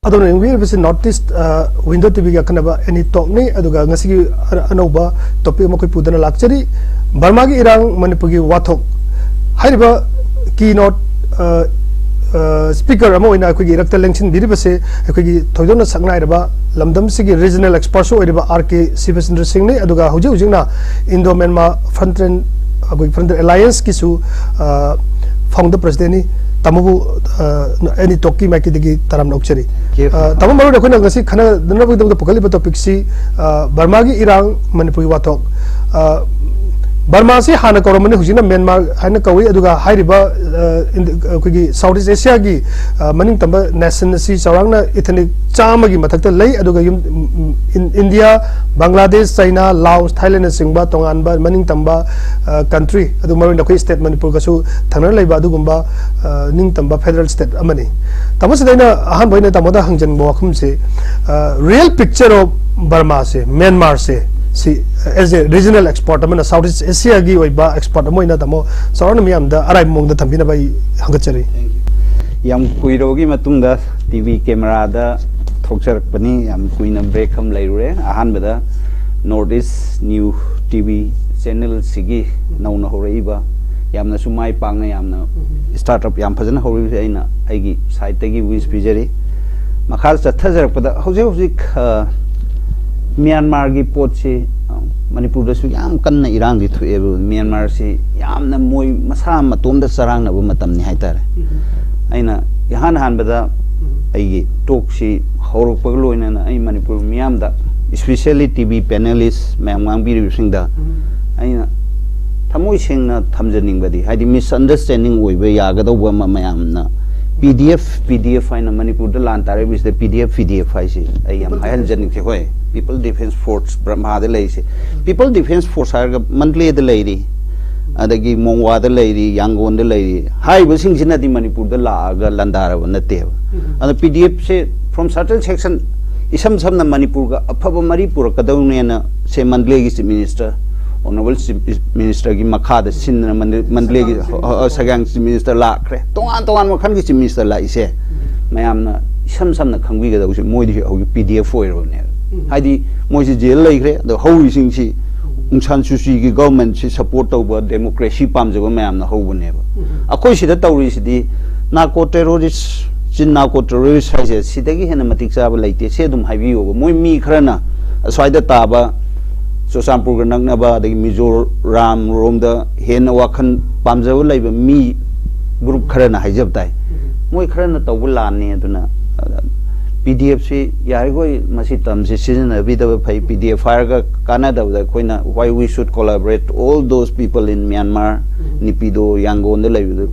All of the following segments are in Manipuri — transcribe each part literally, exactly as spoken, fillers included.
ꯑꯗꯣꯝꯅ ꯌꯦꯡꯕꯤꯔꯤꯕꯁꯤ ꯅꯣꯔꯠ ꯏꯁ ꯋꯤꯟꯗꯣ ꯇꯤꯚꯤꯒꯤ ꯑꯈꯟꯅꯕ ꯑꯦꯅꯤ ꯇꯣꯛꯅꯤ꯫ ꯑꯗꯨꯒ ꯉꯁꯤꯒꯤ ꯑ- ꯑꯅꯧꯕ ꯇꯣꯄꯤꯛ ꯑꯃ ꯑꯩꯈꯣꯏ ꯄꯨꯗꯨꯅ ꯂꯥꯛꯆꯔꯤ, ꯕꯔꯃꯥꯒꯤ ꯏꯔꯥꯡ, ꯃꯅꯤꯄꯨꯔꯒꯤ ꯋꯥꯊꯣꯛ꯫ ꯍꯥꯏꯔꯤꯕ ꯀꯤ ꯅꯣꯠ ꯁ꯭ꯄꯤꯀꯔ ꯑꯃ ꯑꯣꯏꯅ ꯑꯩꯈꯣꯏꯒꯤ ꯏꯔꯛꯇ ꯂꯦꯡꯁꯤꯟꯕꯤꯔꯤꯕꯁꯦ ꯑꯩꯈꯣꯏꯒꯤ ꯊꯣꯏꯗꯣꯛꯅ ꯁꯛꯅꯥꯏꯔꯕ ꯂꯝꯗꯝꯁꯤꯒꯤ ꯔꯤꯖꯅꯦꯜ ꯑꯦꯛꯁꯄꯔꯠꯁꯨ ꯑꯣꯏꯔꯤꯕ ꯑꯥꯔ ꯀꯦ ꯁꯤꯕꯆꯟꯗ꯭ꯔ ꯁꯤꯡꯅꯤ꯫ ꯑꯗꯨꯒ ꯍꯧꯖꯤꯛ ꯍꯧꯖꯤꯛꯅ ꯏꯟꯗꯣ ꯃꯦꯟꯃꯥ ꯐ꯭ꯔꯟꯇꯦꯟ, ꯑꯩꯈꯣꯏ ꯐ꯭ꯔꯟꯇꯦꯟ ꯑꯦꯂꯥꯏꯌꯦꯟꯁꯀꯤꯁꯨ ꯐꯥꯎꯟꯗꯔ ꯄ꯭ꯔꯁꯤꯗꯦꯟꯅꯤ꯫ ꯇꯥꯃꯣꯕꯨ ꯑ, ꯑꯦꯅꯤ ꯇꯣꯛꯀꯤ ꯃꯥꯏꯀꯩꯗꯒꯤ ꯇꯔꯥꯝꯅ ꯑꯣꯛꯆꯔꯤ꯫ ꯑ, ꯇꯥꯃꯣ, ꯃꯔꯨ ꯑꯣꯏꯅ ꯑꯩꯈꯣꯏꯅ ꯉꯁꯤ ꯈꯟꯅꯅꯕꯒꯤꯗꯃꯛꯇ ꯄꯨꯈꯠꯂꯤꯕ ꯇꯣꯄꯤꯛꯁꯤ ꯑ, ꯕꯔꯃꯥꯒꯤ ꯏꯔꯥꯡ, ꯃꯅꯤꯄꯨꯔꯒꯤ ꯋꯥꯊꯣꯛ꯫ ꯑ, ꯕꯔꯃꯥꯁꯤ ꯍꯥꯟꯅ ꯀꯧꯔꯝꯕꯅꯤ, ꯍꯧꯖꯤꯛꯅ ꯃ꯭ꯌꯥꯟꯃꯥꯔ ꯍꯥꯏꯅ ꯀꯧꯏ꯫ ꯑꯗꯨꯒ ꯍꯥꯏꯔꯤꯕ ꯑ, ꯏꯟ- ꯑꯩꯈꯣꯏꯒꯤ ꯁꯥꯎꯠ ꯏꯁ ꯑꯦꯁꯤꯌꯥꯒꯤ ꯑ, ꯃꯅꯤꯡ ꯇꯝꯕ ꯅꯦꯁꯟ ꯑꯁꯤ ꯆꯥꯎꯔꯥꯛꯅ ꯏꯊꯅꯤꯛ ꯆꯥꯝꯃꯒꯤ ꯃꯊꯛꯇ ꯂꯩ꯫ ꯑꯗꯨꯒ ꯌꯨꯝ ꯏꯟ- ꯏꯟꯗꯤꯌꯥ, ꯕꯪꯒ꯭ꯂꯥꯗꯦꯁ, ꯆꯩꯅꯥ, ꯂꯥꯑꯣꯁ, ꯊꯥꯏꯂꯦꯟꯅꯆꯤꯡꯕ ꯇꯣꯉꯥꯟꯕ ꯃꯅꯤꯡ ꯇꯝꯕ ꯀꯟꯇ꯭ꯔꯤ, ꯑꯗꯨ ꯃꯔꯨ ꯑꯣꯏꯅ ꯑꯩꯈꯣꯏ ꯁ꯭ꯇꯦꯠ ꯃꯅꯤꯄꯨꯔꯒꯁꯨ ꯊꯪꯅꯅ ꯂꯩꯕ ꯑꯗꯨꯒꯨꯝꯕ ꯑ, ꯅꯤꯡꯇꯝꯕ ꯐꯦꯗꯔꯦꯜ ꯁ꯭ꯇꯦꯠ ꯑꯃꯅꯤ꯫ ꯇꯥꯃꯣ, ꯁꯤꯗ ꯑꯩꯅ ꯑꯍꯥꯟꯕ ꯑꯣꯏꯅ ꯇꯥꯃꯣꯗ ꯍꯪꯖꯅꯤꯡꯕ ꯋꯥꯐꯝꯁꯤ, ꯔꯤꯌꯦꯜ ꯄꯤꯛꯆꯔ ꯑꯣꯐ ꯕꯔꯃꯥꯁꯦ, ꯃ꯭ꯌꯥꯟꯃꯥꯔꯁꯦ, C S A regional expert ꯑꯃꯅ, ꯁꯥꯎꯠ ꯏꯁ ꯑꯦꯁꯤꯌꯥꯒꯤ ꯑꯣꯏꯕ ꯑꯦꯛꯁꯄꯔꯠ ꯑꯃ ꯑꯣꯏꯅ ꯇꯥꯃꯣ ꯆꯥꯎꯔꯥꯛꯅ ꯃꯤꯌꯥꯝꯗ ꯑꯔꯥꯏꯕ ꯃꯑꯣꯡꯗ ꯊꯝꯕꯤꯅꯕ ꯑꯩ ꯍꯪꯒꯠꯆꯔꯤ꯫ ꯌꯥꯝ ꯀꯨꯏꯔꯕꯒꯤ ꯃꯇꯨꯡꯗ ꯇꯤ ꯚꯤ ꯀꯦꯃꯦꯔꯥꯗ ꯊꯣꯛꯆꯔꯛꯄꯅꯤ꯫ ꯌꯥꯝ ꯀꯨꯏꯅ ꯕ꯭ꯔꯦꯛ ꯑꯃ ꯂꯩꯔꯨꯔꯦ꯫ ꯑꯍꯥꯟꯕꯗ north east new T V ꯆꯦꯅꯦꯜꯁꯤꯒꯤ ꯅꯧꯅ ꯍꯧꯔꯛꯏꯕ, ꯌꯥꯝꯅꯁꯨ ꯃꯥꯏ ꯄꯥꯛꯅ, ꯌꯥꯝꯅ ꯁ꯭ꯇꯥꯔꯠ ꯑꯞ ꯌꯥꯝ ꯐꯖꯅ ꯍꯧꯔꯛꯏꯕꯁꯦ ꯑꯩꯅ ꯑꯩꯒꯤ ꯁꯥꯏꯠꯇꯒꯤ ꯋꯤꯁ ꯄꯤꯖꯔꯤ꯫ ꯃꯈꯥ ꯆꯠꯊꯖꯔꯛꯄꯗ ꯍꯧꯖꯤꯛ ꯍꯧꯖꯤꯛ ꯑ, ꯃ꯭ꯌꯥꯟꯃꯥꯔꯒꯤ ꯄꯣꯠꯁꯤ, ꯑ, ꯃꯅꯤꯄꯨꯔꯗꯁꯨ ꯌꯥꯝ ꯀꯟꯅ ꯏꯔꯥꯡꯗꯤ ꯊꯣꯛꯑꯦꯕ꯫ ꯃ꯭ꯌꯥꯟꯃꯥꯔꯁꯤ ꯌꯥꯝꯅ ꯃꯣꯏ ꯃꯁꯥ ꯃꯇꯣꯝꯗ ꯆꯔꯥꯡꯅꯕ ꯃꯇꯝꯅꯤ ꯍꯥꯏꯇꯥꯔꯦ꯫ ꯑꯩꯅ ꯏꯍꯥꯟ ꯍꯥꯟꯕꯗ ꯑꯩꯒꯤ ꯇꯣꯛꯁꯤ ꯍꯧꯔꯛꯄꯒ ꯂꯣꯏꯅꯅ ꯑꯩ ꯃꯅꯤꯄꯨꯔ ꯃꯤꯌꯥꯝꯗ, especially ꯇꯤ ꯚꯤ ꯄꯦꯅꯦꯂꯤꯁ ꯃꯌꯥꯝ ꯉꯥꯡꯕꯤꯔꯤꯕꯁꯤꯡꯗ ꯑꯩꯅ ꯊꯃꯣꯏ ꯁꯦꯡꯅ ꯊꯝꯖꯅꯤꯡꯕꯗꯤ, ꯍꯥꯏꯗꯤ ꯃꯤꯁꯑꯟꯗꯔꯁ꯭ꯇꯦꯟꯗꯤꯡ ꯑꯣꯏꯕ ꯌꯥꯒꯗꯧꯕ ꯑꯃ ꯃꯌꯥꯝꯅ ꯄꯤ ꯗꯤ ꯑꯦꯐ, ꯄꯤ ꯗꯤ ꯑꯦꯐ ꯍꯥꯏꯅ ꯃꯅꯤꯄꯨꯔꯗ ꯂꯥꯟ ꯇꯥꯔꯛꯏꯕꯁꯤꯗ ꯄꯤ ꯗꯤ ꯑꯦꯐ, ꯄꯤ ꯗꯤ ꯑꯦꯐ ꯍꯥꯏꯁꯤ ꯑꯩ ꯌꯥꯝ ꯍꯥꯏꯍꯟꯖꯅꯤꯡꯗꯦ꯫ ꯍꯣꯏ, ꯄꯤꯄꯜ ꯗꯤꯐꯦꯟꯁ ꯐꯣꯔꯁ ꯕ꯭ꯔꯍꯃꯥꯗ ꯂꯩꯔꯤꯁꯦ, ꯄꯤꯄꯜ ꯗꯤꯐꯦꯟꯁ ꯐꯣꯔꯁ ꯍꯥꯏꯔꯒ ꯃꯟꯗꯂꯦꯗ ꯂꯩꯔꯤ, ꯑꯗꯒꯤ ꯃꯣꯡꯋꯥꯗ ꯂꯩꯔꯤ, ꯌꯥꯡꯒꯣꯟꯗ ꯂꯩꯔꯤ꯫ ꯍꯥꯏꯔꯤꯕꯁꯤꯡꯁꯤꯅꯗꯤ ꯃꯅꯤꯄꯨꯔꯗ ꯂꯥꯛꯑꯒ ꯂꯥꯟꯗꯥꯔꯕ ꯅꯠꯇꯦꯕ꯫ ꯑꯗꯣ ꯄꯤ ꯗꯤ ꯑꯦꯐꯁꯦ from certain section, ꯏꯁꯝ ꯁꯝꯅ ꯃꯅꯤꯄꯨꯔꯒ ꯑꯐꯕ ꯃꯔꯤ ꯄꯨꯔꯛꯀꯗꯧꯅꯦꯅ ꯁꯦ ꯃꯟꯗꯂꯦꯒꯤ ꯆꯤꯐ ꯃꯤꯅꯤꯁꯇꯔ, ꯑꯣꯅꯔꯦꯕꯜ ꯆꯤꯐ ꯃꯤꯅꯤꯁꯇꯔꯒꯤ ꯃꯈꯥꯗ ꯁꯤꯟꯗꯅ ꯃꯟꯗ- ꯃꯟꯗꯂꯦꯒꯤ, ꯁꯒꯥꯡ ꯆꯤꯐ ꯃꯤꯅꯤꯁꯇꯔ ꯂꯥꯛꯈ꯭ꯔꯦ꯫ ꯇꯣꯉꯥꯟ ꯇꯣꯉꯥꯟꯕ ꯃꯈꯜꯒꯤ ꯆꯤꯐ ꯃꯤꯅꯤꯁꯇꯔ ꯂꯥꯛꯏꯁꯦ ꯃꯌꯥꯝꯅ ꯏꯁꯝ ꯁꯝꯅ ꯈꯪꯕꯤꯒꯗꯕꯁꯦ, ꯃꯣꯏꯗꯤ ꯍꯧꯖꯤꯛ ꯄꯤ ꯗꯤ ꯑꯦꯐ ꯑꯣꯏꯔꯕꯅꯦꯕ꯫ ꯍꯥꯏꯗꯤ ꯃꯣꯏꯁꯤ ꯖꯦꯜ ꯂꯩꯈ꯭ꯔꯦ, ꯑꯗꯣ ꯍꯧꯔꯤꯁꯤꯡꯁꯤ ꯑꯣꯡ ꯁꯥꯟ ꯁꯨꯆꯤꯒꯤ ꯒꯚꯔꯟꯃꯦꯟꯠꯁꯤ ꯁꯄꯣꯔꯠ ꯇꯧꯕ, ꯗꯦꯃꯣꯀ꯭ꯔꯦꯁꯤ ꯄꯥꯝꯖꯕ ꯃꯌꯥꯝꯅ ꯍꯧꯕꯅꯦꯕ꯫ ꯑꯩꯈꯣꯏ ꯁꯤꯗ ꯇꯧꯔꯤꯁꯤꯗꯤ ꯅꯥꯔꯀꯣ ꯇꯦꯔꯣꯔꯤꯁ, ꯆꯤꯟ ꯅꯥꯔꯀꯣ ꯇꯦꯔꯣꯔꯤꯁ ꯍꯥꯏꯁꯦ ꯁꯤꯗꯒꯤ ꯍꯦꯟꯅ ꯃꯇꯤꯛ ꯆꯥꯕ ꯂꯩꯇꯦ꯫ ꯁꯤ ꯑꯗꯨꯝ ꯍꯥꯏꯕꯤꯌꯣꯕ꯫ ꯃꯣꯏ ꯃꯤ ꯈꯔꯅ ꯑꯁ꯭ꯋꯥꯏꯗ ꯇꯥꯕ, ꯆꯨꯔꯆꯥꯟꯄꯨꯔꯒ ꯅꯛꯅꯕ, ꯑꯗꯒꯤ ꯃꯤꯖꯣꯔꯥꯝ ꯔꯣꯝꯗ ꯍꯦꯟꯅ ꯋꯥꯈꯜ ꯄꯥꯝꯖꯕ ꯂꯩꯕ ꯃꯤ ꯒ꯭ꯔꯨꯞ ꯈꯔꯅ ꯍꯥꯏꯖꯕ ꯇꯥꯏ꯫ ꯃꯣꯏ ꯈꯔꯅ ꯇꯧꯕ ꯂꯥꯟꯅꯤ꯫ ꯑꯗꯨꯅ ꯄꯤ ꯗꯤ ꯑꯦꯐꯁꯤ ꯌꯥꯔꯤꯈꯣꯏ ꯃꯁꯤ ꯇꯝꯁꯤ ꯁꯤꯖꯤꯟꯅꯕꯤꯗꯕ ꯐꯩ꯫ ꯄꯤ ꯗꯤ ꯑꯦꯐ ꯍꯥꯏꯔꯒ ꯀꯥꯟꯅꯗꯕꯗ ꯑꯩꯈꯣꯏꯅ, why we should collaborate all those people in Myanmar, ꯅꯤꯄꯤꯗꯣ, ꯌꯥꯡꯒꯣꯟꯗ ꯂꯩꯕꯗꯣ,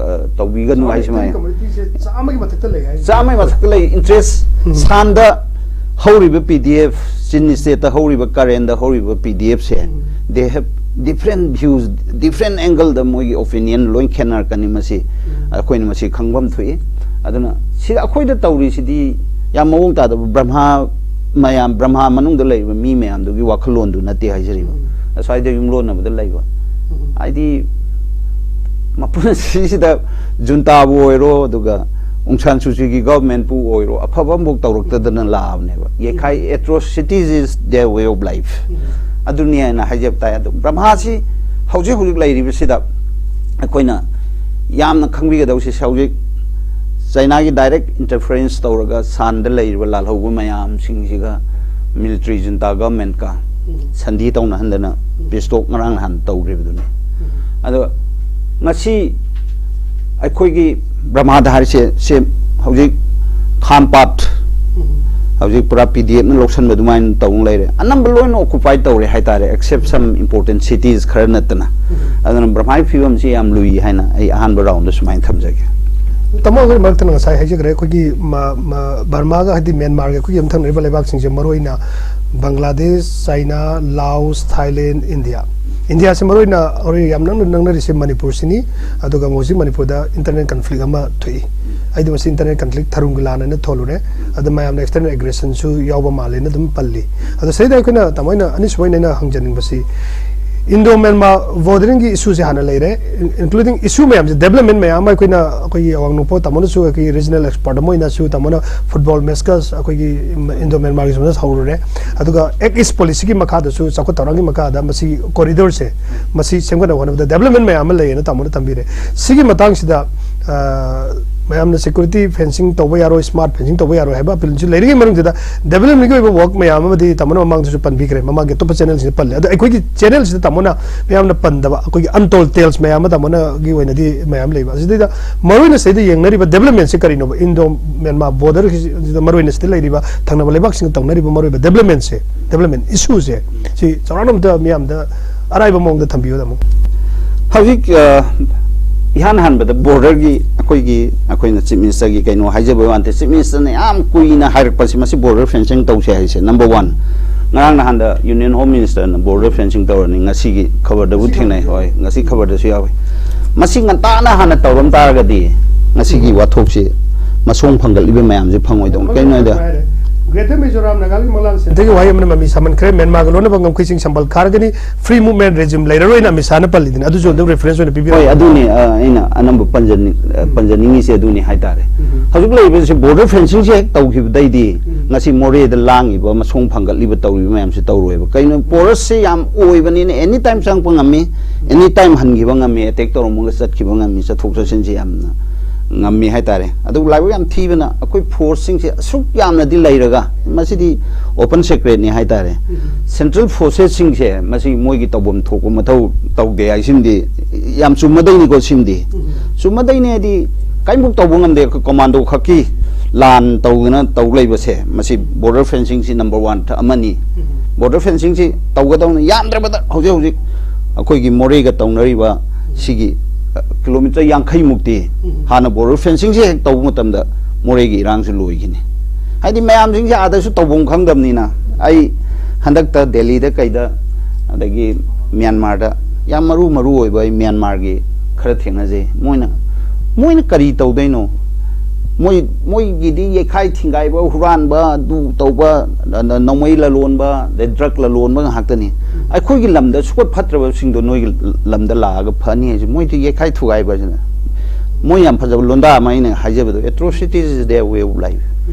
ꯑ, ꯇꯧꯕꯤꯒꯅꯨ ꯍꯥꯏꯁꯤ ꯃꯥꯏ꯫ ꯀꯝꯃꯨꯅꯤꯇꯤꯁꯦ ꯆꯥꯝꯃꯒꯤ ꯃꯊꯛꯇ ꯂꯩ ꯍꯥꯏ꯫ ꯆꯥꯝꯃꯒꯤ ꯃꯊꯛꯇ ꯂꯩ꯫ ꯏꯟꯇꯔꯦꯁ ꯁꯥꯟꯗ ꯍꯧꯔꯤꯕ ꯄꯤ ꯗꯤ ꯑꯦꯐ, ꯆꯤꯟ ꯁ꯭ꯇꯦꯠꯇ ꯍꯧꯔꯤꯕ, ꯀꯔꯦꯟꯗ ꯍꯧꯔꯤꯕ ꯄꯤ ꯗꯤ ꯑꯦꯐꯁꯦ, they have different views, different angle ꯗ ꯃꯣꯏꯒꯤ ꯑꯣꯄꯤꯅꯤꯌꯟ ꯂꯣꯏ ꯈꯦꯠꯅꯔꯛꯀꯅꯤ꯫ ꯃꯁꯤ ꯑꯩꯈꯣꯏꯅ ꯃꯁꯤ ꯈꯪꯐꯝ ꯊꯣꯛꯏ꯫ ꯑꯗꯨꯅ ꯁꯤꯗ ꯑꯩꯈꯣꯏꯗ ꯇꯧꯔꯤꯁꯤꯗꯤ ꯌꯥꯝ ꯃꯑꯣꯡ ꯇꯥꯗꯕ, ꯕ꯭ꯔꯍꯃꯥ ꯃꯌꯥꯝ, ꯕ꯭ꯔꯍꯃꯥ ꯃꯅꯨꯡꯗ ꯂꯩꯔꯤꯕ ꯃꯤ ꯃꯌꯥꯝꯗꯨꯒꯤ ꯋꯥꯈꯜꯂꯣꯟꯗꯨ ꯅꯠꯇꯦ ꯍꯥꯏꯖꯔꯤꯕ꯫ ꯑꯁ꯭ꯋꯥꯏꯗ ꯌꯨꯝꯂꯣꯟꯅꯕꯗ ꯂꯩꯕ꯫ ꯍꯥꯏꯗꯤ ꯃꯄꯨꯟꯁꯤꯁꯤꯗ ꯖꯨꯟꯇꯥꯕꯨ ꯑꯣꯏꯔꯣ, ꯑꯗꯨꯒ ꯑꯣꯡ ꯁꯥꯟ ꯁꯨꯆꯤꯒꯤ ꯒꯚꯔꯟꯃꯦꯟꯠꯄꯨ ꯑꯣꯏꯔꯣ, ꯑꯐꯕ ꯑꯃꯐꯥꯎ ꯇꯧꯔꯛꯇꯗꯅ ꯂꯥꯛꯑꯕꯅꯦꯕ꯫ ꯌꯦꯈꯥꯏ, atrocities is their way of life꯫ ꯑꯗꯨꯅꯤ ꯍꯥꯏꯅ ꯍꯥꯏꯖꯕ ꯇꯥꯏ꯫ ꯑꯗꯨ ꯕ꯭ꯔꯍꯃꯥꯁꯤ ꯍꯧꯖꯤꯛ ꯍꯧꯖꯤꯛ ꯂꯩꯔꯤꯕꯁꯤꯗ ꯑꯩꯈꯣꯏꯅ ꯌꯥꯝꯅ ꯈꯪꯕꯤꯒꯗꯧꯁꯤ, ꯍꯧꯖꯤꯛ ꯆꯥꯏꯅꯥꯒꯤ ꯗꯥꯏꯔꯦꯛ ꯏꯟꯇꯔꯐꯤꯌꯔꯦꯟꯁ ꯇꯧꯔꯒ ꯁꯥꯟꯗ ꯂꯩꯔꯤꯕ ꯂꯥꯜꯍꯧꯕ ꯃꯌꯥꯝꯁꯤꯡꯁꯤꯒ ꯃꯤꯂꯤꯇꯔꯤ ꯖꯨꯟꯇꯥ ꯒꯚꯔꯟꯃꯦꯟꯠꯀ ꯁꯟꯙꯤ ꯇꯧꯅꯍꯟꯗꯅ ꯄꯤꯁ ꯇꯣꯛ ꯉꯔꯥꯡ ꯅꯍꯥꯟ ꯇꯧꯈ꯭ꯔꯤꯕꯗꯨꯅꯤ꯫ ꯑꯗꯣ ꯉꯁꯤ ꯑꯩꯈꯣꯏꯒꯤ ꯕ꯭ꯔꯍꯃꯥꯗ ꯍꯥꯏꯔꯤꯁꯦ, ꯁꯦ ꯍꯧꯖꯤꯛ ꯈꯥꯝꯄꯥꯠ, ꯍꯧꯖꯤꯛ ꯄꯨꯔꯥ ꯄꯤ ꯗꯤ ꯑꯦꯐꯅ ꯂꯧꯁꯟꯕ ꯑꯗꯨꯃꯥꯏꯅ ꯇꯧꯅ ꯂꯩꯔꯦ꯫ ꯑꯅꯝꯕ ꯂꯣꯏꯅ ꯑꯣꯀꯨꯄꯥꯏ ꯇꯧꯔꯦ ꯍꯥꯏꯇꯥꯔꯦ, except some important cities ꯈꯔ ꯅꯠꯇꯅ꯫ ꯑꯗꯨꯅ ꯕ꯭ꯔꯍꯃꯥꯒꯤ ꯐꯤꯕꯝꯁꯤ ꯌꯥꯝ ꯂꯨꯏ ꯍꯥꯏꯅ ꯑꯩ ꯑꯍꯥꯟꯕ ꯔꯥꯎꯟꯗ ꯁꯨꯃꯥꯏꯅ ꯊꯝꯖꯒꯦ꯫ ꯇꯥꯃꯣ, ꯑꯩꯈꯣꯏ ꯃꯔꯛꯇꯅ ꯉꯁꯥꯏ ꯍꯥꯏꯖꯈ꯭ꯔꯦ, ꯑꯩꯈꯣꯏꯒꯤ ꯃ-, ꯃ-, ꯕꯔꯃꯥꯒ ꯍꯥꯏꯗꯤ ꯃ꯭ꯌꯥꯟꯃꯥꯔꯒ ꯑꯩꯈꯣꯏꯒꯤ ꯌꯨꯝꯊꯪꯅꯔꯤꯕ ꯂꯩꯕꯥꯛꯁꯤꯡꯁꯦ, ꯃꯔꯨꯑꯣꯏꯅ ꯕꯪꯒ꯭ꯂꯥꯗꯦꯁ, ꯆꯥꯏꯅꯥ, ꯂꯥꯎꯁ, ꯊꯥꯏꯂꯦꯟ, ꯏꯟꯗꯤꯌꯥ꯫ ꯏꯟꯗꯤꯌꯥꯁꯦ ꯃꯔꯨꯑꯣꯏꯅ ꯍꯣꯔꯦꯟ ꯌꯥꯝ ꯅꯛꯅ ꯅꯛꯅꯔꯤꯁꯦ ꯃꯅꯤꯄꯨꯔꯁꯤꯅꯤ꯫ ꯑꯗꯨꯒ ꯍꯧꯖꯤꯛ ꯃꯅꯤꯄꯨꯔꯗ ꯏꯟꯇꯔꯅꯦꯜ ꯀꯟꯐ꯭ꯂꯤꯛ ꯑꯃ ꯊꯣꯛꯏ꯫ ꯑꯩꯗꯤ ꯃꯁꯤ ꯏꯟꯇꯔꯅꯦꯜ ꯀꯟꯐ꯭ꯂꯤꯛ ꯊꯔꯨꯝꯒꯤ ꯂꯥꯟ ꯍꯥꯏꯅ ꯊꯣꯜꯂꯨꯔꯦ꯫ ꯑꯗ ꯃꯌꯥꯝꯅ ꯑꯦꯛꯁꯇꯔꯅꯦꯜ ꯑꯦꯒ꯭ꯔꯦꯁꯟꯁꯨ ꯌꯥꯎꯕ ꯃꯥꯜꯂꯦꯅ ꯑꯗꯨꯝ ꯄꯜꯂꯤ꯫ ꯑꯗꯣ ꯁꯤꯗꯩꯗ ꯑꯩꯈꯣꯏꯅ ꯇꯥꯃꯣ, ꯑꯩꯅ ꯑꯅꯤꯁꯨꯕ ꯑꯣꯏꯅ ꯑꯩꯅ ꯍꯪꯖꯅꯤꯡꯕꯁꯤ, Indo Myanmar borderingꯒꯤ issue ꯁꯦ ꯍꯥꯟꯅ ꯂꯩꯔꯦ, including issue ꯃꯌꯥꯝꯁꯦ, development ꯃꯌꯥꯝ ꯑꯃ ꯑꯩꯈꯣꯏꯅ, ꯑꯩꯈꯣꯏꯒꯤ ꯑꯋꯥꯡ ꯅꯣꯡꯄꯣꯛ ꯇꯥꯃꯣꯅꯁꯨ, ꯑꯩꯈꯣꯏꯒꯤ regional expert ꯑꯃ ꯑꯣꯏꯅꯁꯨ ꯇꯥꯃꯣꯅ football match ꯀ ꯑꯩꯈꯣꯏꯒꯤ Indo Myanmar ꯒꯤꯁꯨ ꯍꯧꯔꯨꯔꯦ꯫ ꯑꯗꯨꯒ Act East policy ꯒꯤ ꯃꯈꯥꯗꯁꯨ, ꯆꯥꯎꯈꯠ ꯊꯧꯔꯥꯡꯒꯤ ꯃꯈꯥꯗ ꯃꯁꯤ corridor ꯁꯦ, ꯃꯁꯤ ꯁꯦꯝꯒꯠꯅꯕ ꯍꯣꯠꯅꯕꯗ development ꯃꯌꯥꯝ ꯑꯃ ꯂꯩꯌꯦꯅ ꯇꯥꯃꯣꯅ ꯇꯝꯕꯤꯔꯦ꯫ ꯁꯤꯒꯤ ꯃꯇꯥꯡꯁꯤꯗ, ꯑ, ꯃꯌꯥꯝꯅ security fencing ꯇꯧꯕ ꯌꯥꯔꯣꯏ, smart fencing ꯇꯧꯕ ꯌꯥꯔꯣꯏ ꯍꯥꯏꯕ appeal ꯁꯨ ꯂꯩꯔꯤꯉꯩ ꯃꯅꯨꯡꯁꯤꯗ, development ꯀꯤ ꯑꯣꯏꯕ work ꯃꯌꯥꯝ ꯑꯃꯗꯤ ꯇꯥꯃꯣꯅ ꯃꯃꯥꯡꯗꯁꯨ ꯄꯟꯕꯤꯈ꯭ꯔꯦ, ꯃꯃꯥꯡꯒꯤ ꯑꯇꯣꯞꯄ channel ꯁꯤꯡꯗ ꯄꯜꯂꯦ꯫ ꯑꯗꯣ ꯑꯩꯈꯣꯏꯒꯤ channel ꯁꯤꯗ ꯇꯥꯃꯣꯅ ꯃꯌꯥꯝꯅ ꯄꯟꯗꯕ ꯑꯩꯈꯣꯏꯒꯤ untold tales ꯃꯌꯥꯝ ꯑꯃ ꯇꯥꯃꯣꯅꯒꯤ ꯑꯣꯏꯅꯗꯤ ꯃꯌꯥꯝ ꯂꯩꯕ꯫ ꯑꯁꯤꯗꯩꯗ ꯃꯔꯨꯑꯣꯏꯅ ꯁꯤꯗ ꯌꯦꯡꯅꯔꯤꯕ development ꯁꯦ ꯀꯔꯤꯅꯣꯕ? Indo Myanmar border ꯁꯤꯗ ꯃꯔꯨꯑꯣꯏꯅ ꯁꯤꯗ ꯂꯩꯔꯤꯕ ꯊꯪꯅꯕ ꯂꯩꯕꯥꯛꯁꯤꯡꯒ ꯇꯧꯅꯔꯤꯕ ꯃꯔꯨꯑꯣꯏꯕ development ꯁꯦ, development issue ꯁꯦ, ꯁꯤ ꯆꯥꯎꯔꯥꯛꯅ ꯑꯝꯇ ꯃꯤꯌꯥꯝꯗ ꯑꯔꯥꯏꯕ ꯃꯑꯣꯡꯗ ꯊꯝꯕꯤꯌꯨ, ꯇꯥꯃꯣ꯫ ꯍꯧꯖꯤꯛ, ꯑ, ꯏꯍꯥꯟ ꯍꯥꯟꯕꯗ border ꯒꯤ ꯑꯩꯈꯣꯏꯒꯤ, ꯑꯩꯈꯣꯏꯅ Chief Minister ꯒꯤ ꯀꯩꯅꯣ ꯍꯥꯏꯖꯕ ꯋꯥ ꯅꯠꯇꯦ, Chief Minister ꯅ ꯌꯥꯝ ꯀꯨꯏꯅ ꯍꯥꯏꯔꯛꯄꯁꯤ, ꯃꯁꯤ border fencing ꯇꯧꯁꯦ ꯍꯥꯏꯁꯦ number one꯫ ꯉꯔꯥꯡ ꯅꯍꯥꯟꯗ Union Home Minister ꯅ border fencing ꯇꯧꯔꯅꯤ, ꯉꯁꯤꯒꯤ ꯈꯕꯔꯗꯕꯨ ꯊꯦꯡꯅꯩ꯫ ꯍꯣꯏ, ꯉꯁꯤ ꯈꯕꯔꯗꯁꯨ ꯌꯥꯎꯏ꯫ ꯃꯁꯤ ꯉꯟꯇꯥꯅ ꯍꯥꯟꯅ ꯇꯧꯔꯝ ꯇꯥꯔꯒꯗꯤ ꯉꯁꯤꯒꯤ ꯋꯥꯊꯣꯛꯁꯤ, ꯃꯁꯣꯡ ꯐꯪꯒꯠꯂꯤꯕ ꯃꯌꯥꯝꯁꯤ ꯐꯪꯉꯣꯏꯗꯧꯅꯤ꯫ ꯀꯩꯅꯣ ꯍꯥꯏꯗ, Greater Mizoram Nagaland ꯃꯪꯂꯥꯟ ꯁꯦꯟꯇꯔꯒꯤ ꯋꯥꯍꯩ ꯑꯃꯅ ꯃꯃꯤ ꯁꯥꯃꯟꯈ꯭ꯔꯦ꯫ ꯃ꯭ꯌꯥꯟꯃꯥꯔꯒ ꯂꯣꯟꯅꯕ ꯉꯝꯈꯩꯁꯤꯡ ꯁꯝꯕꯜ ꯈꯥꯔꯒꯅꯤ, free movement regime ꯂꯩꯔꯔꯣꯏꯅ ꯑꯃꯤꯠ ꯁꯥꯍꯅ ꯄꯜꯂꯤꯗꯨꯅꯤ꯫ ꯑꯗꯨꯁꯨ ꯑꯗꯨꯝ reference ꯑꯣꯏꯅ ꯄꯤꯕꯤꯔꯛꯑꯣ꯫ ꯍꯣꯏ, ꯑꯗꯨꯅꯤ, ꯑ, ꯑꯩꯅ ꯑꯅꯝꯕ ꯄꯟꯖꯅꯤꯡ-, ꯑ, ꯄꯟꯖꯅꯤꯡꯉꯤꯁꯦ ꯑꯗꯨꯅꯤ ꯍꯥꯏꯇꯥꯔꯦ꯫ ꯍꯧꯖꯤꯛ ꯂꯩꯔꯤꯕꯁꯤ border fencing ꯁꯦ ꯍꯦꯛ ꯇꯧꯈꯤꯕꯗꯩꯗꯤ ꯉꯁꯤ ꯃꯣꯔꯦꯗ ꯂꯥꯡꯉꯤꯕ, ꯃꯁꯣꯡ ꯐꯪꯒꯠꯂꯤꯕ, ꯇꯧꯔꯤꯕ ꯃꯌꯥꯝꯁꯤ ꯇꯧꯔꯣꯏꯕ꯫ ꯀꯩꯅꯣ, porous ꯁꯦ ꯌꯥꯝ ꯑꯣꯏꯕꯅꯤꯅ any time ꯆꯪꯉꯛꯄ ꯉꯝꯃꯤ, any time ꯍꯟꯈꯤꯕ ꯉꯝꯃꯤ, attack ꯇꯧꯔꯝꯃꯒ ꯆꯠꯈꯤꯕ ꯉꯝꯃꯤ, ꯆꯠꯊꯣꯛ ꯆꯠꯁꯤꯟꯁꯦ ꯌꯥꯝꯅ ꯉꯝꯃꯤ ꯍꯥꯏꯇꯥꯔꯦ꯫ ꯑꯗꯨꯕꯨ ꯂꯥꯏꯕꯛ ꯌꯥꯝ ꯊꯤꯕꯅ ꯑꯩꯈꯣꯏ force ꯁꯤꯡꯁꯦ ꯑꯁꯨꯛ ꯌꯥꯝꯅꯗꯤ ꯂꯩꯔꯒ, ꯃꯁꯤꯗꯤ open secret ꯅꯤ ꯍꯥꯏꯇꯥꯔꯦ꯫ Central forces ꯁꯤꯡꯁꯦ ꯃꯁꯤ ꯃꯣꯏꯒꯤ ꯇꯧꯐꯝ ꯊꯣꯛꯄ ꯃꯊꯧ ꯇꯧꯗꯦ ꯍꯥꯏꯁꯤꯃꯗꯤ ꯌꯥꯝ ꯆꯨꯝꯃꯗꯩꯅꯤꯀꯣ꯫ ꯁꯤꯃꯗꯤ ꯆꯨꯝꯃꯗꯩꯅꯤ ꯍꯥꯏꯗꯤ ꯀꯔꯤꯝꯐꯥꯎ ꯇꯧꯕ ꯉꯝꯗꯦ꯫ ꯑꯩꯈꯣꯏ commando ꯈꯛꯀꯤ ꯂꯥꯟ ꯇꯧꯗꯅ ꯇꯧ ꯂꯩꯕꯁꯦ, ꯃꯁꯤ border fencing ꯁꯤ number one ꯑꯃꯅꯤ꯫ Border fencing ꯁꯤ ꯇꯧꯒꯗꯧꯅꯤ꯫ ꯌꯥꯝꯗ꯭ꯔꯕꯗ ꯍꯧꯖꯤꯛ ꯍꯧꯖꯤꯛ ꯑꯩꯈꯣꯏꯒꯤ ꯃꯣꯔꯦꯒ ꯇꯧꯅꯔꯤꯕ ꯁꯤꯒꯤ, ꯑ, kilometre ꯌꯥꯡꯈꯩ ꯃꯨꯛꯇꯤ ꯍꯥꯟꯅ border fencing ꯁꯦ ꯍꯦꯛ ꯇꯧꯕ ꯃꯇꯝꯗ ꯃꯣꯔꯦꯒꯤ ꯏꯔꯥꯡꯁꯨ ꯂꯣꯏꯈꯤꯅꯤ꯫ ꯍꯥꯏꯗꯤ ꯃꯌꯥꯝꯁꯤꯡꯁꯦ ꯑꯥꯗꯁꯨ ꯇꯧꯐꯝ ꯈꯪꯗꯕꯅꯤꯅ, ꯑꯩ ꯍꯟꯗꯛꯇ ꯗꯦꯜꯂꯤꯗ ꯀꯩꯗ, ꯑꯗꯒꯤ ꯃ꯭ꯌꯥꯟꯃꯥꯔꯗ ꯌꯥꯝ ꯃꯔꯨ ꯃꯔꯨ ꯑꯣꯏꯕ ꯑꯩ ꯃ꯭ꯌꯥꯟꯃꯥꯔꯒꯤ ꯈꯔ ꯊꯦꯡꯅꯖꯩ꯫ ꯃꯣꯏꯅ, ꯃꯣꯏꯅ ꯀꯔꯤ ꯇꯧꯗꯣꯏꯅꯣ? ꯃꯣꯏ, ꯃꯣꯏꯒꯤꯗꯤ ꯌꯩꯈꯥꯏ ꯊꯤꯡꯒꯥꯏꯕ, ꯍꯨꯔꯥꯟꯕ, ꯑꯗꯨ ꯇꯧꯕ, ꯅ-, ꯅ-, ꯅꯣꯡꯃꯩ ꯂꯂꯣꯟꯕ, ꯑꯗꯩ drug ꯂꯂꯣꯟꯕ ꯉꯥꯛꯇꯅꯤ꯫ ꯑꯩꯈꯣꯏꯒꯤ ꯂꯝꯗ ꯁꯨꯡꯐꯠ ꯐꯠꯇ꯭ꯔꯕꯁꯤꯡꯗꯣ ꯅꯣꯏꯒꯤ ꯂꯝꯗ ꯂꯥꯛꯑꯒ ꯐꯅꯤ ꯍꯥꯏꯁꯦ, ꯃꯣꯏꯗꯤ ꯌꯩꯈꯥꯏ ꯊꯨꯒꯥꯏꯕ ꯍꯥꯏꯁꯤꯅ꯫ ꯃꯣꯏ ꯌꯥꯝ ꯐꯖꯕ ꯂꯣꯟꯗꯥ ꯑꯃ ꯑꯩꯅ ꯍꯥꯏꯖꯕꯗꯣ, "Atrocity is their way of life"꯫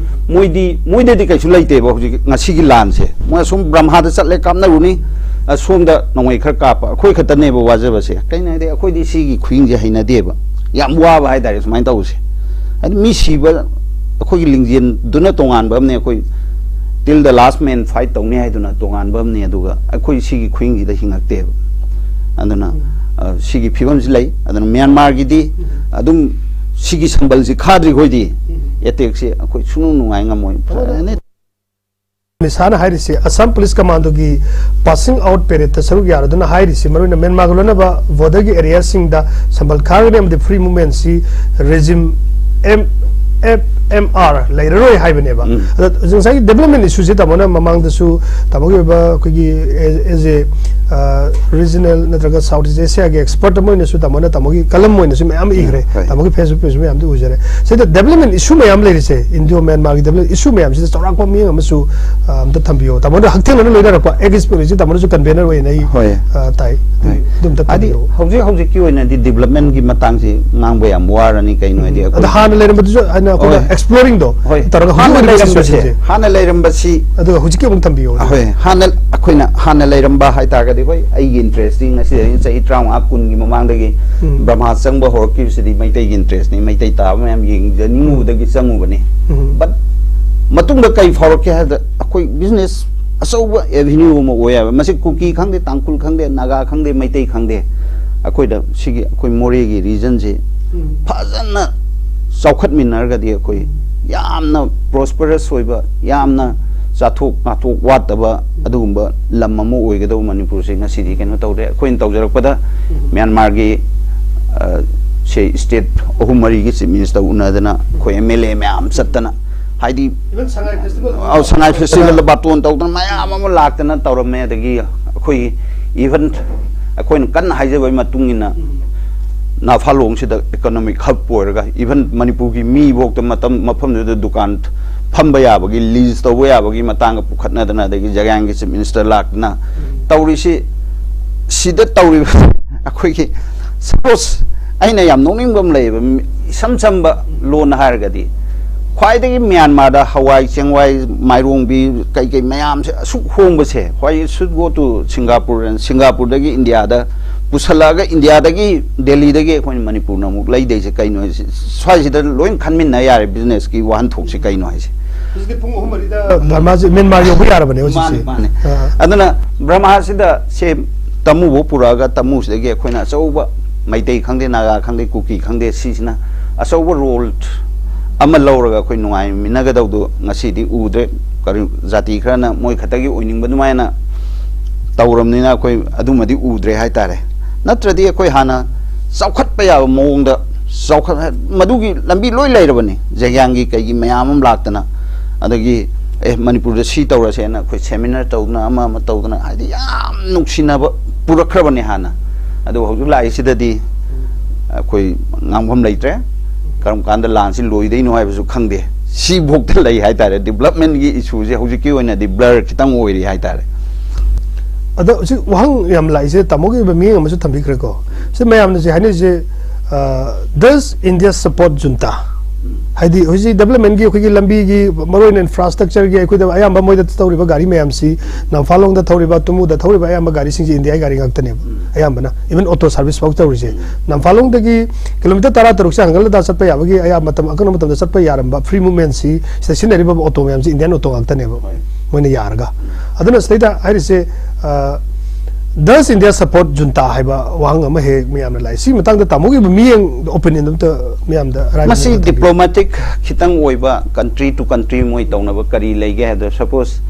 ꯃꯣꯏꯗꯤ, ꯃꯣꯏꯗꯗꯤ ꯀꯩꯁꯨ ꯂꯩꯇꯦꯕ ꯍꯧꯖꯤꯛ ꯉꯁꯤꯒꯤ ꯂꯥꯟꯁꯦ꯫ ꯃꯣꯏ ꯑꯁꯨꯝ ꯕ꯭ꯔꯝꯍꯥꯗ ꯆꯠꯂꯦ, ꯀꯥꯞꯅꯔꯨꯅꯤ, ꯑꯁꯣꯝꯗ ꯅꯣꯡꯃꯩ ꯈꯔ ꯀꯥꯞꯄ, ꯑꯩꯈꯣꯏ ꯈꯛꯇꯅꯦꯕ ꯋꯥꯖꯕꯁꯦ꯫ ꯀꯩꯅꯣ ꯍꯥꯏꯗꯤ ꯑꯩꯈꯣꯏꯗꯤ ꯁꯤꯒꯤ ꯈꯨꯍꯤꯡꯁꯦ ꯍꯩꯅꯗꯦꯕ, ꯌꯥꯝ ꯋꯥꯕ ꯍꯥꯏꯇꯥꯔꯦ ꯁꯨꯃꯥꯏꯅ ꯇꯧꯕꯁꯦ꯫ ꯍꯥꯏꯗꯤ ꯃꯤ ꯁꯤꯕ, ꯑꯩꯈꯣꯏꯒꯤ ꯂꯤꯡꯖꯦꯜꯗꯨꯅ ꯇꯣꯉꯥꯟꯕ ꯑꯃꯅꯦ, ꯑꯩꯈꯣꯏ till the last man fight ꯇꯧꯅꯤ ꯍꯥꯏꯗꯨꯅ ꯇꯣꯉꯥꯟꯕ ꯑꯃꯅꯦ, ꯑꯗꯨꯒ ꯑꯩꯈꯣꯏ ꯁꯤꯒꯤ ꯈꯨꯍꯤꯡꯁꯤꯗ ꯍꯤꯡꯉꯛꯇꯦꯕ꯫ ꯑꯗꯨꯅ, ꯑ, ꯁꯤꯒꯤ ꯐꯤꯕꯝꯁꯤ ꯂꯩ꯫ ꯑꯗꯨꯅ ꯃ꯭ꯌꯥꯟꯃꯥꯔꯒꯤꯗꯤ ꯑꯗꯨꯝ ꯁꯤꯒꯤ ꯁꯝꯕꯜꯁꯤ ꯈꯥꯗ꯭ꯔꯤꯈꯣꯏꯗꯤ ꯑꯦꯇꯦꯛꯁꯤ ꯑꯩꯈꯣꯏ ꯁꯨꯡꯅꯨꯡ ꯅꯨꯡꯉꯥꯏ ꯉꯝꯃꯣꯏ꯫ ꯐꯖꯅ ꯅꯤꯁꯥꯅ ꯍꯥꯏꯔꯤꯁꯤ ꯑꯁꯥꯝ ꯄꯨꯂꯤꯁ ꯀꯃꯥꯟꯗꯣꯒꯤ ꯄꯥꯁꯤꯡ ꯑꯥꯎꯠ ꯄꯦꯔꯦꯗꯇ ꯁꯔꯨꯛ ꯌꯥꯔꯗꯨꯅ ꯍꯥꯏꯔꯤꯁꯤ, ꯃꯔꯨꯑꯣꯏꯅ ꯃ꯭ꯌꯥꯟꯃꯥꯔꯒ ꯂꯣꯏꯅꯕ ꯕꯣꯔꯗꯔꯒꯤ ꯑꯦꯔꯤꯌꯥꯁꯤꯡꯗ ꯁꯝꯕꯜ ꯈꯥꯔꯒꯅꯤ ꯑꯃꯗꯤ ꯐ꯭ꯔꯤ ꯃꯨꯚꯃꯦꯟꯁꯤ regime M F M R ꯂꯩꯔꯔꯣꯏ ꯍꯥꯏꯕꯅꯦꯕ꯫ ꯎꯝ꯫ ꯑꯗ ꯉꯁꯥꯏꯒꯤ ꯗꯦꯕꯂꯞꯃꯦꯟ ꯏꯁꯨꯁꯦ ꯇꯥꯃꯣꯅ ꯃꯃꯥꯡꯗꯁꯨ ꯇꯥꯃꯣꯒꯤ ꯑꯣꯏꯕ ꯑꯩꯈꯣꯏꯒꯤ ꯑꯦꯖ ꯑꯦ ꯔꯤꯖꯅꯦꯜ ꯅꯠꯇ꯭ꯔꯒ ꯁꯥꯎꯠ ꯏꯁ ꯑꯦꯁꯤꯌꯥꯒꯤ ꯑꯦꯛꯁꯄꯔꯠ ꯑꯃ ꯑꯣꯏꯅꯁꯨ ꯇꯥꯃꯣꯅ ꯇꯥꯃꯣꯒꯤ ꯀꯂꯝ ꯑꯣꯏꯅꯁꯨ ꯃꯌꯥꯝ ꯏꯈ꯭ꯔꯦ, ꯍꯣꯏ꯫ ꯇꯥꯃꯣꯒꯤ ꯐꯦꯁꯕꯨꯛ ꯄꯦꯖꯁꯨ ꯃꯌꯥꯝꯗꯤ ꯎꯖꯔꯦ꯫ ꯁꯤꯗ ꯗꯦꯕꯂꯞꯃꯦꯟ ꯏꯁꯨ ꯃꯌꯥꯝ ꯂꯩꯔꯤꯁꯦ, ꯏꯟꯗꯤꯌꯣ ꯃ꯭ꯌꯥꯟꯃꯥꯔꯒꯤ ꯗꯦꯕꯂꯞꯃꯦꯟ ꯏꯁꯨ ꯃꯌꯥꯝꯁꯤꯗ ꯆꯥꯎꯔꯥꯛꯄ ꯃꯤꯠꯌꯦꯡ ꯑꯃꯁꯨ, ꯑ, ꯑꯝꯇ ꯊꯝꯕꯤꯌꯣ꯫ ꯇꯥꯃꯣꯅ ꯍꯛꯊꯦꯡꯅꯅ ꯂꯣꯏꯅꯔꯛꯄ ꯑꯦꯛꯁꯄꯤꯔꯤꯌꯦꯟꯁꯁꯤ ꯇꯥꯃꯣꯅꯁꯨ ꯀꯟꯚꯦꯅꯔ ꯑꯣꯏꯅ ꯑꯩ, ꯍꯣꯏ꯫ ꯑ, ꯇꯥꯏ꯫ ꯍꯣꯏ꯫ ꯑꯗꯨ ꯑꯝꯇ ꯍꯥꯏꯗꯤ ꯊꯝꯕꯤꯌꯣ꯫ ꯍꯧꯖꯤꯛ ꯍꯧꯖꯤꯛꯀꯤ ꯑꯣꯏꯅꯗꯤ ꯗꯤꯕꯂꯞꯃꯦꯟꯒꯤ ꯃꯇꯥꯡꯁꯤ ꯉꯥꯡꯕ ꯌꯥꯝ ꯋꯥꯔꯅꯤ, ꯀꯩꯅꯣ ꯍꯥꯏꯗꯤ ꯑꯗ ꯑꯩꯈꯣꯏ ꯍꯥꯟꯅ ꯂꯩꯔꯝꯕꯗꯁꯨ ꯍꯥꯏꯅ ꯑꯩꯈꯣꯏꯅ ꯍꯣꯏ꯫ ꯑꯦꯛꯁꯄ꯭ꯂꯣꯔꯤꯡꯗꯣ ꯍꯣꯏ꯫ ꯇꯧꯔꯒ ꯍꯧꯖꯤꯛ ꯍꯥꯟꯅ ꯑꯣꯏꯔꯤꯕ ꯂꯩꯔꯝꯕꯁꯦ, ꯁꯤꯆꯨꯋꯦꯁꯟꯁꯦ꯫ ꯍꯥꯟꯅ ꯂꯩꯔꯝꯕꯁꯤ ꯑꯗꯨꯒ ꯍꯧꯖꯤꯛꯀꯤ ꯑꯃꯨꯛ ꯊꯝꯕꯤꯌꯣ꯫ ꯍꯣꯏ꯫ ꯍꯥꯟꯅ ꯑꯩꯈꯣꯏꯅ ꯍꯥꯟꯅ ꯂꯩꯔꯝꯕ ꯍꯥꯏꯇꯥꯔꯒꯗꯤ, ꯍꯣꯏ, ꯑꯩꯒꯤ ꯏꯟꯇꯔꯦꯁꯇꯤ ꯉꯁꯤꯗꯒꯤ ꯆꯍꯤ ꯇꯔꯥꯃꯉꯥ, ꯀꯨꯟꯒꯤ ꯃꯃꯥꯡꯗꯒꯤ ꯎꯝ꯫ ꯕ꯭ꯔꯍꯃꯥ ꯆꯪꯕ ꯍꯧꯔꯛꯈꯤꯕꯁꯤꯗꯤ ꯃꯩꯇꯩꯒꯤ ꯏꯟꯇꯔꯦꯁꯅꯤ, ꯃꯩꯇꯩ ꯇꯥꯕ ꯃꯌꯥꯝ ꯌꯦꯡꯖꯅꯤꯡꯉꯨꯕꯗꯒꯤ ꯆꯪꯉꯨꯕꯅꯤ꯫ ꯎꯝ꯫ But ꯃꯇꯨꯡꯗ ꯀꯩ ꯐꯥꯎꯔꯛꯀꯦ ꯍꯥꯏꯕꯗ, ꯑꯩꯈꯣꯏ ꯕꯤꯖꯤꯅꯦꯁ ꯑꯆꯧꯕ ꯑꯦꯚꯦꯅ꯭ꯌꯨ ꯑꯃ ꯑꯣꯏ ꯍꯥꯏꯕ꯫ ꯃꯁꯤ ꯀꯨꯀꯤ ꯈꯪꯗꯦ, ꯇꯥꯡꯈꯨꯜ ꯈꯪꯗꯦ, ꯅꯥꯒꯥ ꯈꯪꯗꯦ, ꯃꯩꯇꯩ ꯈꯪꯗꯦ, ꯑꯩꯈꯣꯏꯗ ꯁꯤꯒꯤ ꯑꯩꯈꯣꯏ ꯃꯣꯔꯦꯒꯤ ꯔꯤꯖꯟꯁꯤ ꯎꯝ꯫ ꯐꯖꯅ ꯆꯥꯎꯈꯠꯃꯤꯟꯅꯔꯒꯗꯤ ꯑꯩꯈꯣꯏ ꯌꯥꯝꯅ ꯄ꯭ꯔꯣꯁꯄꯔꯁ ꯑꯣꯏꯕ, ꯌꯥꯝꯅ ꯆꯥꯊꯣꯛ ꯉꯥꯊꯣꯛ ꯋꯥꯠꯇꯕ ꯑꯗꯨꯒꯨꯝꯕ ꯂꯝ ꯑꯃ ꯑꯣꯏꯒꯗꯧꯕ ꯃꯅꯤꯄꯨꯔꯁꯦ ꯉꯁꯤꯗꯤ ꯀꯩꯅꯣ ꯇꯧꯔꯦ꯫ ꯑꯩꯈꯣꯏꯅ ꯇꯧꯖꯔꯛꯄꯗ ꯎꯝ꯫ ꯃ꯭ꯌꯥꯟꯃꯥꯔꯒꯤ, ꯑ, ꯁꯦ ꯁ꯭ꯇꯦꯠ ꯑꯍꯨꯝ ꯃꯔꯤꯒꯤ ꯆꯤꯐ ꯃꯤꯅꯤꯁꯇꯔ ꯎꯅꯗꯅ ꯑꯩꯈꯣꯏ ꯑꯦꯝ ꯑꯦꯜ ꯑꯦ ꯃꯌꯥꯝ ꯆꯠꯇꯅ, ꯍꯥꯏꯗꯤ Even ꯁꯉꯥꯏ ꯐꯦꯁꯇꯤꯚꯦꯜ ꯑꯧ, ꯁꯉꯥꯏ ꯐꯦꯁꯇꯤꯚꯦꯜꯗ ꯕꯥꯇꯣꯟ ꯇꯧꯗꯅ ꯃꯌꯥꯝ ꯑꯃ ꯂꯥꯛꯇꯅ ꯇꯧꯔꯝꯃꯦ꯫ ꯑꯗꯒꯤ ꯑꯩꯈꯣꯏꯒꯤ ꯏꯚꯟ ꯑꯩꯈꯣꯏꯅ ꯀꯟꯅ ꯍꯥꯏꯖꯕꯒꯤ ꯃꯇꯨꯡ ꯏꯟꯅ ꯎꯝ꯫ ꯅꯥꯐꯥꯂꯣꯡꯁꯤꯗ ꯏꯀꯣꯅꯣꯃꯤꯛ ꯍꯕ ꯑꯣꯏꯔꯒ ꯏꯚꯟ ꯃꯅꯤꯄꯨꯔꯒꯤ ꯃꯤꯐꯥꯎꯗ ꯃꯇꯝ ꯃꯐꯝꯗꯨꯗ ꯗꯨꯀꯥꯟ ꯐꯝꯕ ꯌꯥꯕꯒꯤ, ꯂꯤꯖ ꯇꯧꯕ ꯌꯥꯕꯒꯤ ꯃꯇꯥꯡꯒ ꯄꯨꯈꯠꯅꯗꯅ, ꯑꯗꯒꯤ ꯖꯒꯥꯡꯒꯤ ꯆꯤꯐ ꯃꯤꯅꯤꯁꯇꯔ ꯂꯥꯛꯇꯅ ꯇꯧꯔꯤꯁꯤ, ꯁꯤꯗ ꯇꯧꯔꯤꯕ ꯑꯩꯈꯣꯏꯒꯤ ꯁꯄꯣꯁ ꯑꯩꯅ ꯌꯥꯝ ꯅꯣꯛꯅꯤꯡꯕ ꯑꯃ ꯂꯩꯌꯦꯕ, ꯃꯤ- ꯏꯁꯝ ꯁꯝꯕ ꯂꯣꯟ ꯍꯥꯏꯔꯒꯗꯤ, ꯈ꯭ꯋꯥꯏꯗꯒꯤ ꯃ꯭ꯌꯥꯟꯃꯥꯔꯗ ꯍꯋꯥꯏ ꯆꯦꯡꯋꯥꯏ ꯃꯥꯏꯔꯣꯡꯕꯤ ꯀꯩꯀꯩ ꯃꯌꯥꯝꯁꯦ ꯑꯁꯨꯛ ꯍꯣꯡꯕꯁꯦ, why it should go to Singapore, ꯁꯤꯡꯒꯥꯄꯨꯔꯗꯒꯤ ꯏꯟꯗꯤꯌꯥꯗ ꯄꯨꯁꯜꯂꯛꯑꯒ ꯏꯟꯗꯤꯌꯥꯗꯒꯤ, ꯗꯦꯜꯂꯤꯗꯒꯤ ꯑꯩꯈꯣꯏꯅ ꯃꯅꯤꯄꯨꯔꯅ ꯑꯃꯨꯛ ꯂꯩꯗꯣꯏꯁꯦ ꯀꯩꯅꯣ ꯍꯥꯏꯁꯦ? ꯁ꯭ꯋꯥꯏꯁꯤꯗ ꯂꯣꯏ ꯈꯟꯃꯤꯟꯅ ꯌꯥꯔꯦ ꯕꯤꯖꯤꯅꯦꯁꯀꯤ ꯋꯥꯍꯟꯊꯣꯛꯁꯦ ꯀꯩꯅꯣ ꯍꯥꯏꯁꯦ? ꯍꯧꯖꯤꯛꯇꯤ ꯄꯨꯡ ꯑꯍꯨꯝ ꯃꯔꯤꯗ ꯕꯔꯃꯥꯁꯤ ꯃ꯭ꯌꯥꯟꯃꯥꯔ ꯌꯧꯕ ꯌꯥꯔꯕꯅꯦ ꯍꯧꯖꯤꯛꯁꯤ꯫ ꯃꯥꯅꯦ, ꯃꯥꯅꯦ꯫ ꯑꯥ꯫ ꯑꯗꯨꯅ ꯕ꯭ꯔꯍꯃꯥꯁꯤꯗ ꯁꯦ ꯇꯃꯨꯕꯨ ꯄꯨꯔꯛꯑꯒ ꯇꯃꯨꯁꯤꯗꯒꯤ ꯑꯩꯈꯣꯏꯅ ꯑꯆꯧꯕ ꯃꯩꯇꯩ ꯈꯪꯗꯦ, ꯅꯥꯒꯥ ꯈꯪꯗꯦ, ꯀꯨꯀꯤ ꯈꯪꯗꯦ, ꯁꯤꯁꯤꯅ ꯑꯆꯧꯕ ꯔꯣꯜ ꯑꯃ ꯂꯧꯔꯒ ꯑꯩꯈꯣꯏ ꯅꯨꯡꯉꯥꯏꯃꯤꯟꯅꯒꯗꯧꯗꯣ ꯉꯁꯤꯗꯤ ꯎꯗ꯭ꯔꯦ꯫ ꯀꯔꯤ ꯖꯥꯇꯤ ꯈꯔꯅ ꯃꯣꯏ ꯈꯛꯇꯒꯤ ꯑꯣꯏꯅꯤꯡꯕ ꯑꯗꯨꯃꯥꯏꯅ ꯇꯧꯔꯕꯅꯤꯅ ꯑꯩꯈꯣꯏ ꯑꯗꯨꯃꯗꯤ ꯎꯗ꯭ꯔꯦ ꯍꯥꯏꯇꯥꯔꯦ꯫ ꯅꯠꯇ꯭ꯔꯗꯤ ꯑꯩꯈꯣꯏ ꯍꯥꯟꯅ ꯆꯥꯎꯈꯠꯄ ꯌꯥꯕ ꯃꯑꯣꯡꯗ ꯆꯥꯎꯈꯠ-, ꯃꯗꯨꯒꯤ ꯂꯝꯕꯤ ꯂꯣꯏ ꯂꯩꯔꯕꯅꯤ꯫ ꯖꯦꯡꯌꯥꯡꯒꯤ ꯀꯩꯒꯤ ꯃꯌꯥꯝ ꯑꯃ ꯂꯥꯛꯇꯅ, ꯑꯗꯒꯤ ꯑꯦ ꯃꯅꯤꯄꯨꯔꯗ ꯁꯤ ꯇꯧꯔꯁꯦꯅ ꯑꯩꯈꯣꯏ ꯁꯦꯃꯤꯅꯥꯔ ꯇꯧꯗꯅ ꯑꯃ ꯑꯃ ꯇꯧꯗꯅ, ꯍꯥꯏꯗꯤ ꯌꯥꯝ ꯅꯨꯡꯁꯤꯅꯕ ꯄꯨꯔꯛꯈ꯭ꯔꯕꯅꯦ ꯍꯥꯟꯅ꯫ ꯑꯗꯨ ꯍꯧꯖꯤꯛ ꯂꯥꯛꯏꯁꯤꯗꯗꯤ ꯑꯩꯈꯣꯏ ꯉꯥꯡꯐꯝ ꯂꯩꯇ꯭ꯔꯦ꯫ ꯀꯔꯝ ꯀꯥꯟꯗ ꯂꯥꯟꯁꯤ ꯂꯣꯏꯗꯣꯏꯅꯣ ꯍꯥꯏꯕꯁꯨ ꯈꯪꯗꯦ꯫ ꯁꯤꯐꯧꯗ ꯂꯩ ꯍꯥꯏꯇꯥꯔꯦ꯫ ꯗꯤꯕꯂꯞꯃꯦꯟꯒꯤ ꯏꯁꯨꯁꯦ ꯍꯧꯖꯤꯛꯀꯤ ꯑꯣꯏꯅꯗꯤ ꯕ꯭ꯂꯔ ꯈꯤꯇꯪ ꯑꯣꯏꯔꯤ ꯍꯥꯏꯇꯥꯔꯦ꯫ ꯑꯗꯣ ꯍꯧꯖꯤꯛ ꯋꯥꯍꯪ ꯌꯥꯝ ꯂꯥꯛꯏꯁꯦ, ꯇꯥꯃꯣꯒꯤ ꯑꯣꯏꯕ ꯃꯤꯠꯌꯦꯡ ꯑꯃꯁꯨ ꯊꯝꯕꯤꯈ꯭ꯔꯦꯀꯣ꯫ ꯁꯤ ꯃꯌꯥꯝꯅ ꯍꯧꯖꯤꯛ ꯍꯥꯏꯅꯔꯤꯁꯦ, "Does India support junta?" ꯍꯥꯏꯗꯤ ꯍꯧꯖꯤꯛ ꯗꯤꯕꯂꯞꯃꯦꯟꯒꯤ ꯑꯩꯈꯣꯏꯒꯤ ꯂꯝꯕꯤꯒꯤ ꯃꯔꯨꯑꯣꯏꯅ ꯏꯟꯐ꯭ꯔꯥꯁ꯭ꯇ꯭ꯔꯛꯆꯔꯒꯤ ꯑꯩꯈꯣꯏꯗ ꯑꯌꯥꯝꯕ ꯃꯣꯏꯗ ꯇꯧꯔꯤꯕ ꯒꯥꯔꯤ ꯃꯌꯥꯝꯁꯤ, ꯅꯝꯐꯥꯂꯣꯡꯗ ꯊꯧꯔꯤꯕ, ꯇꯨꯃꯨꯗ ꯊꯧꯔꯤꯕ ꯑꯌꯥꯝꯕ ꯒꯥꯔꯤꯁꯤꯡꯁꯤ ꯏꯟꯗꯤꯌꯥꯒꯤ ꯒꯥꯔꯤ ꯉꯥꯛꯇꯅꯦꯕ ꯑꯌꯥꯝꯕꯅ, ꯏꯚꯟ ꯑꯣꯇꯣ ꯁꯥꯔꯚꯤꯁ ꯐꯥꯎ ꯇꯧꯔꯤꯁꯦ꯫ ꯅꯝꯐꯥꯂꯣꯡꯗꯒꯤ ꯀꯤꯂꯣꯃꯤꯇꯔ ꯇꯔꯥ ꯇꯔꯨꯛꯁꯦ ꯍꯪꯒꯠ ꯍꯟꯗꯥ ꯆꯠꯄ ꯌꯥꯕꯒꯤ ꯑꯌꯥꯝꯕ ꯃꯇꯝ, ꯑꯀꯛꯅꯕ ꯃꯇꯝꯗ ꯆꯠꯄ ꯌꯥꯔꯝꯕ ꯐ꯭ꯔꯤ ꯃꯨꯚꯃꯦꯟꯁꯤ, ꯁꯤꯗ ꯁꯤꯖꯤꯟꯅꯔꯤꯕ ꯑꯣꯇꯣ ꯃꯌꯥꯝꯁꯤ ꯏꯟꯗꯤꯌꯥꯟ ꯑꯣꯇꯣ ꯉꯥꯛꯇꯅꯦꯕ ꯃꯣꯏꯅ ꯌꯥꯔꯒ꯫ ꯑꯗꯨꯅ ꯁꯤꯗꯩꯗ ꯍꯥꯏꯔꯤꯁꯦ, "Does India support junta?" ꯍꯥꯏꯕ ꯋꯥꯍꯪ ꯑꯃ ꯍꯦꯛ ꯃꯌꯥꯝꯅ ꯂꯥꯛꯏ꯫ ꯁꯤ ꯃꯇꯥꯡꯗ ꯇꯥꯃꯣꯒꯤ ꯑꯣꯏꯕ ꯃꯤꯠꯌꯦꯡ, ꯑꯣꯄꯤꯅꯤꯌꯟ ꯑꯝꯇ ꯃꯌꯥꯝꯗ ꯑꯔꯥꯏꯕ ꯃꯁꯤ ꯃꯑꯣꯡꯗ ꯊꯝꯕꯤꯌꯨ꯫ ꯗꯤꯄ꯭ꯂꯣꯃꯦꯇꯤꯛ ꯈꯤꯇꯪ ꯑꯣꯏꯕ, ꯀꯟꯇ꯭ꯔꯤ ꯇꯨ ꯀꯟꯇ꯭ꯔꯤ ꯃꯣꯏ ꯇꯧꯅꯕ ꯀꯔꯤ ꯂꯩꯒꯦ ꯍꯥꯏꯕꯗ, ꯁꯄꯣꯁ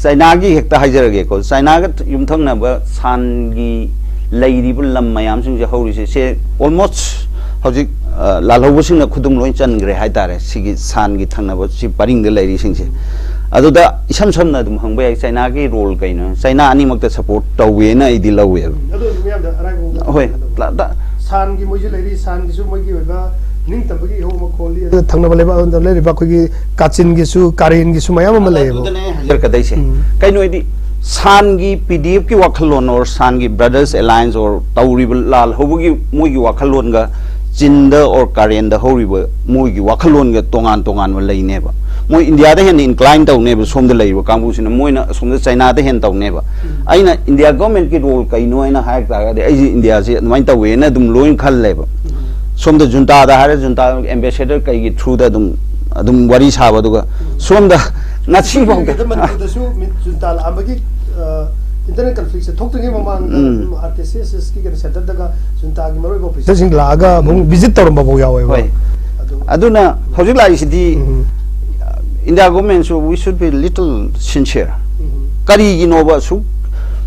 ꯆꯥꯏꯅꯥꯒꯤ ꯍꯦꯛꯇ ꯍꯥꯏꯖꯔꯒꯦꯀꯣ, ꯆꯥꯏꯅꯥꯒ ꯌꯨꯝꯊꯪꯅꯕ ꯁꯥꯟꯒꯤ ꯂꯩꯔꯤꯕ ꯂꯝ ꯃꯌꯥꯝꯁꯤꯡꯁꯦ ꯍꯧꯔꯤꯁꯦ, ꯁꯦ ꯑꯣꯜꯃꯣꯁ ꯍꯧꯖꯤꯛ ꯑ, ꯂꯥꯜꯍꯧꯕꯁꯤꯡꯅ ꯈꯨꯗꯨꯝ ꯂꯣꯏ ꯆꯟꯈ꯭ꯔꯦ ꯍꯥꯏꯇꯥꯔꯦ꯫ ꯁꯤꯒꯤ ꯁꯥꯟꯒꯤ ꯊꯪꯅꯕ ꯁꯤ ꯄꯔꯤꯡꯗ ꯂꯩꯔꯤꯁꯤꯡꯁꯦ, ꯑꯗꯨꯗ ꯏꯁꯝ ꯁꯝꯅ ꯑꯗꯨꯝ ꯍꯪꯕ ꯌꯥꯏ, ꯆꯥꯏꯅꯥꯒꯤ ꯔꯣꯜ ꯀꯩꯅꯣ? ꯆꯥꯏꯅꯥ ꯑꯅꯤꯃꯛꯇ ꯁꯄꯣꯔꯠ ꯇꯧꯋꯦꯅ ꯑꯩꯗꯤ ꯂꯧꯋꯦꯕ꯫ ꯑꯗꯨ ꯑꯣꯏꯔꯁꯨ ꯃꯌꯥꯝꯗ ꯑꯔꯥꯏꯕ ꯃꯑꯣꯡꯗ ꯍꯣꯏ, ꯍꯥꯏꯕꯤꯌꯨ꯫ ꯂ-, ꯂ-, ꯁꯥꯟꯒꯤ ꯃꯣꯏꯁꯨ ꯂꯩꯔꯤ, ꯁꯥꯟꯒꯤꯁꯨ ꯃꯣꯏꯒꯤ ꯑꯣꯏꯕ ꯅꯤꯡꯇꯝꯕꯒꯤ ꯏꯍꯧ ꯑꯃ ꯈꯣꯜꯂꯤ꯫ ꯑꯗꯨꯅ ꯊꯪꯅꯕ ꯂꯩꯕꯥꯛ ꯑꯃꯗ ꯂꯩꯔꯤꯕ ꯑꯩꯈꯣꯏꯒꯤ ꯀꯥꯆꯤꯟꯒꯤꯁꯨ, ꯀꯥꯔꯦꯟꯒꯤꯁꯨ ꯃꯌꯥꯝ ꯑꯃ ꯂꯩꯌꯦꯕ꯫ ꯑꯗꯨꯗꯅꯦ ꯑꯩ ꯍꯥꯏꯖꯔꯛꯀꯗꯣꯏꯁꯦ꯫ ꯎꯝ꯫ ꯀꯩꯅꯣ ꯍꯥꯏꯗꯤ, ꯁꯥꯟꯒꯤ ꯄꯤ ꯗꯤ ꯑꯦꯐꯀꯤ ꯋꯥꯈꯜꯂꯣꯟ ꯑꯣꯔ ꯁꯥꯟꯒꯤ ꯕ꯭ꯔꯗꯔꯁ ꯑꯦꯂꯥꯏꯟꯁ ꯑꯣꯔ ꯇꯧꯔꯤꯕ ꯂꯥꯜ ꯍꯧꯕꯒꯤ ꯃꯣꯏꯒꯤ ꯋꯥꯈꯜꯂꯣꯟꯒ ꯆꯤꯟꯗ ꯑꯣꯔ ꯀꯥꯔꯦꯟꯗ ꯍꯧꯔꯤꯕ ꯃꯣꯏꯒꯤ ꯋꯥꯈꯜꯂꯣꯟꯒ ꯇꯣꯉꯥꯟ ꯇꯣꯉꯥꯟꯕ ꯂꯩꯅꯦꯕ꯫ ꯃꯣꯏ ꯏꯟꯗꯤꯌꯥꯗ ꯍꯦꯟꯅ ꯏꯟꯀ꯭ꯂꯥꯏꯟ ꯇꯧꯅꯦꯕ ꯁꯣꯝꯗ ꯂꯩꯔꯤꯕ ꯀꯥꯡꯕꯨꯁꯤꯅ, ꯃꯣꯏꯅ ꯑꯁꯣꯝꯗ ꯆꯩꯅꯥꯗ ꯍꯦꯟꯅ ꯇꯧꯅꯦꯕ꯫ ꯑꯩꯅ ꯏꯟꯗꯤꯌꯥ ꯒꯣꯔꯃꯦꯟꯠꯀꯤ ꯔꯣꯜ ꯀꯩꯅꯣ ꯍꯥꯏꯅ ꯍꯥꯏꯔꯛ ꯇꯥꯔꯒꯗꯤ, ꯑꯩꯁꯦ ꯏꯟꯗꯤꯌꯥꯁꯦ ꯑꯗꯨꯃꯥꯏꯅ ꯇꯧꯋꯦꯅ ꯑꯗꯨꯝ ꯂꯣꯏꯅ ꯈꯜꯂꯦꯕ꯫ ꯁꯣꯝꯗ ꯖꯨꯟꯇꯥꯗ ꯍꯥꯏꯔ, ꯖꯨꯟꯇꯥ ꯑꯦꯝꯕꯦꯁꯦꯗꯔ ꯀꯩꯒꯤ ꯊ꯭ꯔꯨꯗ ꯑꯗꯨꯝ ꯑꯗꯨꯝ ꯋꯥꯔꯤ ꯁꯥꯕ, ꯑꯗꯨꯒ ꯁꯣꯝꯗ ꯉꯁꯤꯐꯥꯎꯗ ꯃꯅꯤꯄꯨꯔꯗꯁꯨ ꯃꯤ ꯖꯨꯟꯇꯥ ꯂꯥꯛꯑꯝꯕꯒꯤ ꯏꯟꯇꯔꯅꯦꯜ ꯀꯟꯐ꯭ꯂꯤꯛꯁꯦ ꯊꯣꯛꯇ꯭ꯔꯤꯉꯩ ꯃꯃꯥꯡꯗ ꯎꯝ꯫ ꯑꯗꯨꯝ ꯑꯥꯔ ꯀꯦ ꯁꯤ ꯑꯦꯁ ꯑꯦꯁꯀꯤ ꯀꯩꯅꯣ ꯁꯦꯟꯇꯔꯗꯒ ꯖꯨꯟꯇꯥꯒꯤ ꯃꯔꯨꯑꯣꯏꯕ ꯑꯣꯐꯤꯁꯔꯁꯤꯡ ꯂꯥꯛꯑꯒ ꯑꯃꯨꯛ ꯚꯤꯖꯤꯠ ꯇꯧꯔꯝꯕ ꯐꯥꯎ ꯌꯥꯎꯋꯦꯕ꯫ ꯍꯣꯏ꯫ ꯑꯗꯨ ꯑꯗꯨꯅ ꯍꯧꯖꯤꯛ ꯂꯥꯛꯏꯁꯤꯗꯤ, ꯎꯝ꯫ ꯏꯟꯗꯤꯌꯥ ꯒꯣꯔꯃꯦꯟꯁꯨ, we should be little sincere꯫ Um. ꯀꯔꯤꯒꯤꯅꯣꯕ ꯑꯁꯨꯛ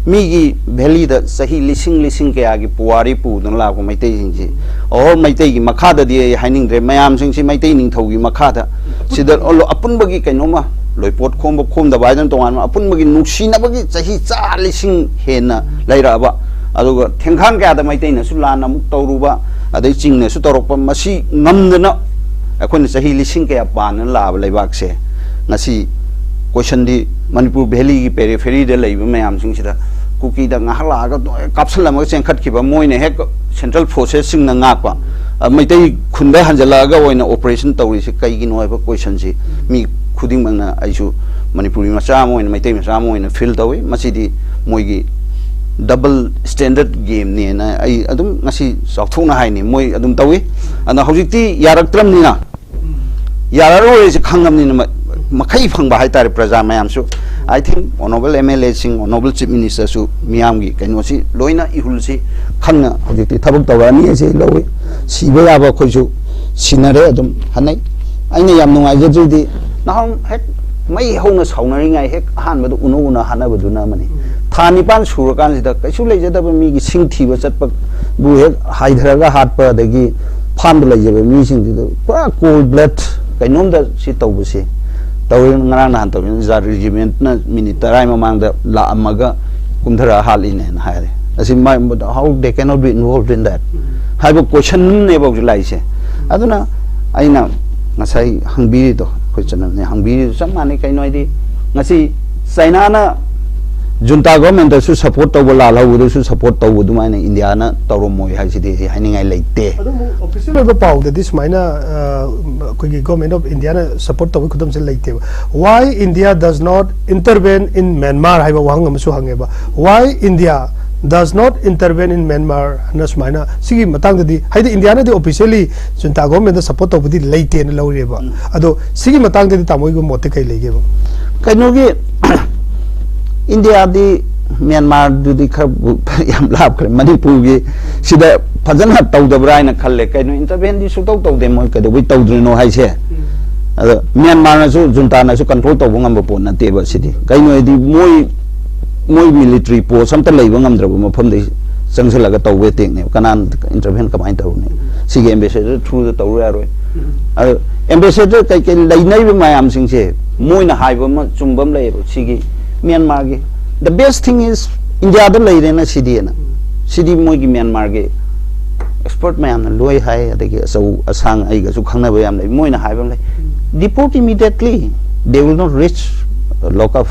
ꯃꯤꯒꯤ ꯚꯦꯂꯤꯗ ꯆꯍꯤ ꯂꯤꯁꯤꯡ ꯂꯤꯁꯤꯡ ꯀꯌꯥꯒꯤ ꯄꯨꯋꯥꯔꯤ ꯄꯨꯗꯨꯅ ꯂꯥꯛꯄ ꯃꯩꯇꯩꯁꯤꯡꯁꯤ, ꯑꯣ, ꯃꯩꯇꯩꯒꯤ ꯃꯈꯥꯗꯗꯤ ꯑꯩ ꯍꯥꯏꯅꯤꯡꯗ꯭ꯔꯦ, ꯃꯌꯥꯝꯁꯤꯡꯁꯤ ꯃꯩꯇꯩ ꯅꯤꯡꯊꯧꯒꯤ ꯃꯈꯥꯗ ꯁꯤꯗ ꯑꯄꯨꯟꯕꯒꯤ ꯀꯩꯅꯣꯝꯃ, ꯂꯣꯏꯄꯣꯠ ꯈꯣꯝꯕ ꯈꯣꯝꯗꯕ ꯍꯥꯏꯗꯅ ꯇꯣꯉꯥꯟꯕ, ꯑꯄꯨꯟꯕꯒꯤ ꯅꯨꯡꯁꯤꯅꯕꯒꯤ ꯆꯍꯤ ꯆꯥ ꯂꯤꯁꯤꯡ ꯍꯦꯟꯅ ꯂꯩꯔꯛꯑꯕ, ꯑꯗꯨꯒ ꯊꯦꯡꯈꯥꯡ ꯀꯌꯥꯗ ꯃꯩꯇꯩꯅꯁꯨ ꯂꯥꯟ ꯑꯃꯨꯛ ꯇꯧꯔꯨꯕ, ꯑꯗꯩ ꯆꯤꯡꯅꯁꯨ ꯇꯧꯔꯛꯄ, ꯃꯁꯤ ꯉꯝꯗꯅ ꯑꯩꯈꯣꯏꯅ ꯆꯍꯤ ꯂꯤꯁꯤꯡ ꯀꯌꯥ ꯄꯥꯟꯗꯅ ꯂꯥꯛꯑꯕ ꯂꯩꯕꯥꯛꯁꯦ ꯉꯁꯤ ꯀꯣꯏꯁꯟꯗꯤ, ꯃꯅꯤꯄꯨꯔ ꯚꯦꯂꯤꯒꯤ ꯄꯦꯔꯤꯐꯦꯔꯤꯗ ꯂꯩꯕ ꯃꯌꯥꯝꯁꯤꯡꯁꯤꯗ ꯀꯨꯀꯤꯗ ꯉꯥꯏꯍꯥꯛ ꯂꯥꯛꯑꯒ ꯀꯥꯞꯁꯜꯂꯝꯃꯒ ꯆꯦꯟꯈꯠꯈꯤꯕ, ꯃꯣꯏꯅ ꯍꯦꯛ ꯁꯦꯟꯇ꯭ꯔꯦꯜ ꯐꯣꯔꯁꯦꯁꯁꯤꯡꯅ ꯉꯥꯛꯄ, ꯑ, ꯃꯩꯇꯩ ꯈꯨꯟꯗ ꯍꯟꯖꯜꯂꯛꯑꯒ ꯑꯣꯏꯅ ꯑꯣꯄꯔꯦꯁꯟ ꯇꯧꯔꯤꯁꯦ ꯀꯩꯒꯤꯅꯣ ꯍꯥꯏꯕ ꯀꯣꯏꯁꯟꯁꯤ ꯃꯤ ꯈꯨꯗꯤꯡꯃꯛꯅ, ꯑꯩꯁꯨ ꯃꯅꯤꯄꯨꯔꯤ ꯃꯆꯥ ꯑꯃ ꯑꯣꯏꯅ, ꯃꯩꯇꯩ ꯃꯆꯥ ꯑꯃ ꯑꯣꯏꯅ ꯐꯤꯜ ꯇꯧꯏ꯫ ꯃꯁꯤꯗꯤ ꯃꯣꯏꯒꯤ ꯗꯕꯜ ꯁ꯭ꯇꯦꯟꯗꯔꯠ ꯒꯦꯝꯅꯦꯅ ꯑꯩ ꯑꯗꯨꯝ ꯉꯁꯤ ꯆꯥꯎꯊꯣꯛꯅ ꯍꯥꯏꯅꯤ꯫ ꯃꯣꯏ ꯑꯗꯨꯝ ꯇꯧꯏ꯫ ꯑꯗꯨꯅ ꯍꯧꯖꯤꯛꯇꯤ ꯌꯥꯔꯛꯇ꯭ꯔꯕꯅꯤꯅ, ꯌꯥꯔꯔꯣꯏꯁꯦ ꯈꯪꯉꯕꯅꯤꯅ, ꯃ-, ꯃꯈꯩ ꯐꯪꯕ ꯍꯥꯏꯇꯥꯔꯦ ꯄ꯭ꯔꯖꯥ ꯃꯌꯥꯝꯁꯨ꯫ I think honourable M L Aꯁꯤꯡ, honourable Chief Ministerꯁꯨ ꯃꯤꯌꯥꯝꯒꯤ ꯀꯩꯅꯣꯁꯤ ꯂꯣꯏꯅ, ꯏꯍꯨꯜꯁꯤ ꯈꯪꯅ ꯍꯧꯖꯤꯛꯇꯤ ꯊꯕꯛ ꯇꯧꯔꯛꯑꯅꯤ ꯍꯥꯏꯁꯦ ꯑꯩ ꯂꯧꯏ꯫ ꯁꯤꯕ ꯌꯥꯕ ꯑꯩꯈꯣꯏꯁꯨ ꯁꯤꯟꯅꯔꯦ, ꯑꯗꯨꯝ ꯍꯟꯅꯩ꯫ ꯑꯩꯅ ꯌꯥꯝ ꯅꯨꯡꯉꯥꯏꯖꯗ꯭ꯔꯤꯗꯤ, ꯅꯍꯥꯟ ꯍꯦꯛ ꯃꯩ ꯍꯧꯅ ꯁꯥꯎꯅꯔꯤꯉꯥꯏ ꯍꯦꯛ ꯑꯍꯥꯟꯕꯗ ꯎꯅꯧ ꯎꯅ ꯍꯥꯠꯅꯕꯗꯨꯅ ꯑꯃꯅꯤ꯫ ꯊꯥ ꯅꯤꯄꯥꯟ ꯁꯨꯔꯀꯥꯟꯁꯤꯗ ꯀꯩꯁꯨ ꯂꯩꯖꯗꯕ ꯃꯤꯒꯤ ꯁꯤꯡ ꯊꯤꯕ ꯆꯠꯄꯕꯨ ꯍꯦꯛ ꯍꯥꯏꯊꯔꯒ ꯍꯥꯠꯄ, ꯑꯗꯒꯤ ꯐꯥꯝꯗ ꯂꯩꯖꯕ ꯃꯤꯁꯤꯡꯗꯨꯗ ꯄꯨꯔꯥ cold blood ꯀꯩꯅꯣꯝꯗ ꯁꯤ ꯇꯧꯕꯁꯤ ꯇꯧꯔꯤ꯫ ꯉꯔꯥꯡ ꯅꯍꯥꯟ ꯇꯧꯔꯤ, ꯖꯥꯠ ꯔꯦꯖꯤꯃꯦꯟꯠꯅ ꯃꯤꯅꯤꯠ ꯇꯔꯥ ꯃꯃꯥꯡꯗ ꯂꯥꯛꯑꯝꯃꯒ ꯀꯨꯝꯊꯔꯒ ꯍꯥꯠꯂꯤꯅꯦꯅ ꯍꯥꯏꯔꯦ꯫ ꯑꯁꯤ ꯃꯥ-, how they cannot be involved in that ꯍꯥꯏꯕ ꯀꯣꯏꯁꯟꯅꯦꯕ ꯍꯧꯖꯤꯛ ꯂꯥꯛꯏꯁꯦ꯫ ꯑꯗꯨꯅ ꯑꯩꯅ ꯉꯁꯥꯏ ꯍꯪꯕꯤꯔꯤꯗꯣ, ꯑꯩꯈꯣꯏ ꯆꯅꯝꯅ ꯍꯪꯕꯤꯔꯤꯗꯣ ꯆꯞ ꯃꯥꯟꯅꯩ꯫ ꯀꯩꯅꯣ ꯍꯥꯏꯗꯤ, ꯉꯁꯤ ꯆꯥꯏꯅꯥꯅ ꯖꯨꯟꯇꯥ ꯒꯣꯔꯃꯦꯟꯗꯁꯨ ꯁꯄꯣꯔꯠ ꯇꯧꯕ, ꯂꯥꯜꯍꯧꯕꯗꯁꯨ ꯁꯄꯣꯔꯠ ꯇꯧꯕ ꯑꯗꯨꯃꯥꯏꯅ ꯏꯟꯗꯤꯌꯥꯅ ꯇꯧꯔꯝꯃꯣꯏ ꯍꯥꯏꯁꯤꯗꯤ ꯑꯩ ꯍꯥꯏꯅꯤꯡꯉꯥꯏ ꯂꯩꯇꯦ꯫ ꯑꯗꯨꯕꯨ ꯑꯣꯐꯤꯁꯤꯌꯦꯜ ꯑꯣꯏꯕ ꯄꯥꯎꯗꯗꯤ ꯁꯨꯃꯥꯏꯅ, ꯑ, ꯑꯩꯈꯣꯏꯒꯤ ꯒꯣꯔꯃꯦꯟ ꯑꯣꯐ ꯏꯟꯗꯤꯌꯥꯅ ꯁꯄꯣꯔꯠ ꯇꯧꯕꯒꯤ ꯈꯨꯗꯝꯁꯦ ꯂꯩꯇꯦꯕ꯫ "Why India does not intervene in Myanmar?" ꯍꯥꯏꯕ ꯋꯥꯍꯪ ꯑꯃꯁꯨ ꯍꯪꯉꯦꯕ꯫ "Why India does not intervene in Myanmar?" ꯍꯥꯏꯅ ꯁꯨꯃꯥꯏꯅ, ꯁꯤꯒꯤ ꯃꯇꯥꯡꯗꯗꯤ, ꯍꯥꯏꯗꯤ ꯏꯟꯗꯤꯌꯥꯅꯗꯤ ꯑꯣꯐꯤꯁꯤꯌꯦꯜꯂꯤ ꯖꯨꯟꯇꯥ ꯒꯣꯔꯃꯦꯟꯗ ꯁꯄꯣꯔꯠ ꯇꯧꯕꯗꯤ ꯂꯩꯇꯦꯅ ꯂꯧꯔꯤꯕ꯫ ꯎꯝ꯫ ꯑꯗꯣ ꯁꯤꯒꯤ ꯃꯇꯥꯡꯗꯗꯤ ꯇꯥꯃꯣꯒꯤ ꯃꯣꯠꯇꯤ ꯀꯩ ꯂꯩꯒꯦꯕ? ꯀꯩꯅꯣꯒꯤ, ꯏꯟꯗꯤꯌꯥꯗꯤ ꯃ꯭ꯌꯥꯟꯃꯥꯔꯗꯨꯗꯤ ꯈꯔꯕꯨ ꯌꯥꯝ ꯂꯥꯞꯈ꯭ꯔꯦ꯫ ꯃꯅꯤꯄꯨꯔꯒꯤ ꯁꯤꯗ ꯐꯖꯅ ꯇꯧꯗꯕ꯭ꯔꯥ ꯍꯥꯏꯅ ꯈꯜꯂꯦ꯫ ꯀꯩꯅꯣ, ꯏꯟꯇꯔꯚꯦꯟꯗꯤ ꯁꯨꯡꯇꯧ ꯇꯧꯗꯦ꯫ ꯃꯣꯏ ꯀꯩꯗꯧꯕꯩ ꯇꯧꯗ꯭ꯔꯤꯅꯣ ꯍꯥꯏꯁꯦ꯫ ꯎꯝ꯫ ꯑꯗꯣ ꯃ꯭ꯌꯥꯟꯃꯥꯔꯅꯁꯨ, ꯖꯨꯟꯇꯥꯅꯁꯨ ꯀꯟꯇ꯭ꯔꯣꯜ ꯇꯧꯕ ꯉꯝꯕ ꯄꯣꯠ ꯅꯠꯇꯦꯕ ꯁꯤꯗꯤ꯫ ꯀꯩꯅꯣ ꯍꯥꯏꯗꯤ, ꯃꯣꯏ, ꯃꯣꯏ ꯃꯤꯂꯤꯇꯔꯤ ꯄꯣꯁ ꯑꯝꯇ ꯂꯩꯕ ꯉꯝꯗ꯭ꯔꯕ ꯃꯐꯝꯗ ꯆꯪꯁꯤꯜꯂꯒ ꯇꯧꯕ ꯑꯦꯇꯦꯛꯅꯦꯕ꯫ ꯀꯅꯥꯅ ꯏꯟꯇꯔꯚꯦꯟ ꯀꯃꯥꯏꯅ ꯇꯧꯔꯨꯅꯤ? ꯁꯤꯒꯤ ꯑꯦꯝꯕꯦꯁꯦꯗꯔ ꯊ꯭ꯔꯨꯗ ꯇꯧꯔꯨ ꯌꯥꯔꯣꯏ꯫ ꯑꯗꯣ ꯑꯦꯝꯕꯦꯁꯦꯗꯔ ꯀꯩꯀꯩ ꯂꯩꯅꯔꯤꯕ ꯃꯌꯥꯝꯁꯤꯡꯁꯦ, ꯃꯣꯏꯅ ꯍꯥꯏꯕ ꯑꯃ ꯆꯨꯝꯕ ꯑꯃ ꯂꯩꯌꯦꯕ꯫ ꯁꯤꯒꯤ ꯃ꯭ꯌꯥꯟꯃꯥꯔꯒꯤ, "The best thing is, ꯏꯟꯗꯤꯌꯥꯗ ꯂꯩꯔꯦꯅ ꯁꯤꯗꯤꯅ"꯫ ꯁꯤꯗꯤ ꯃꯣꯏꯒꯤ ꯃ꯭ꯌꯥꯟꯃꯥꯔꯒꯤ ꯑꯦꯛꯁꯄꯔꯠ ꯃꯌꯥꯝꯅ ꯂꯣꯏ ꯍꯥꯏ, ꯑꯗꯒꯤ ꯑꯆꯧ ꯑꯁꯥꯡ ꯑꯩꯒꯁꯨ ꯈꯪꯅꯕ ꯌꯥꯝ ꯂꯩ꯫ ꯃꯣꯏꯅ ꯍꯥꯏꯕ ꯑꯃ ꯂꯩ, "Deport immediately, they will not reach lock up."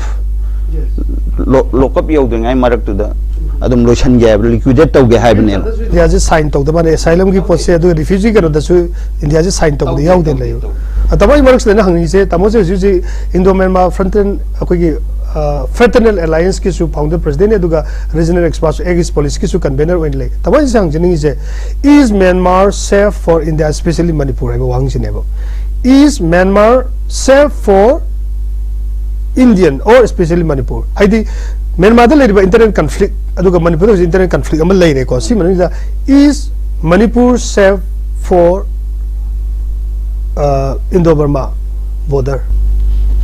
ꯂꯣ-, ꯂꯣꯛ ꯑꯞ ꯌꯧꯗ꯭ꯔꯤꯉꯩ ꯃꯔꯛꯇꯨꯗ ꯑꯗꯨꯝ ꯂꯣꯏꯁꯟꯒꯦ ꯍꯥꯏꯕ, ꯂꯤꯀ꯭ꯋꯤꯗꯦꯠ ꯇꯧꯒꯦ ꯍꯥꯏꯕꯅꯦꯕ꯫ ꯏꯟꯗꯤꯌꯥꯁꯦ ꯁꯥꯏꯟ ꯇꯧꯗꯕ ꯃꯥꯅꯦ, ꯑꯦꯁꯥꯏꯂꯝꯒꯤ ꯄꯣꯠꯁꯦ, ꯑꯗꯨꯒ ꯔꯤꯐ꯭ꯌꯨꯖꯤ ꯀꯩꯅꯣꯗꯁꯨ ꯏꯟꯗꯤꯌꯥꯁꯦ ꯁꯥꯏꯟ ꯇꯧꯕꯗ ꯇꯧꯗꯦ, ꯌꯥꯎꯗꯦꯅ ꯇꯧꯗꯦ, ꯂꯩꯌꯦꯕ꯫ ꯇꯧꯗꯦ꯫ ꯑ, ꯇꯥꯃꯣ, ꯑꯩ ꯃꯔꯛꯁꯤꯗ ꯑꯩꯅ ꯍꯪꯅꯤꯡꯉꯤꯁꯦ, ꯇꯥꯃꯣꯁꯦ ꯍꯧꯖꯤꯛ ꯍꯧꯖꯤꯛ ꯏꯟꯗꯣ ꯃ꯭ꯌꯥꯟꯃꯥꯔ ꯐ꯭ꯔꯟꯇꯦꯜ, ꯑꯩꯈꯣꯏꯒꯤ, ꯑ, ꯐ꯭ꯔꯦꯇꯔꯅꯦꯜ ꯑꯦꯂꯥꯏꯟꯁꯀꯤꯁꯨ ꯐꯥꯎꯟꯗꯔ ꯄ꯭ꯔꯁꯤꯗꯦꯟꯅꯤ, ꯑꯗꯨꯒ ꯔꯤꯖꯅꯦꯜ ꯑꯦꯛꯁꯄꯥꯔꯠꯁꯨ, ꯑꯦꯛꯁ ꯄꯣꯂꯤꯁꯀꯤꯁꯨ ꯀꯟꯚꯦꯅꯔ ꯑꯣꯏꯅ ꯂꯩ꯫ ꯇꯥꯃꯣ, ꯑꯩꯁꯦ ꯍꯪꯖꯅꯤꯡꯉꯤꯁꯦ, "Is Myanmar safe for India, especially Manipur?" ꯍꯥꯏꯕ ꯋꯥꯍꯪꯁꯤꯅꯦꯕ꯫ "Is Myanmar safe for Indian or especially Manipur?" ꯍꯥꯏꯗꯤ, ꯃ꯭ꯌꯥꯟꯃꯥꯔꯗ ꯂꯩꯔꯤꯕ ꯏꯟꯇꯔꯅꯦꯜ ꯀꯟꯐ꯭ꯂꯤꯛ, ꯑꯗꯨꯒ ꯃꯅꯤꯄꯨꯔꯗ ꯍꯧꯖꯤꯛ ꯏꯟꯇꯔꯅꯦꯜ ꯀꯟꯐ꯭ꯂꯤꯛ ꯑꯃ ꯂꯩꯔꯦꯀꯣ꯫ ꯁꯤ ꯃꯅꯨꯡꯁꯤꯗ, "Is Manipur safe for, uh, Indo-Burma border?"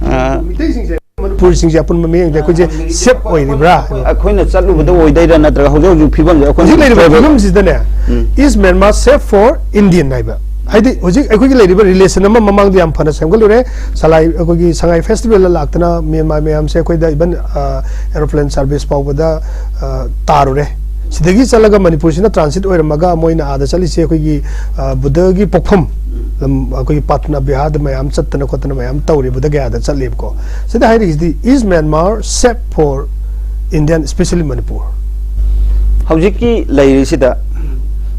ꯑ, ꯃꯤꯇꯩꯁꯤꯡꯁꯦ, ꯃꯅꯤꯄꯨꯔꯤꯁꯤꯡꯁꯦ ꯑꯄꯨꯟꯕ ꯃꯤꯠꯌꯦꯡꯗ ꯑꯩꯈꯣꯏꯁꯦ ꯁꯦꯐ ꯑꯣꯏꯔꯤꯕ꯭ꯔꯥ ꯍꯥꯏꯕ? ꯑꯩꯈꯣꯏꯅ ꯆꯠꯂꯨꯕꯗ ꯑꯣꯏꯗꯣꯏꯔꯥ, ꯅꯠꯇ꯭ꯔꯒ ꯍꯧꯖꯤꯛ ꯍꯧꯖꯤꯛ ꯐꯤꯕꯝꯁꯦ ꯑꯩꯈꯣꯏ ꯍꯧꯖꯤꯛ ꯂꯩꯔꯤꯕ ꯐꯤꯕꯝꯁꯤꯗꯅꯦ, ꯎꯝ꯫ "Is Myanmar safe for Indian?" ꯍꯥꯏꯕ꯫ ꯍꯥꯏꯗꯤ ꯍꯧꯖꯤꯛ ꯑꯩꯈꯣꯏꯒꯤ ꯂꯩꯔꯤꯕ ꯔꯤꯂꯦꯁꯟ ꯑꯃ ꯃꯃꯥꯡꯗ ꯌꯥꯝ ꯐꯅ ꯁꯦꯝꯒꯠꯂꯨꯔꯦ꯫ ꯁꯂꯥꯏ, ꯑꯩꯈꯣꯏꯒꯤ ꯁꯉꯥꯏ ꯐꯦꯁꯇꯤꯚꯦꯜꯗ ꯂꯥꯛꯇꯅ ꯃ꯭ꯌꯥꯟꯃꯥꯔ ꯃꯌꯥꯝꯁꯦ ꯑꯩꯈꯣꯏꯗ ꯏꯚꯟ, ꯑ, ꯑꯦꯔꯣꯄ꯭ꯂꯦꯟ ꯁꯥꯔꯚꯤꯁ ꯐꯥꯎꯕꯗ, ꯑ, ꯇꯥꯔꯨꯔꯦ꯫ ꯁꯤꯗꯒꯤ ꯆꯠꯂꯒ ꯃꯅꯤꯄꯨꯔꯁꯤꯅ ꯇ꯭ꯔꯥꯟꯁꯤꯠ ꯑꯣꯏꯔꯝꯃꯒ ꯃꯣꯏꯅ ꯑꯥꯗ ꯆꯠꯂꯤꯁꯦ ꯑꯩꯈꯣꯏꯒꯤ, ꯑ, ꯕꯨꯙꯒꯤ ꯄꯣꯛꯐꯝ ꯂꯝ, ꯑꯩꯈꯣꯏꯒꯤ ꯄꯥꯠꯅ ꯕꯤꯍꯥꯔꯗ ꯃꯌꯥꯝ ꯆꯠꯇꯅ ꯈꯣꯠꯇꯅ ꯃꯌꯥꯝ ꯇꯧꯔꯤ, ꯕꯨꯙ ꯒꯌꯥꯗ ꯆꯠꯂꯦꯕꯀꯣ꯫ ꯁꯤꯗ ꯍꯥꯏꯔꯤꯁꯤꯗꯤ, "Is Myanmar safe for Indian, especially Manipur?" ꯍꯧꯖꯤꯛꯀꯤ ꯂꯩꯔꯤꯁꯤꯗ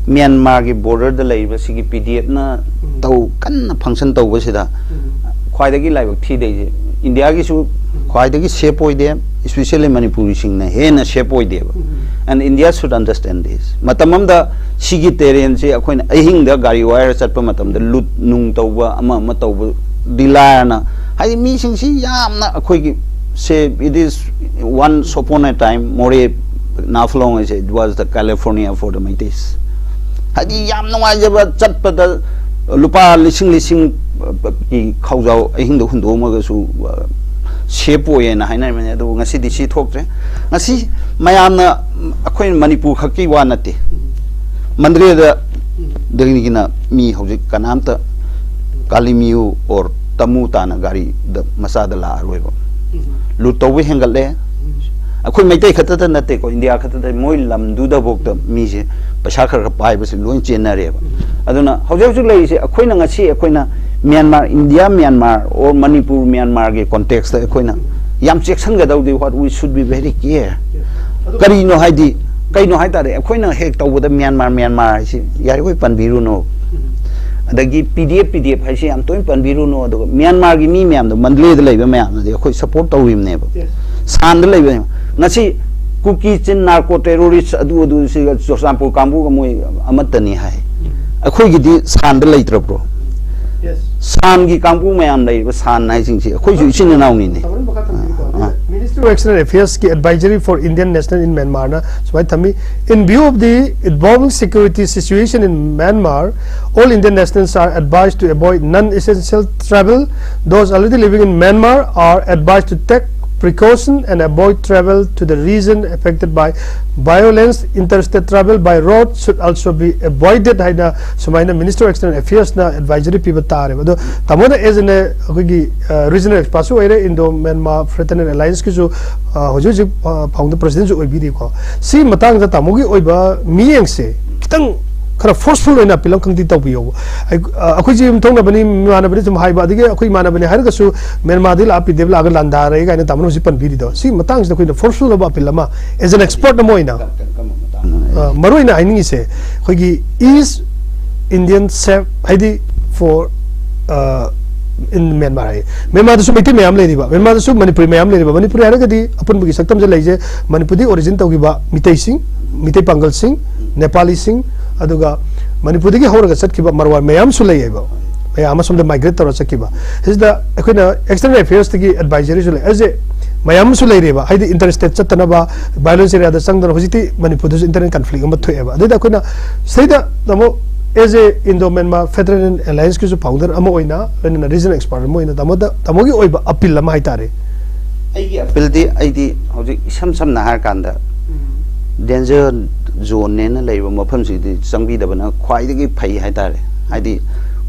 ꯃ꯭ꯌꯥꯟꯃꯥꯔꯒꯤ ꯕꯣꯔꯗꯔꯗ ꯂꯩꯔꯤꯕ ꯁꯤꯒꯤ ꯄꯤ ꯗꯤ ꯑꯦꯐꯅ ꯇꯧ ꯀꯟꯅ ꯐꯪꯁꯟ ꯇꯧꯕꯁꯤꯗ ꯈ꯭ꯋꯥꯏꯗꯒꯤ ꯂꯥꯏꯕꯛ ꯊꯤꯗꯣꯏꯁꯦ ꯏꯟꯗꯤꯌꯥꯒꯤꯁꯨ ꯈ꯭ꯋꯥꯏꯗꯒꯤ ꯁꯦꯞ ꯑꯣꯏꯗꯦ, especially ꯃꯅꯤꯄꯨꯔꯤꯁꯤꯡꯅ ꯍꯦꯟꯅ ꯁꯦꯞ ꯑꯣꯏꯗꯦꯕ꯫ And India should understand this. ꯃꯇꯝ ꯑꯃꯗ ꯁꯤꯒꯤ ꯇꯦꯔꯦꯟꯁꯦ ꯑꯩꯈꯣꯏꯅ ꯑꯍꯤꯡꯗ ꯒꯥꯔꯤ ꯋꯥꯏꯔ ꯆꯠꯄ ꯃꯇꯝꯗ ꯂꯨꯠ ꯅꯨꯡ ꯇꯧꯕ, ꯑꯃ ꯑꯃ ꯇꯧꯕꯗꯤ ꯂꯥꯏꯔꯅ, ꯍꯥꯏꯗꯤ ꯃꯤꯁꯤꯡꯁꯤ ꯌꯥꯝꯅ ꯑꯩꯈꯣꯏꯒꯤ ꯁꯦ, it is once upon a time, ꯃꯣꯔꯦ ꯅꯥꯐꯂꯣꯡ ꯍꯥꯏꯁꯦ, it was the California for the Meiteis. ꯍꯥꯏꯗꯤ ꯌꯥꯝ ꯅꯨꯡꯉꯥꯏꯖꯕ, ꯆꯠꯄꯗ ꯂꯨꯄꯥ ꯂꯤꯁꯤꯡ ꯂꯤꯁꯤꯡ ꯒꯤ ꯈꯥꯎꯖꯥꯎ ꯑꯍꯤꯡꯗ ꯍꯨꯟꯗꯣꯛꯑꯝꯃꯒꯁꯨ, ꯑ, ꯁꯦꯞ ꯑꯣꯏꯌꯦꯅ ꯍꯥꯏꯅꯔꯝꯕꯅꯤ꯫ ꯑꯗꯨꯕꯨ ꯉꯁꯤꯗꯤ ꯁꯤ ꯊꯣꯛꯇ꯭ꯔꯦ꯫ ꯉꯁꯤ ꯃꯌꯥꯝꯅ, ꯎꯝ, ꯑꯩꯈꯣꯏ ꯃꯅꯤꯄꯨꯔ ꯈꯛꯀꯤ ꯋꯥ ꯅꯠꯇꯦ꯫ ꯃꯟꯗ꯭ꯔꯦꯗ ꯗꯒꯤꯅ ꯃꯤ ꯍꯧꯖꯤꯛ ꯀꯅꯥꯝꯇ ꯀꯥꯂꯤꯃꯤꯌꯨ or ꯇꯃꯨ ꯇꯥꯅ ꯒꯥꯔꯤꯗ ꯃꯆꯥꯗ ꯂꯥꯛꯑꯔꯣꯏꯕ꯫ ꯂꯨꯠ ꯇꯧꯕ ꯍꯦꯟꯒꯠꯂꯦ꯫ ꯑꯩꯈꯣꯏ ꯃꯩꯇꯩ ꯈꯛꯇꯗ ꯅꯠꯇꯦꯀꯣ, ꯏꯟꯗꯤꯌꯥ ꯈꯛꯇꯗ, ꯃꯣꯏ ꯂꯝꯗꯨꯗꯐꯥꯎꯗ ꯃꯤꯁꯦ ꯄꯩꯁꯥ ꯈꯔ ꯈꯔ ꯄꯥꯏꯕꯁꯦ ꯂꯣꯏ ꯆꯦꯟꯅꯔꯦꯕ꯫ ꯑꯗꯨꯅ ꯍꯧꯖꯤꯛ ꯍꯧꯖꯤꯛ ꯂꯩꯔꯤꯁꯦ ꯑꯩꯈꯣꯏꯅ ꯉꯁꯤ ꯑꯩꯈꯣꯏꯅ ꯃ꯭ꯌꯥꯟꯃꯥꯔ, ꯏꯟꯗꯤꯌꯥ ꯃ꯭ꯌꯥꯟꯃꯥꯔ or ꯃꯅꯤꯄꯨꯔ ꯃ꯭ꯌꯥꯟꯃꯥꯔꯒꯤ ꯀꯣꯟꯇꯦꯛꯁꯇ ꯑꯩꯈꯣꯏꯅ ꯌꯥꯝ ꯆꯦꯛꯁꯤꯟꯒꯗꯧꯗꯤ, what we should be very clear꯫ ꯀꯔꯤꯅꯣ ꯍꯥꯏꯗꯤ, ꯀꯩꯅꯣ ꯍꯥꯏ ꯇꯥꯔꯦ, ꯑꯩꯈꯣꯏꯅ ꯍꯦꯛ ꯇꯧꯕꯗ ꯃ꯭ꯌꯥꯟꯃꯥꯔ, ꯃ꯭ꯌꯥꯟꯃꯥꯔ ꯍꯥꯏꯁꯤ ꯌꯥꯔꯤꯈꯣꯏ ꯄꯟꯕꯤꯔꯨꯅꯨ꯫ ꯑꯗꯒꯤ ꯄꯤ ꯗꯤ ꯑꯦꯐ, ꯄꯤ ꯗꯤ ꯑꯦꯐ ꯍꯥꯏꯁꯤ ꯌꯥꯝ ꯇꯣꯏꯅ ꯄꯟꯕꯤꯔꯨꯅꯨ꯫ ꯑꯗꯨꯒ ꯃ꯭ꯌꯥꯟꯃꯥꯔꯒꯤ ꯃꯤ ꯃꯌꯥꯝꯗꯣ, ꯃꯟꯗꯂꯦꯗ ꯂꯩꯕ ꯃꯌꯥꯝꯅꯗꯤ ꯑꯩꯈꯣꯏ ꯁꯞꯄꯣꯔꯠ ꯇꯧꯔꯤꯕꯅꯦꯕ꯫ ꯁꯥꯟꯗ ꯂꯩꯕꯅꯦꯕ꯫ ꯉꯁꯤ ꯀꯨꯀꯤ ꯆꯤꯟ ꯅꯥꯔꯀꯣ ꯇꯦꯔꯣꯔꯤꯁ ꯑꯗꯨ ꯑꯗꯨ ꯁꯤꯒ ꯆꯨꯔꯆꯥꯟꯄꯨꯔ ꯀꯥꯡꯕꯨꯒ ꯃꯣꯏ ꯑꯃꯠꯇꯅꯤ ꯍꯥꯏ꯫ ꯑꯩꯈꯣꯏꯒꯤꯗꯤ ꯁꯥꯟꯗ ꯂꯩꯇ꯭ꯔꯕ꯭ꯔꯣ? ꯁꯥꯟꯒꯤ ꯀꯥꯡꯕꯨ ꯃꯌꯥꯝ ꯂꯩꯔꯤꯕ ꯁꯥꯟ ꯍꯥꯏꯁꯤꯡꯁꯤ ꯑꯩꯈꯣꯏꯁꯨ ꯏꯆꯤꯟ ꯏꯅꯥꯎꯅꯤꯅꯦ꯫ ꯑꯥ, ꯑꯥ꯫ Ministry of External Affairs ꯀꯤ advisory for Indian national in Myanmar ꯅ ꯁꯨꯃꯥꯏꯅ ꯊꯝꯃꯤ, "In view of the evolving security situation in Myanmar, all Indian nationals are advised to avoid non-essential travel. Those already living in Myanmar are advised to take precaution and avoid travel to the region affected by violence. Interstate travel by road should also be avoided ꯍꯥꯏꯅ ꯁꯨꯃꯥꯏꯅ Minister of External Affairs ꯅ advisory ꯄꯤꯕ ꯇꯥꯔꯦꯕ꯫ ꯑꯗꯣ ꯇꯥꯃꯣꯅ as an ꯑꯩꯈꯣꯏꯒꯤ ꯔꯤꯖꯅꯦꯜ ꯑꯦꯛꯁꯄꯥꯔꯠꯁꯨ ꯑꯣꯏꯔꯦ, ꯏꯟꯗꯣ ꯃꯦꯟꯃꯥ ꯐ꯭ꯔꯦꯇꯔꯅꯦꯜ ꯑꯦꯂꯥꯏꯟꯁꯀꯤꯁꯨ ꯍꯧꯖꯤꯛ ꯍꯧꯖꯤꯛ ꯐꯥꯎꯟꯗꯔ ꯄ꯭ꯔꯁꯤꯗꯦꯟꯁꯨ ꯑꯣꯏꯕꯤꯔꯤꯀꯣ꯫ ꯁꯤ ꯃꯇꯥꯡꯗ ꯇꯥꯃꯣꯒꯤ ꯑꯣꯏꯕ ꯃꯤꯠꯌꯦꯡꯁꯦ ꯈꯤꯇꯪ ꯈꯔ ꯐꯣꯔꯁꯐꯨꯜ ꯑꯣꯏꯅ ꯑꯄꯤꯜ ꯑꯃꯈꯪꯗꯤ ꯇꯧꯕꯤꯌꯣꯕ꯫ ꯑꯩ- ꯑ, ꯑꯩꯈꯣꯏꯁꯦ ꯌꯨꯝꯊꯪꯅꯕꯅꯤ, ꯏꯃꯥꯟꯅꯕꯅꯤ ꯁꯨꯝ ꯍꯥꯏꯕ, ꯑꯗꯒꯤ ꯑꯩꯈꯣꯏ ꯏꯃꯥꯟꯅꯕꯅꯤ ꯍꯥꯏꯔꯒꯁꯨ ꯃꯦꯟꯃꯥꯔꯗꯒꯤ ꯂꯥꯛꯑ ꯄꯤꯗꯦꯕ ꯂꯥꯛꯑꯒ ꯂꯥꯟꯗꯥꯔꯦ ꯀꯥꯏꯅ ꯇꯥꯃꯣꯅ ꯍꯧꯖꯤꯛ ꯄꯟꯕꯤꯔꯤꯗꯣ, ꯁꯤ ꯃꯇꯥꯡꯁꯤꯗ ꯑꯩꯈꯣꯏꯅ ꯐꯣꯔꯁꯐꯨꯜ ꯑꯣꯏꯕ ꯑꯄꯤꯜ ꯑꯃ, as an expert ꯑꯃ ꯑꯣꯏꯅ, ꯑ, ꯃꯔꯨ ꯑꯣꯏꯅ ꯍꯥꯏꯅꯤꯡꯉꯤꯁꯦ ꯑꯩꯈꯣꯏꯒꯤ East Indian safe ꯍꯥꯏꯗꯤ for, ꯑ, in Myanmar ꯍꯥꯏ꯫ ꯃꯦꯟꯃꯥꯔꯗꯁꯨ ꯃꯩꯇꯩ ꯃꯌꯥꯝ ꯂꯩꯔꯤꯕ, ꯃꯦꯟꯃꯥꯔꯗꯁꯨ ꯃꯅꯤꯄꯨꯔꯤ ꯃꯌꯥꯝ ꯂꯩꯔꯤꯕ꯫ ꯃꯅꯤꯄꯨꯔꯤ ꯍꯥꯏꯔꯒꯗꯤ ꯑꯄꯨꯟꯕꯒꯤ ꯁꯛꯇꯝꯁꯦ ꯂꯩꯖꯦ, ꯃꯅꯤꯄꯨꯔꯗꯒꯤ ꯑꯣꯔꯤꯖꯤꯟ ꯇꯧꯈꯤꯕ ꯃꯤꯇꯩꯁꯤꯡ, ꯃꯤꯇꯩ ꯄꯥꯡꯒꯜꯁꯤꯡ, ꯅꯦꯄꯥꯂꯤꯁꯤꯡ, ꯑꯗꯨꯒ ꯃꯅꯤꯄꯨꯔꯗꯒꯤ ꯍꯧꯔꯒ ꯆꯠꯈꯤꯕ ꯃꯔꯋꯥꯔ ꯃꯌꯥꯝꯁꯨ ꯂꯩꯌꯦꯕ꯫ ꯃꯌꯥꯝ ꯑꯃ ꯁꯣꯝꯗ migrate ꯇꯧꯔ ꯆꯠꯈꯤꯕ꯫ ꯁꯤꯗ ꯑꯩꯈꯣꯏꯅ external affairs ꯇꯒꯤ advisory ꯁꯨ ꯂꯩ꯫ ꯑꯩꯁꯦ ꯃꯌꯥꯝ ꯑꯃꯁꯨ ꯂꯩꯔꯦꯕ, ꯍꯥꯏꯗꯤ interstate ꯆꯠꯇꯅꯕ, violence area ꯗ ꯆꯪꯗꯅ, ꯍꯧꯖꯤꯛꯇꯤ ꯃꯅꯤꯄꯨꯔꯗꯁꯨ internal conflict ꯑꯃ ꯊꯣꯛꯑꯦꯕ꯫ ꯑꯗꯩꯗ ꯑꯩꯈꯣꯏꯅ ꯁꯤꯗꯩꯗ ꯇꯥꯃꯣ, as a Indo Myanmar Fraternal Alliance ꯀꯤꯁꯨ founder ꯑꯃ ꯑꯣꯏꯅ, ꯂꯣꯏꯅꯅ regional expert ꯑꯃ ꯑꯣꯏꯅ ꯇꯥꯃꯣꯗ, ꯇꯥꯃꯣꯒꯤ ꯑꯣꯏꯕ ꯑꯄꯤꯜ ꯑꯃ ꯍꯥꯏꯇꯥꯔꯦ꯫ ꯑꯩꯒꯤ ꯑꯄꯤꯜꯗꯤ, ꯑꯩꯗꯤ ꯍꯧꯖꯤꯛ ꯏꯁꯝ ꯁꯝꯅ ꯍꯥꯏꯔꯀꯥꯟꯗ danger zone ꯅꯦꯅ ꯂꯩꯔꯤꯕ ꯃꯐꯝꯁꯤꯗꯤ ꯆꯪꯕꯤꯗꯕꯅ ꯈ꯭ꯋꯥꯏꯗꯒꯤ ꯐꯩ ꯍꯥꯏꯇꯥꯔꯦ꯫ ꯍꯥꯏꯗꯤ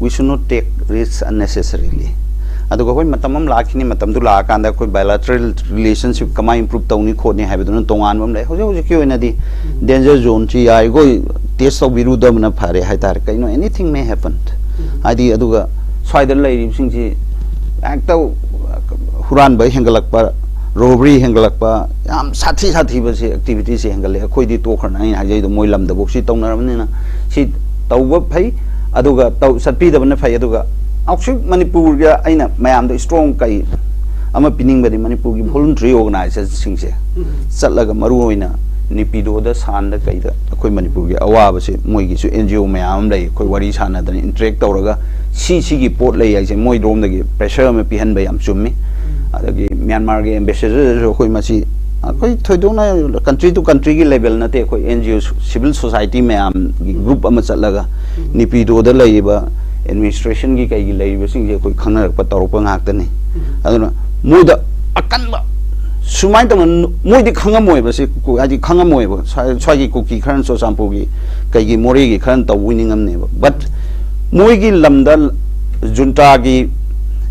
we should not take risk unnecessarily. ꯑꯗꯨꯒ ꯍꯣꯏ, ꯃꯇꯝ ꯑꯃ ꯂꯥꯛꯈꯤꯅꯤ, ꯃꯇꯝꯗꯨ ꯂꯥꯛꯑꯀꯥꯟꯗ ꯑꯩꯈꯣꯏ bilateral relationship ꯀꯃꯥꯏꯅ improve ꯇꯧꯅꯤ ꯈꯣꯠꯅꯤ ꯍꯥꯏꯕꯗꯨꯅ ꯇꯣꯉꯥꯟꯕ ꯑꯃ ꯂꯩ꯫ ꯍꯧꯖꯤꯛ ꯍꯧꯖꯤꯛꯀꯤ ꯑꯣꯏꯅꯗꯤ danger zone ꯁꯤ ꯌꯥꯔꯤꯈꯣꯏ test ꯇꯧꯕꯤꯔꯨꯗꯕꯅ ꯐꯔꯦ ꯍꯥꯏꯇꯥꯔꯦ꯫ ꯀꯩꯅꯣ, anything may happen. ꯍꯥꯏꯗꯤ ꯑꯗꯨꯒ ꯁ꯭ꯋꯥꯏꯗ ꯂꯩꯔꯤꯕꯁꯤꯡꯁꯤ ꯍꯦꯛꯇ ꯍꯨꯔꯥꯟꯕ ꯍꯦꯟꯒꯠꯂꯛꯄ, robbery ꯍꯦꯟꯒꯠꯂꯛꯄ, ꯌꯥꯝ ꯁꯥꯊꯤ ꯁꯥꯊꯤꯕꯁꯦ activity ꯁꯦ ꯍꯦꯟꯒꯠꯂꯦ꯫ ꯑꯩꯈꯣꯏꯗꯤ ꯇꯣꯛꯈ꯭ꯔꯅ ꯑꯩꯅ ꯍꯥꯏꯖꯩꯗꯣ, ꯃꯣꯏ ꯂꯝꯗꯐꯥꯎ ꯁꯤ ꯇꯧꯅꯔꯕꯅꯤꯅ ꯁꯤ ꯇꯧꯕ ꯐꯩ, ꯑꯗꯨꯒ ꯇꯧ- ꯆꯠꯄꯤꯗꯕꯅ ꯐꯩ꯫ ꯑꯗꯨꯒ ꯍꯧꯖꯤꯛ ꯃꯅꯤꯄꯨꯔꯒ ꯑꯩꯅ ꯃꯌꯥꯝꯗ strong ꯀꯩ ꯑꯃ ꯄꯤꯅꯤꯡꯕꯗꯤ, ꯃꯅꯤꯄꯨꯔꯒꯤ voluntary organization ꯁꯤꯡꯁꯦ ꯆꯠꯂꯒ, ꯃꯔꯨ ꯑꯣꯏꯅ ꯅꯤꯄꯤꯗꯣꯗ, ꯁꯥꯟꯗ, ꯀꯩꯗ ꯑꯩꯈꯣꯏ ꯃꯅꯤꯄꯨꯔꯒꯤ ꯑꯋꯥꯕꯁꯦ, ꯃꯣꯏꯒꯤꯁꯨ N G O ꯃꯌꯥꯝ ꯑꯃ ꯂꯩ, ꯑꯩꯈꯣꯏ ꯋꯥꯔꯤ ꯁꯥꯟꯅꯗꯅ interact ꯇꯧꯔꯒ ꯁꯤ ꯁꯤꯒꯤ ꯄꯣꯠ ꯂꯩ ꯍꯥꯏꯁꯦ ꯃꯣꯏꯔꯣꯝꯗꯒꯤ pressure ꯑꯃ ꯄꯤꯍꯟꯕ ꯌꯥꯝ ꯆꯨꯝꯃꯤ꯫ ꯑꯗꯒꯤ ꯃ꯭ꯌꯥꯟꯃꯥꯔꯒꯤ ambassador ꯗꯁꯨ ꯑꯩꯈꯣꯏ ꯃꯁꯤ, ꯑꯩꯈꯣꯏ ꯊꯣꯏꯗꯣꯛꯅ country to country ꯒꯤ level ꯅꯠꯇꯦ, ꯑꯩꯈꯣꯏ N G O civil society ꯃꯌꯥꯝꯒꯤ group ꯑꯃ ꯆꯠꯂꯒ ꯅꯤꯄꯤꯗꯣꯗ ꯂꯩꯔꯤꯕ administration ꯒꯤ ꯀꯩꯒꯤ ꯂꯩꯔꯤꯕꯁꯤꯡꯁꯦ ꯑꯩꯈꯣꯏ ꯈꯪꯅꯔꯛꯄ ꯇꯧꯔꯛꯄ ꯉꯥꯛꯇꯅꯤ꯫ ꯑꯗꯨꯅ ꯃꯣꯏꯗ ꯑꯀꯟꯕ ꯁꯨꯃꯥꯏꯅ ꯇꯧꯅ ꯃꯣꯏꯗꯤ ꯈꯪꯉꯝꯃꯣꯏꯕ ꯁꯤ꯫ ꯀꯨ- ꯍꯥꯏꯗꯤ ꯈꯪꯉꯝꯃꯣꯏꯕ꯫ ꯁ꯭ꯋꯥꯏ- ꯁ꯭ꯋꯥꯏꯒꯤ ꯀꯨꯀꯤ ꯈꯔꯅ ꯆꯨꯔꯆꯥꯟꯄꯨꯔꯒꯤ ꯀꯩꯒꯤ ꯃꯣꯔꯦꯒꯤ ꯈꯔꯅ ꯇꯧꯕ ꯅꯤꯡꯉꯝꯅꯦꯕ꯫ But ꯃꯣꯏꯒꯤ ꯂꯝꯗ ꯖꯨꯟꯇꯥꯒꯤ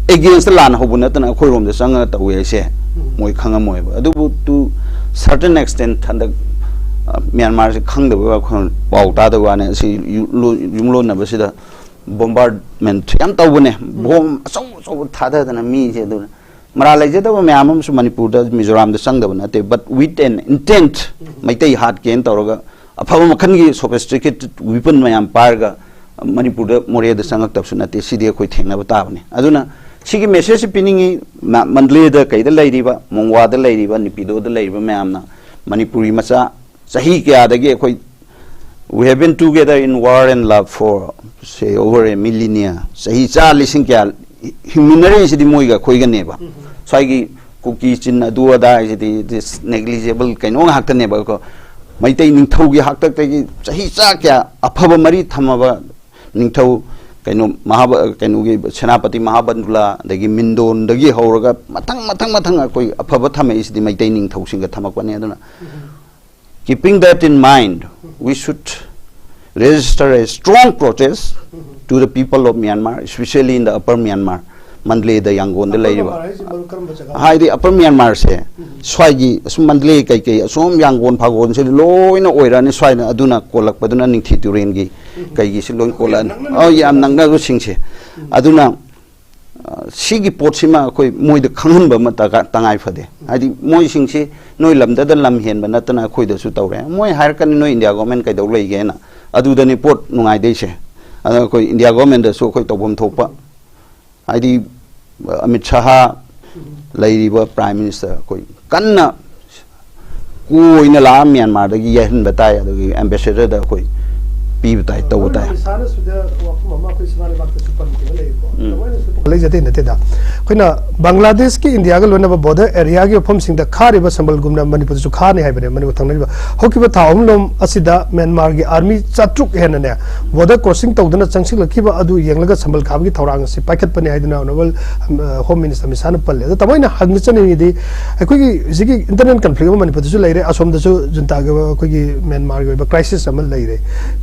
against ꯂꯥꯟ ꯍꯧꯕ ꯅꯠꯇꯅ ꯑꯩꯈꯣꯏꯔꯣꯝꯗ ꯆꯪꯉꯒ ꯇꯧꯋꯦ ꯍꯥꯏꯁꯦ ꯃꯣꯏ ꯈꯪꯉꯝꯃꯣꯏꯕ꯫ ꯑꯗꯨꯕꯨ to certain extent ꯍꯟꯗꯛ, ꯑ, ꯃ꯭ꯌꯥꯟꯃꯥꯔꯁꯦ ꯈꯪꯗꯕ ꯑꯩꯈꯣꯏ ꯄꯥꯎ ꯇꯥꯗꯕ ꯋꯥꯅꯤ꯫ ꯑꯁꯤ ꯌꯨ- ꯂꯣ- ꯌꯨꯝꯂꯣꯟꯅꯕꯁꯤꯗ bombardment ꯌꯥꯝ ꯇꯧꯕꯅꯦ꯫ ꯕꯣꯝ ꯑꯆꯧ ꯑꯆꯧꯕ ꯊꯥꯗꯗꯅ ꯃꯤꯁꯦ꯫ ꯑꯗꯨꯅ ꯃꯔꯥꯜ ꯂꯩꯖꯗꯕ ꯃꯌꯥꯝ ꯑꯃꯁꯨ ꯃꯅꯤꯄꯨꯔꯗ, ꯃꯤꯖꯣꯔꯥꯝꯗ ꯆꯪꯗꯕ ꯅꯠꯇꯦ꯫ But with an intent, Meitei ꯍꯥꯠꯀꯦꯅ ꯇꯧꯔꯒ ꯑꯐꯕ ꯃꯈꯜꯒꯤ sophisticated weapon ꯃꯌꯥꯝ ꯄꯥꯏꯔꯒ ꯃꯅꯤꯄꯨꯔꯗ, ꯃꯣꯔꯦꯗ ꯆꯪꯉꯛꯇꯕꯁꯨ ꯅꯠꯇꯦ꯫ ꯁꯤꯗꯤ ꯑꯩꯈꯣꯏ ꯊꯦꯡꯅꯕ ꯇꯥꯕꯅꯤ꯫ ꯑꯗꯨꯅ ꯁꯤꯒꯤ message ꯁꯤ ꯄꯤꯅꯤꯡꯉꯤ꯫ ꯃ- ꯃꯟꯗꯂꯦꯗ ꯀꯩꯗ ꯂꯩꯔꯤꯕ, ꯃꯣꯡꯋꯥꯗ ꯂꯩꯔꯤꯕ, ꯅꯤꯄꯤꯗꯣꯗ ꯂꯩꯔꯤꯕ ꯃꯌꯥꯝꯅ, ꯃꯅꯤꯄꯨꯔꯤ ꯃꯆꯥ ꯆꯍꯤ ꯀꯌꯥꯗꯒꯤ ꯑꯩꯈꯣꯏ, we have been together in war and love for, say, over a millennia. ꯆꯍꯤ ꯆꯥ ꯂꯤꯁꯤꯡ ꯀꯌꯥ ꯍꯤꯡꯃꯤꯟꯅꯔꯛꯏꯁꯤꯗꯤ ꯃꯣꯏꯒ ꯑꯩꯈꯣꯏꯒꯅꯦꯕ꯫ ꯁ꯭ꯋꯥꯏꯒꯤ ꯀꯨꯀꯤ ꯆꯤꯟ ꯑꯗꯨ ꯑꯗꯥ ꯍꯥꯏꯁꯤꯗꯤ this negligible ꯀꯩꯅꯣ ꯉꯥꯛꯇꯅꯦꯕ꯫ ꯑꯩꯈꯣꯏ ꯃꯩꯇꯩ ꯅꯤꯡꯊꯧꯒꯤ ꯍꯥꯛꯇꯛꯇꯒꯤ ꯆꯍꯤ ꯆꯥ ꯀꯌꯥ ꯑꯐꯕ ꯃꯔꯤ ꯊꯝꯃꯕ ꯅꯤꯡꯊꯧ, ꯀꯩꯅꯣ, ꯃꯍꯥꯕ- ꯀꯩꯅꯣꯒꯤ ꯁꯦꯅꯥꯄꯇꯤ ꯃꯍꯥꯕꯟꯗꯨꯂꯥ, ꯑꯗꯒꯤ ꯃꯤꯟꯗꯣꯟꯗꯒꯤ ꯍꯧꯔꯒ ꯃꯊꯪ ꯃꯊꯪ ꯃꯊꯪ ꯑꯩꯈꯣꯏ ꯑꯐꯕ ꯊꯝꯃꯛꯏꯁꯤꯗꯤ ꯃꯩꯇꯩ ꯅꯤꯡꯊꯧꯁꯤꯡꯒ ꯊꯝꯃꯛꯄꯅꯦ꯫ ꯑꯗꯨꯅ keeping that in mind, we should register a strong protest to the people of Myanmar, especially in the upper Myanmar, ꯃꯟꯗꯂꯦꯗ, ꯌꯥꯡꯒꯣꯟꯗ ꯂꯩꯔꯤꯕ꯫ ꯍꯥꯏꯗꯤ ꯑꯄꯔ ꯃ꯭ꯌꯥꯟꯃꯥꯔꯁꯦ ꯁ꯭ꯋꯥꯏꯒꯤ ꯑꯁꯨꯝ ꯃꯟꯗꯂꯦ ꯀꯩꯀꯩ ꯑꯁꯣꯝ ꯌꯥꯡꯒꯣꯟ ꯐꯥꯒꯣꯟꯁꯤꯗꯤ ꯂꯣꯏꯅ ꯑꯣꯏꯔꯛꯑꯅꯤ꯫ ꯁ꯭ꯋꯥꯏꯅ ꯑꯗꯨꯅ ꯀꯣꯜꯂꯛꯄꯗꯨꯅ ꯅꯤꯡꯊꯤ ꯇꯨꯔꯦꯟꯒꯤ ꯀꯩꯒꯤꯁꯤ ꯂꯣꯏ ꯀꯣꯜꯂꯛꯑꯅꯤ꯫ ꯑ, ꯌꯥꯝ ꯅꯛꯅꯕꯁꯤꯡꯁꯦ꯫ ꯑꯗꯨꯅ, ꯑ, ꯁꯤꯒꯤ ꯄꯣꯠꯁꯤꯃ ꯑꯩꯈꯣꯏ ꯃꯣꯏꯗ ꯈꯪꯍꯟꯕ ꯑꯃ ꯗꯔꯀꯥꯔ, ꯇꯉꯥꯏ ꯐꯗꯦ꯫ ꯍꯥꯏꯗꯤ ꯃꯣꯏꯁꯤꯡꯁꯤ ꯅꯣꯏ ꯂꯝꯗꯗ ꯂꯝ ꯍꯦꯟꯕ ꯅꯠꯇꯅ ꯑꯩꯈꯣꯏꯗꯁꯨ ꯇꯧꯔꯦ꯫ ꯃꯣꯏ ꯍꯥꯏꯔꯛꯀꯅꯤ, "ꯅꯣꯏ ꯏꯟꯗꯤꯌꯥ ꯒꯣꯔꯃꯦꯟ ꯀꯩꯗꯧ ꯂꯩꯒꯦꯅ?" ꯑꯗꯨꯗꯅꯤ ꯄꯣꯠ ꯅꯨꯡꯉꯥꯏꯗꯣꯏꯁꯦ꯫ ꯑꯗꯨꯅ ꯑꯩꯈꯣꯏ ꯏꯟꯗꯤꯌꯥ ꯒꯣꯔꯃꯦꯟꯗꯁꯨ ꯑꯩꯈꯣꯏ ꯇꯧꯐꯝ ꯊꯣꯛꯄ, ꯍꯥꯏꯗꯤ ꯑꯃꯤꯠ ꯁꯍꯥ ꯂꯩꯔꯤꯕ ꯄ꯭ꯔꯥꯏꯝ ꯃꯤꯅꯤꯁꯇꯔ, ꯑꯩꯈꯣꯏ ꯀꯟꯅ ꯀꯣꯏꯅ ꯂꯥꯛꯑ ꯃ꯭ꯌꯥꯟꯃꯥꯔꯗꯒꯤ ꯌꯩꯍꯟꯕ ꯇꯥꯏ, ꯑꯗꯨꯒꯤ ꯑꯦꯝꯕꯦꯁꯦꯗꯔꯗ ꯑꯩꯈꯣꯏ ꯄꯤꯕ ꯇꯥꯏ, ꯇꯧꯕ ꯇꯥꯏ꯫ ꯑꯃꯤꯠ ꯁꯍꯥꯅ ꯁꯤꯗ ꯋꯥꯐꯝ ꯑꯃ ꯑꯩꯈꯣꯏ ꯁꯅꯥ ꯂꯩꯕꯥꯛꯇꯁꯨ ꯄꯟꯈꯤꯕ ꯂꯩꯌꯦꯀꯣ꯫ ꯎꯝ꯫ ꯃꯣꯏꯅ ꯂꯩꯖꯗꯦ ꯅꯠꯇꯦꯗ꯫ ꯑꯩꯈꯣꯏꯅ ꯕꯪꯒ꯭ꯂꯥꯗꯦꯁꯀꯤ ꯏꯟꯗꯤꯌꯥꯒ ꯂꯣꯏꯅꯕ ꯕꯣꯔꯗꯔ ꯑꯦꯔꯤꯌꯥꯒꯤ ꯃꯐꯝꯁꯤꯡꯗ ꯈꯥꯔꯤꯕ ꯁꯝꯕꯜꯒꯨꯝꯅ ꯃꯅꯤꯄꯨꯔꯗꯁꯨ ꯈꯥꯅꯤ ꯍꯥꯏꯕꯅꯦ꯫ ꯃꯅꯤꯄꯨꯔ ꯊꯪꯅꯔꯤꯕ ꯍꯧꯈꯤꯕ ꯊꯥ ꯑꯍꯨꯝ ꯂꯣꯝ ꯑꯁꯤꯗ ꯃ꯭ꯌꯥꯟꯃꯥꯔꯒꯤ ꯑꯥꯔꯃꯤ ꯆꯥꯇ꯭ꯔꯨꯛ ꯍꯦꯟꯅꯅꯦ ꯕꯣꯔꯗꯔ ꯀ꯭ꯔꯣꯁꯤꯡ ꯇꯧꯗꯨꯅ ꯆꯪꯁꯤꯜꯂꯛꯈꯤꯕ ꯑꯗꯨ ꯌꯦꯡꯂꯒ ꯁꯝꯕꯜ ꯈꯥꯕꯒꯤ ꯊꯧꯔꯥꯡ ꯑꯁꯤ ꯄꯥꯏꯈꯠꯄꯅꯤ ꯍꯥꯏꯗꯨꯅ ꯑꯣꯅꯔꯦꯕꯜ ꯍꯣꯝ ꯃꯤꯅꯤꯁꯇꯔ ꯑꯃꯤꯠ ꯁꯥꯍꯅ ꯄꯜꯂꯦ꯫ ꯑꯗꯣ ꯇꯥꯃꯣ, ꯑꯩꯅ ꯍꯪꯕ ꯆꯠꯅꯤꯡꯉꯤꯗꯤ ꯑꯩꯈꯣꯏꯒꯤ ꯍꯧꯖꯤꯛꯀꯤ ꯏꯟꯇꯔꯅꯦꯜ ꯀꯟꯐ꯭ꯂꯤꯛ ꯑꯃ ꯃꯅꯤꯄꯨꯔꯗꯁꯨ ꯂꯩꯔꯦ, ꯑꯁꯣꯝꯗꯁꯨ ꯖꯨꯟꯇꯥꯒꯤ ꯑꯩꯈꯣꯏꯒꯤ ꯃ꯭ꯌꯥꯟꯃꯥꯔꯒꯤ ꯑꯣꯏꯕ ꯀ꯭ꯔꯥꯏꯁꯤꯁ ꯑꯃ ꯂꯩꯔꯦ꯫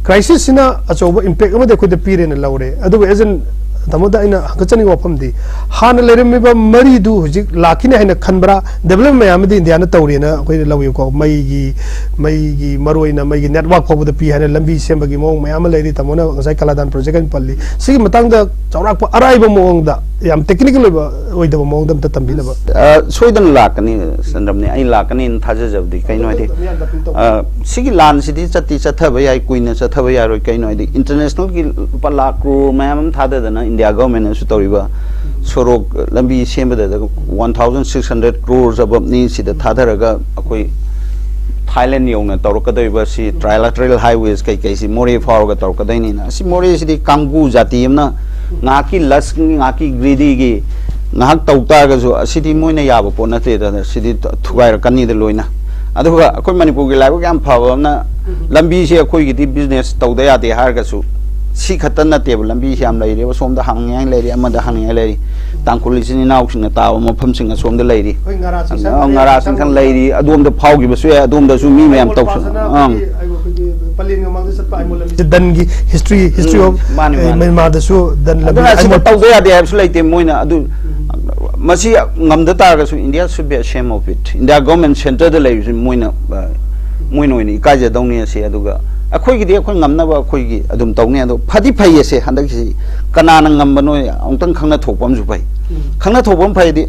ꯀ꯭ꯔꯥꯏꯁꯤꯁꯁꯤꯅ ꯑꯆꯧꯕ ꯏꯝꯄꯦꯛ ꯑꯃꯗꯤ ꯑꯩꯈꯣꯏꯗ ꯄꯤꯔꯦꯅ ꯂꯧꯔꯦ꯫ ꯑꯗꯨꯕꯨ ꯑꯦꯖ ꯑꯦꯟ ꯇꯥꯃꯣꯗ ꯑꯩꯅ ꯍꯪꯒꯠꯆꯅꯤꯡꯕ ꯋꯥꯐꯝꯗꯤ, ꯍꯥꯟꯅ ꯂꯩꯔꯝꯃꯤꯕ ꯃꯔꯤꯗꯨ ꯍꯧꯖꯤꯛ ꯂꯥꯛꯈꯤꯅꯤ ꯍꯥꯏꯅ ꯈꯟꯕ꯭ꯔꯥ? ꯗꯦꯕꯂꯞꯃꯦꯟ ꯃꯌꯥꯝ ꯑꯃꯗꯤ ꯏꯟꯗꯤꯌꯥꯅ ꯇꯧꯔꯤꯅ ꯑꯩꯈꯣꯏꯅ ꯂꯧꯏꯀꯣ꯫ ꯃꯩꯒꯤ, ꯃꯩꯒꯤ ꯃꯔꯨ ꯑꯣꯏꯅ ꯃꯩꯒꯤ ꯅꯦꯠꯋꯥꯛ ꯐꯥꯎꯕꯗ ꯄꯤ ꯍꯥꯏꯅ ꯂꯝꯕꯤ ꯁꯦꯝꯕꯒꯤ ꯃꯑꯣꯡ ꯃꯌꯥꯝ ꯑꯃ ꯂꯩꯔꯤ꯫ ꯇꯥꯃꯣꯅ ꯉꯁꯥꯏ ꯀꯂꯥꯗꯥꯟ ꯄ꯭ꯔꯣꯖꯦꯛ ꯑꯣꯏꯅ ꯄꯜꯂꯤ꯫ ꯁꯤꯒꯤ ꯃꯇꯥꯡꯗ ꯆꯥꯎꯔꯥꯛꯄ ꯑꯔꯥꯏꯕ ꯃꯑꯣꯡꯗ, ꯌꯥꯝ ꯇꯦꯛꯅꯤꯀꯦꯜ ꯑꯣꯏꯕ, ꯑꯣꯏꯗꯕ ꯃꯑꯣꯡꯗ ꯑꯝꯇ ꯇꯝꯕꯤꯅꯕ꯫ ꯑ, ꯁꯣꯏꯗꯅ ꯂꯥꯛꯀꯅꯤ, ꯆꯟꯗ꯭ꯔꯝꯅꯤ꯫ ꯑꯩ ꯂꯥꯛꯀꯅꯤꯅ ꯊꯥꯖꯖꯕꯗꯤ꯫ ꯀꯩꯅꯣ ꯍꯥꯏꯗꯤ, ꯑ, ꯁꯤꯒꯤ ꯂꯥꯟꯁꯤꯗꯤ ꯆꯠꯇꯤ ꯆꯠꯊꯕ ꯌꯥꯏ, ꯀꯨꯏꯅ ꯆꯠꯊꯕ ꯌꯥꯔꯣꯏ꯫ ꯀꯩꯅꯣ ꯍꯥꯏꯗꯤ, ꯏꯟꯇꯔꯅꯦꯁꯅꯦꯜꯒꯤ ꯂꯨꯄꯥ ꯂꯥꯈ ꯀ꯭ꯔꯣꯔ ꯃꯌꯥꯝ ꯑꯃ ꯊꯥꯗꯗꯅ ꯏꯟꯗꯤꯌꯥ ꯒꯚꯔꯟꯃꯦꯟꯅꯁꯨ ꯇꯧꯔꯤꯕ ꯁꯣꯔꯣꯛ ꯂꯝꯕꯤ ꯁꯦꯝꯕꯗ ꯋꯥꯟ ꯊꯥꯎꯖꯟ ꯁꯤꯛꯁ ꯍꯟꯗ꯭ꯔꯦꯠ ꯀ꯭ꯔꯣꯔꯁ ꯑꯕꯞꯅꯤ ꯁꯤꯗ ꯊꯥꯗꯔꯒ ꯑꯩꯈꯣꯏ ꯊꯥꯏꯂꯦꯟ ꯌꯧꯅ ꯇꯧꯔꯛꯀꯗꯧꯔꯤꯕ ꯁꯤ trilateral highways ꯀꯩꯀꯩꯁꯤ ꯃꯣꯔꯦ ꯐꯥꯎꯔꯒ ꯇꯧꯔꯛꯀꯗꯣꯏꯅꯤꯅ, ꯑꯁꯤ ꯃꯣꯔꯦꯁꯤꯗꯤ ꯀꯥꯡꯕꯨ ꯖꯥꯇꯤ ꯑꯃꯅ ꯉꯥꯏꯍꯥꯛꯀꯤ ꯂꯁꯀꯤ, ꯉꯥꯏꯍꯥꯛꯀꯤ ꯒ꯭ꯔꯤꯗꯤꯒꯤ ꯉꯥꯏꯍꯥꯛ ꯇꯧ ꯇꯥꯔꯒꯁꯨ ꯑꯁꯤꯗꯤ ꯃꯣꯏꯅ ꯌꯥꯕ ꯄꯣꯠ ꯅꯠꯇꯦꯗꯅ, ꯁꯤꯗꯤ ꯊꯨꯒꯥꯏꯔꯛꯀꯅꯤꯗ ꯂꯣꯏꯅ꯫ ꯑꯗꯨꯒ ꯑꯩꯈꯣꯏ ꯃꯅꯤꯄꯨꯔꯒꯤ ꯂꯥꯏꯕꯛ ꯌꯥꯝ ꯐꯕ ꯑꯃꯅ, ꯂꯝꯕꯤꯁꯦ ꯑꯩꯈꯣꯏꯒꯤꯗꯤ ꯕꯤꯖꯤꯅꯦꯁ ꯇꯧꯗ ꯌꯥꯗꯦ ꯍꯥꯏꯔꯒꯁꯨ ꯁꯤ ꯈꯛꯇ ꯅꯠꯇꯦꯕ, ꯂꯝꯕꯤꯁꯤ ꯌꯥꯝ ꯂꯩꯔꯦꯕ, ꯁꯣꯝꯗ ꯍꯥꯡꯅꯤꯡꯉꯥꯏ ꯂꯩꯔꯤ, ꯑꯃꯗ ꯍꯥꯡꯅꯤꯡꯉꯥꯏ ꯂꯩꯔꯤ꯫ ꯇꯥꯡꯈꯨꯜ ꯏꯆꯤꯟ ꯏꯅꯥꯎꯁꯤꯡꯅ ꯇꯥꯕ ꯃꯐꯝꯁꯤꯡ ꯑꯁꯣꯝꯗ ꯂꯩꯔꯤ꯫ ꯑꯩꯈꯣꯏ ꯉꯥꯔꯥ ꯆꯤꯡꯁꯪ ꯑ, ꯉꯥꯔꯥ ꯆꯤꯡꯁꯪ ꯂꯩꯔꯤ, ꯑꯗꯣꯝꯗ ꯐꯥꯎꯈꯤꯕꯁꯨ ꯌꯥꯏ, ꯑꯗꯣꯝꯗꯁꯨ ꯃꯤ ꯃꯌꯥꯝ ꯑꯥꯏꯃꯣꯜ ꯇꯧꯁ-, ꯄꯥꯠꯁꯤꯅ ꯑꯪ꯫ ꯑꯩꯈꯣꯏꯒꯤ, ꯑꯩꯈꯣꯏꯒꯤ ꯄꯂꯦꯟꯒ ꯃꯥꯡꯗ ꯆꯠꯄ ꯑꯥꯏꯃꯣꯜ ꯂꯝꯕꯤꯁꯦ ꯗꯟꯒꯤ ꯍꯤꯁꯇ꯭ꯔꯤ, ꯍꯤꯁꯇ꯭ꯔꯤ ꯎꯝ, ꯑꯣꯐ, ꯃꯥꯅꯤ, ꯑꯦ, ꯃꯥꯅꯤ꯫ ꯃ꯭ꯌꯥꯟꯃꯥꯔꯗꯁꯨ ꯗꯟ ꯂꯝꯕꯤ ꯑꯗꯨꯅ ꯑꯁꯤꯗ ꯑꯥꯏꯃꯣꯜ ꯇꯧꯗ ꯌꯥꯗꯦ ꯍꯥꯏꯕꯁꯨ ꯂꯩꯇꯦ꯫ ꯃꯣꯏꯅ ꯑꯗꯨ, ꯃꯁꯤ ꯉꯝꯗ ꯇꯥꯔꯒꯁꯨ India should be ashamed of it꯫ India government ꯁꯦꯟꯇꯔꯗ ꯂꯩꯕꯁꯤ ꯃꯣꯏꯅ, ꯑ, ꯃꯣꯏꯅ ꯑꯣꯏꯅ ꯏꯀꯥꯏꯖꯗꯧꯅꯤ ꯑꯁꯦ꯫ ꯑꯗꯨꯒ ꯑꯩꯈꯣꯏꯒꯤꯗꯤ ꯑꯩꯈꯣꯏ ꯉꯝꯅꯕ ꯑꯩꯈꯣꯏꯒꯤ ꯑꯗꯨꯝ ꯇꯧꯅꯤ꯫ ꯑꯗꯣ ꯐꯗꯤ ꯐꯩ ꯑꯁꯦ, ꯍꯟꯗꯛꯀꯤꯁꯤ ꯀꯅꯥꯅ ꯉꯝꯕꯅꯣ ꯑꯃꯨꯛꯇꯪ ꯈꯪꯅ ꯊꯣꯛꯄ ꯑꯃꯁꯨ ꯐꯩ꯫ ꯎꯝ꯫ ꯈꯪꯅ ꯊꯣꯛꯄ ꯑꯃ ꯐꯩꯗꯤ,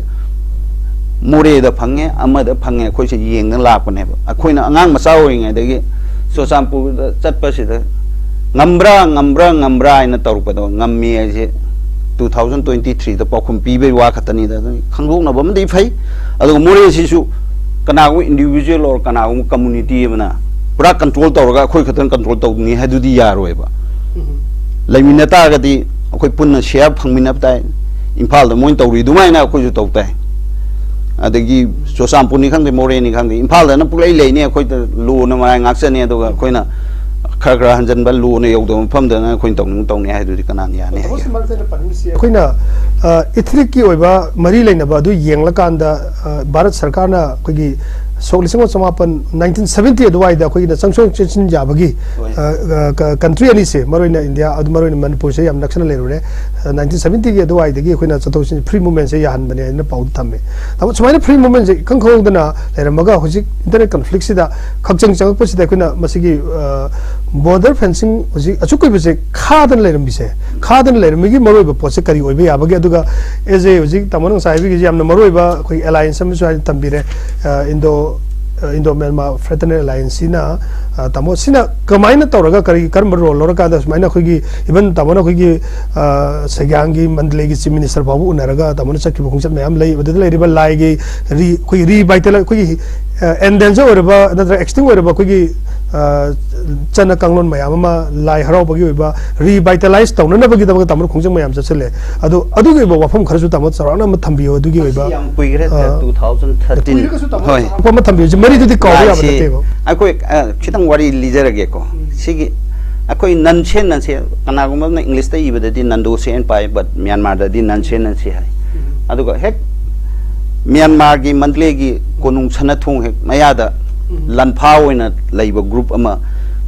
ꯃꯣꯔꯦꯗ ꯐꯪꯉꯦ, ꯑꯃꯗ ꯐꯪꯉꯦ, ꯑꯩꯈꯣꯏꯁꯦ ꯌꯦꯡꯅ ꯂꯥꯛꯄꯅꯦꯕ꯫ ꯑꯩꯈꯣꯏꯅ ꯑꯉꯥꯡ ꯃꯆꯥ ꯑꯣꯏꯔꯤꯉꯩꯗꯒꯤ ꯆꯨꯔꯆꯥꯟꯄꯨꯔꯗ ꯆꯠꯄꯁꯤꯗ ꯉꯝꯕ꯭ꯔꯥ, ꯉꯝꯕ꯭ꯔꯥ, ꯉꯝꯕ꯭ꯔꯥ ꯍꯥꯏꯅ ꯇꯧꯔꯛꯄꯗꯣ, ꯉꯝꯃꯤ ꯍꯥꯏꯁꯦ ꯇꯨ ꯊꯥꯎꯖꯟ ꯇ꯭ꯋꯦꯟꯇꯤ ꯊ꯭ꯔꯤꯗ ꯄꯥꯎꯈꯨꯝ ꯄꯤꯕꯩ ꯋꯥ ꯈꯛꯇꯅꯤꯗ꯫ ꯑꯗꯨ ꯈꯪꯗꯣꯛꯅꯕ ꯑꯃꯗꯤ ꯐꯩ꯫ ꯑꯗꯨꯒ ꯃꯣꯔꯦꯁꯤꯁꯨ ꯀꯅꯥꯒꯨꯝꯕ individual or ꯀꯅꯥꯒꯨꯝꯕ community ꯑꯃꯅ ꯄꯨꯔꯥ control ꯇꯧꯔꯒ ꯑꯩꯈꯣꯏ ꯈꯛꯇꯪ control ꯇꯧꯅꯤ ꯍꯥꯏꯗꯨꯗꯤ ꯌꯥꯔꯣꯏꯕ꯫ ꯎꯝ꯫ ꯂꯩꯃꯤꯟꯅ ꯇꯥꯔꯒꯗꯤ ꯑꯩꯈꯣꯏ ꯄꯨꯟꯅ share ꯐꯪꯃꯤꯟꯅꯕ ꯇꯥꯏ꯫ ꯏꯝꯐꯥꯜꯗ ꯃꯣꯏꯅ ꯇꯧꯔꯤ ꯑꯗꯨꯃꯥꯏꯅ ꯑꯩꯈꯣꯏꯁꯨ ꯇꯧ ꯇꯥꯏ꯫ ꯑꯗꯒꯤ ꯆꯨꯔꯆꯥꯟꯄꯨꯔꯅꯤ ꯈꯪꯗꯦ, ꯃꯣꯔꯦꯅꯤ ꯈꯪꯗꯦ, ꯏꯝꯐꯥꯜꯗꯅ ꯄꯨꯡꯂꯩ ꯂꯩꯅꯤ, ꯑꯩꯈꯣꯏꯗ ꯂꯣꯅ ꯃꯔꯥꯏ ꯉꯥꯛꯆꯅꯤ, ꯑꯗꯨꯒ ꯑꯩꯈꯣꯏꯅ ꯈꯔ ꯈꯔ ꯍꯟꯖꯤꯟꯕ, ꯂꯣꯅ ꯌꯧꯗꯕ ꯃꯐꯝꯗꯅ ꯑꯩꯈꯣꯏꯅ ꯇꯧꯅꯤꯡ ꯇꯧꯅꯤ ꯍꯥꯏꯗꯨꯗꯤ ꯀꯅꯥꯅ ꯌꯥꯅꯤ ꯍꯥꯏꯒꯦ? ꯑꯩꯈꯣꯏꯅ ꯏꯊꯅꯤꯛꯀꯤ ꯑꯣꯏꯕ ꯃꯔꯤ ꯂꯩꯅꯕ ꯑꯗꯨ ꯌꯦꯡꯂꯀꯥꯟꯗ, ꯑ, ꯚꯥꯔꯠ ꯁꯔꯀꯥꯔꯅ ꯑꯩꯈꯣꯏꯒꯤ ꯁꯣꯛ ꯂꯤꯁꯤꯡ ꯑꯃ ꯆꯃꯥꯄꯟ, ꯅꯥꯏꯟꯇꯤꯟ ꯁꯚꯦꯟꯇꯤ ꯑꯗꯨꯋꯥꯏꯗ ꯑꯩꯈꯣꯏꯒꯤꯅ ꯆꯪꯁꯤꯟ ꯆꯦꯟꯁꯤꯟ ꯌꯥꯕꯒꯤ, ꯍꯣꯏ꯫ ꯑ, ꯑ, ꯀ-, ꯀꯟꯇ꯭ꯔꯤ ꯑꯅꯤꯁꯦ, ꯃꯔꯨꯑꯣꯏꯅ ꯏꯟꯗꯤꯌꯥ, ꯑꯗꯨ ꯃꯔꯨꯑꯣꯏꯅ ꯃꯅꯤꯄꯨꯔꯁꯦ ꯌꯥꯝ ꯅꯛꯁꯟꯅ ꯂꯩꯔꯨꯔꯦ꯫ ꯑ, ꯅꯥꯏꯟꯇꯤꯟ ꯁꯚꯦꯟꯇꯤꯒꯤ ꯑꯗꯨꯋꯥꯏꯗꯒꯤ ꯑꯩꯈꯣꯏꯅ ꯆꯠꯊꯣꯛ ꯆꯠꯁꯤꯟ, ꯐ꯭ꯔꯤ ꯃꯨꯚꯃꯦꯟꯁꯦ ꯌꯥꯍꯟꯕꯅꯦ ꯍꯥꯏꯅ ꯄꯥꯎꯗ ꯊꯝꯃꯦ꯫ ꯑꯗꯣ ꯁꯨꯃꯥꯏꯅ ꯐ꯭ꯔꯤ ꯃꯨꯚꯃꯦꯟꯁꯦ ꯏꯈꯪ ꯈꯪꯍꯧꯗꯅ ꯂꯩꯔꯝꯃꯒ, ꯍꯧꯖꯤꯛ ꯏꯟꯇꯔꯅꯦꯠ ꯀꯟꯐ꯭ꯂꯤꯛꯁꯤꯗ ꯈꯛꯆꯪ ꯆꯪꯉꯛꯄꯁꯤꯗ ꯑꯩꯈꯣꯏꯅ ꯃꯁꯤꯒꯤ, ꯑ, ꯕꯣꯔꯗꯔ ꯐꯦꯟꯁꯤꯡ ꯍꯧꯖꯤꯛ ꯑꯁꯨꯛ ꯀꯨꯏꯕꯁꯦ ꯈꯥꯗꯅ ꯂꯩꯔꯝꯃꯤꯁꯦ, ꯈꯥꯗꯅ ꯂꯩꯔꯝꯃꯤꯒꯤ ꯃꯔꯨꯑꯣꯏꯕ ꯄꯣꯠꯁꯦ ꯀꯔꯤ ꯑꯣꯏꯕ ꯌꯥꯕꯒꯦ? ꯑꯗꯨꯒ ꯑꯦꯁ ꯑꯦ ꯍꯧꯖꯤꯛ ꯇꯥꯃꯣꯅ ꯉꯁꯥꯏ ꯍꯥꯏꯕꯤꯒꯤꯁꯦ ꯌꯥꯝꯅ ꯃꯔꯨꯑꯣꯏꯕ ꯑꯩꯈꯣꯏ ꯑꯦꯂꯥꯏꯟꯁ ꯑꯃꯁꯨ ꯍꯥꯏꯅ ꯊꯝꯕꯤꯔꯦ, ꯑ, ꯏꯟꯗꯣ, ꯑ, ꯏꯟꯗꯣ ꯃ꯭ꯌꯥꯟꯃꯥꯔ ꯐ꯭ꯔꯦꯇꯔꯅꯦꯜ ꯑꯦꯂꯥꯏꯟꯁꯁꯤꯅ, ꯑ, ꯇꯥꯃꯣ, ꯁꯤꯅ ꯀꯃꯥꯏꯅ ꯇꯧꯔꯒ ꯀꯔꯤ, ꯀꯔꯝꯕ ꯔꯣꯜ ꯂꯧꯔꯀꯥꯟꯗ ꯁꯨꯃꯥꯏꯅ ꯑꯩꯈꯣꯏꯒꯤ, ꯏꯚꯟ ꯇꯥꯃꯣꯅ ꯑꯩꯈꯣꯏꯒꯤ, ꯑ, ꯁꯦꯒ꯭ꯌꯥꯡꯒꯤ ꯃꯟꯗꯂꯦꯒꯤ ꯆꯤꯐ ꯃꯤꯅꯤꯁꯇꯔ ꯐꯥꯎꯕ ꯎꯅꯔꯒ ꯇꯥꯃꯣꯅ ꯆꯠꯈꯤꯕ ꯈꯣꯡꯆꯠ ꯃꯌꯥꯝ ꯂꯩ꯫ ꯑꯗꯨꯗ ꯂꯩꯔꯤꯕ ꯂꯥꯏꯒꯤ ꯔꯤ-, ꯑꯩꯈꯣꯏꯒꯤ ꯔꯤꯚꯥꯏꯇꯦꯂꯥꯏ-, ꯑꯩꯈꯣꯏꯒꯤ, ꯑ, ꯑꯦꯟꯗꯦꯟꯖꯔ ꯑꯣꯏꯔꯕ ꯅꯠꯇ꯭ꯔꯒ ꯑꯦꯛꯁꯇꯤꯡ ꯑꯣꯏꯔꯕ ꯑꯩꯈꯣꯏꯒꯤ, ꯑ, ꯆꯠꯅ ꯀꯥꯡꯂꯣꯟ ꯃꯌꯥꯝ ꯑꯃ, ꯂꯥꯏ ꯍꯔꯥꯎꯕꯒꯤ ꯑꯣꯏꯕ ꯔꯤꯚꯥꯏꯇꯦꯂꯥꯏꯁ ꯇꯧꯅꯅꯕꯒꯤꯗꯃꯛꯇ ꯇꯥꯃꯣꯅ ꯈꯣꯡꯖꯪ ꯃꯌꯥꯝ ꯆꯠꯁꯤꯜꯂꯦ꯫ ꯑꯗꯣ ꯑꯗꯨꯒꯤ ꯑꯣꯏꯕ ꯋꯥꯐꯝ ꯈꯔꯁꯨ ꯇꯥꯃꯣ ꯆꯥꯎꯔꯥꯛꯅ ꯑꯃ ꯊꯝꯕꯤꯌꯣ ꯑꯗꯨꯒꯤ ꯑꯣꯏꯕ꯫ ꯌꯥꯝ ꯀꯨꯏꯈ꯭ꯔꯦ, ꯑ, ꯇꯨ ꯊꯥꯎꯖꯟ ꯊꯥꯔꯇꯤꯟ꯫ ꯀꯨꯏꯔꯒꯁꯨ ꯇꯥꯃꯣ ꯍꯣꯏ꯫ ꯆꯥꯎꯔꯥꯛꯄ ꯑꯃ ꯊꯝꯕꯤꯌꯨ꯫ ꯃꯔꯤꯗꯨꯗꯤ ꯀꯥꯎꯕ ꯌꯥꯕ ꯂꯥꯏꯁꯤ ꯅꯠꯇꯦꯕ꯫ ꯑꯩꯈꯣꯏ, ꯑ, ꯈꯤꯇꯪ ꯋꯥꯔꯤ ꯂꯤꯖꯔꯒꯦꯀꯣ꯫ ꯎꯝ꯫ ꯁꯤꯒꯤ ꯑꯩꯈꯣꯏ ꯅꯟꯁꯦ ꯅꯟꯁꯦ, ꯀꯅꯥꯒꯨꯝꯕ ꯑꯃꯅ ꯏꯪꯂꯤꯁꯇ ꯏꯕꯗꯗꯤ ꯅꯟꯗꯣꯁꯦ ꯍꯥꯏꯅ ꯄꯥꯏ, but ꯃ꯭ꯌꯥꯟꯃꯥꯔꯗꯗꯤ ꯅꯟꯁꯦ ꯅꯟꯁꯦ ꯍꯥꯏ꯫ ꯎꯝ꯫ ꯑꯗꯨꯒ ꯍꯦꯛ ꯃ꯭ꯌꯥꯟꯃꯥꯔꯒꯤ ꯃꯟꯗꯂꯦꯒꯤ ꯀꯣꯅꯨꯡ ꯁꯅꯥꯊꯣꯡ ꯍꯦꯛ ꯃꯌꯥꯗ ꯎꯝ꯫ ꯂꯥꯟꯐꯥ ꯑꯣꯏꯅ ꯂꯩꯕ ꯒ꯭ꯔꯨꯞ ꯑꯃ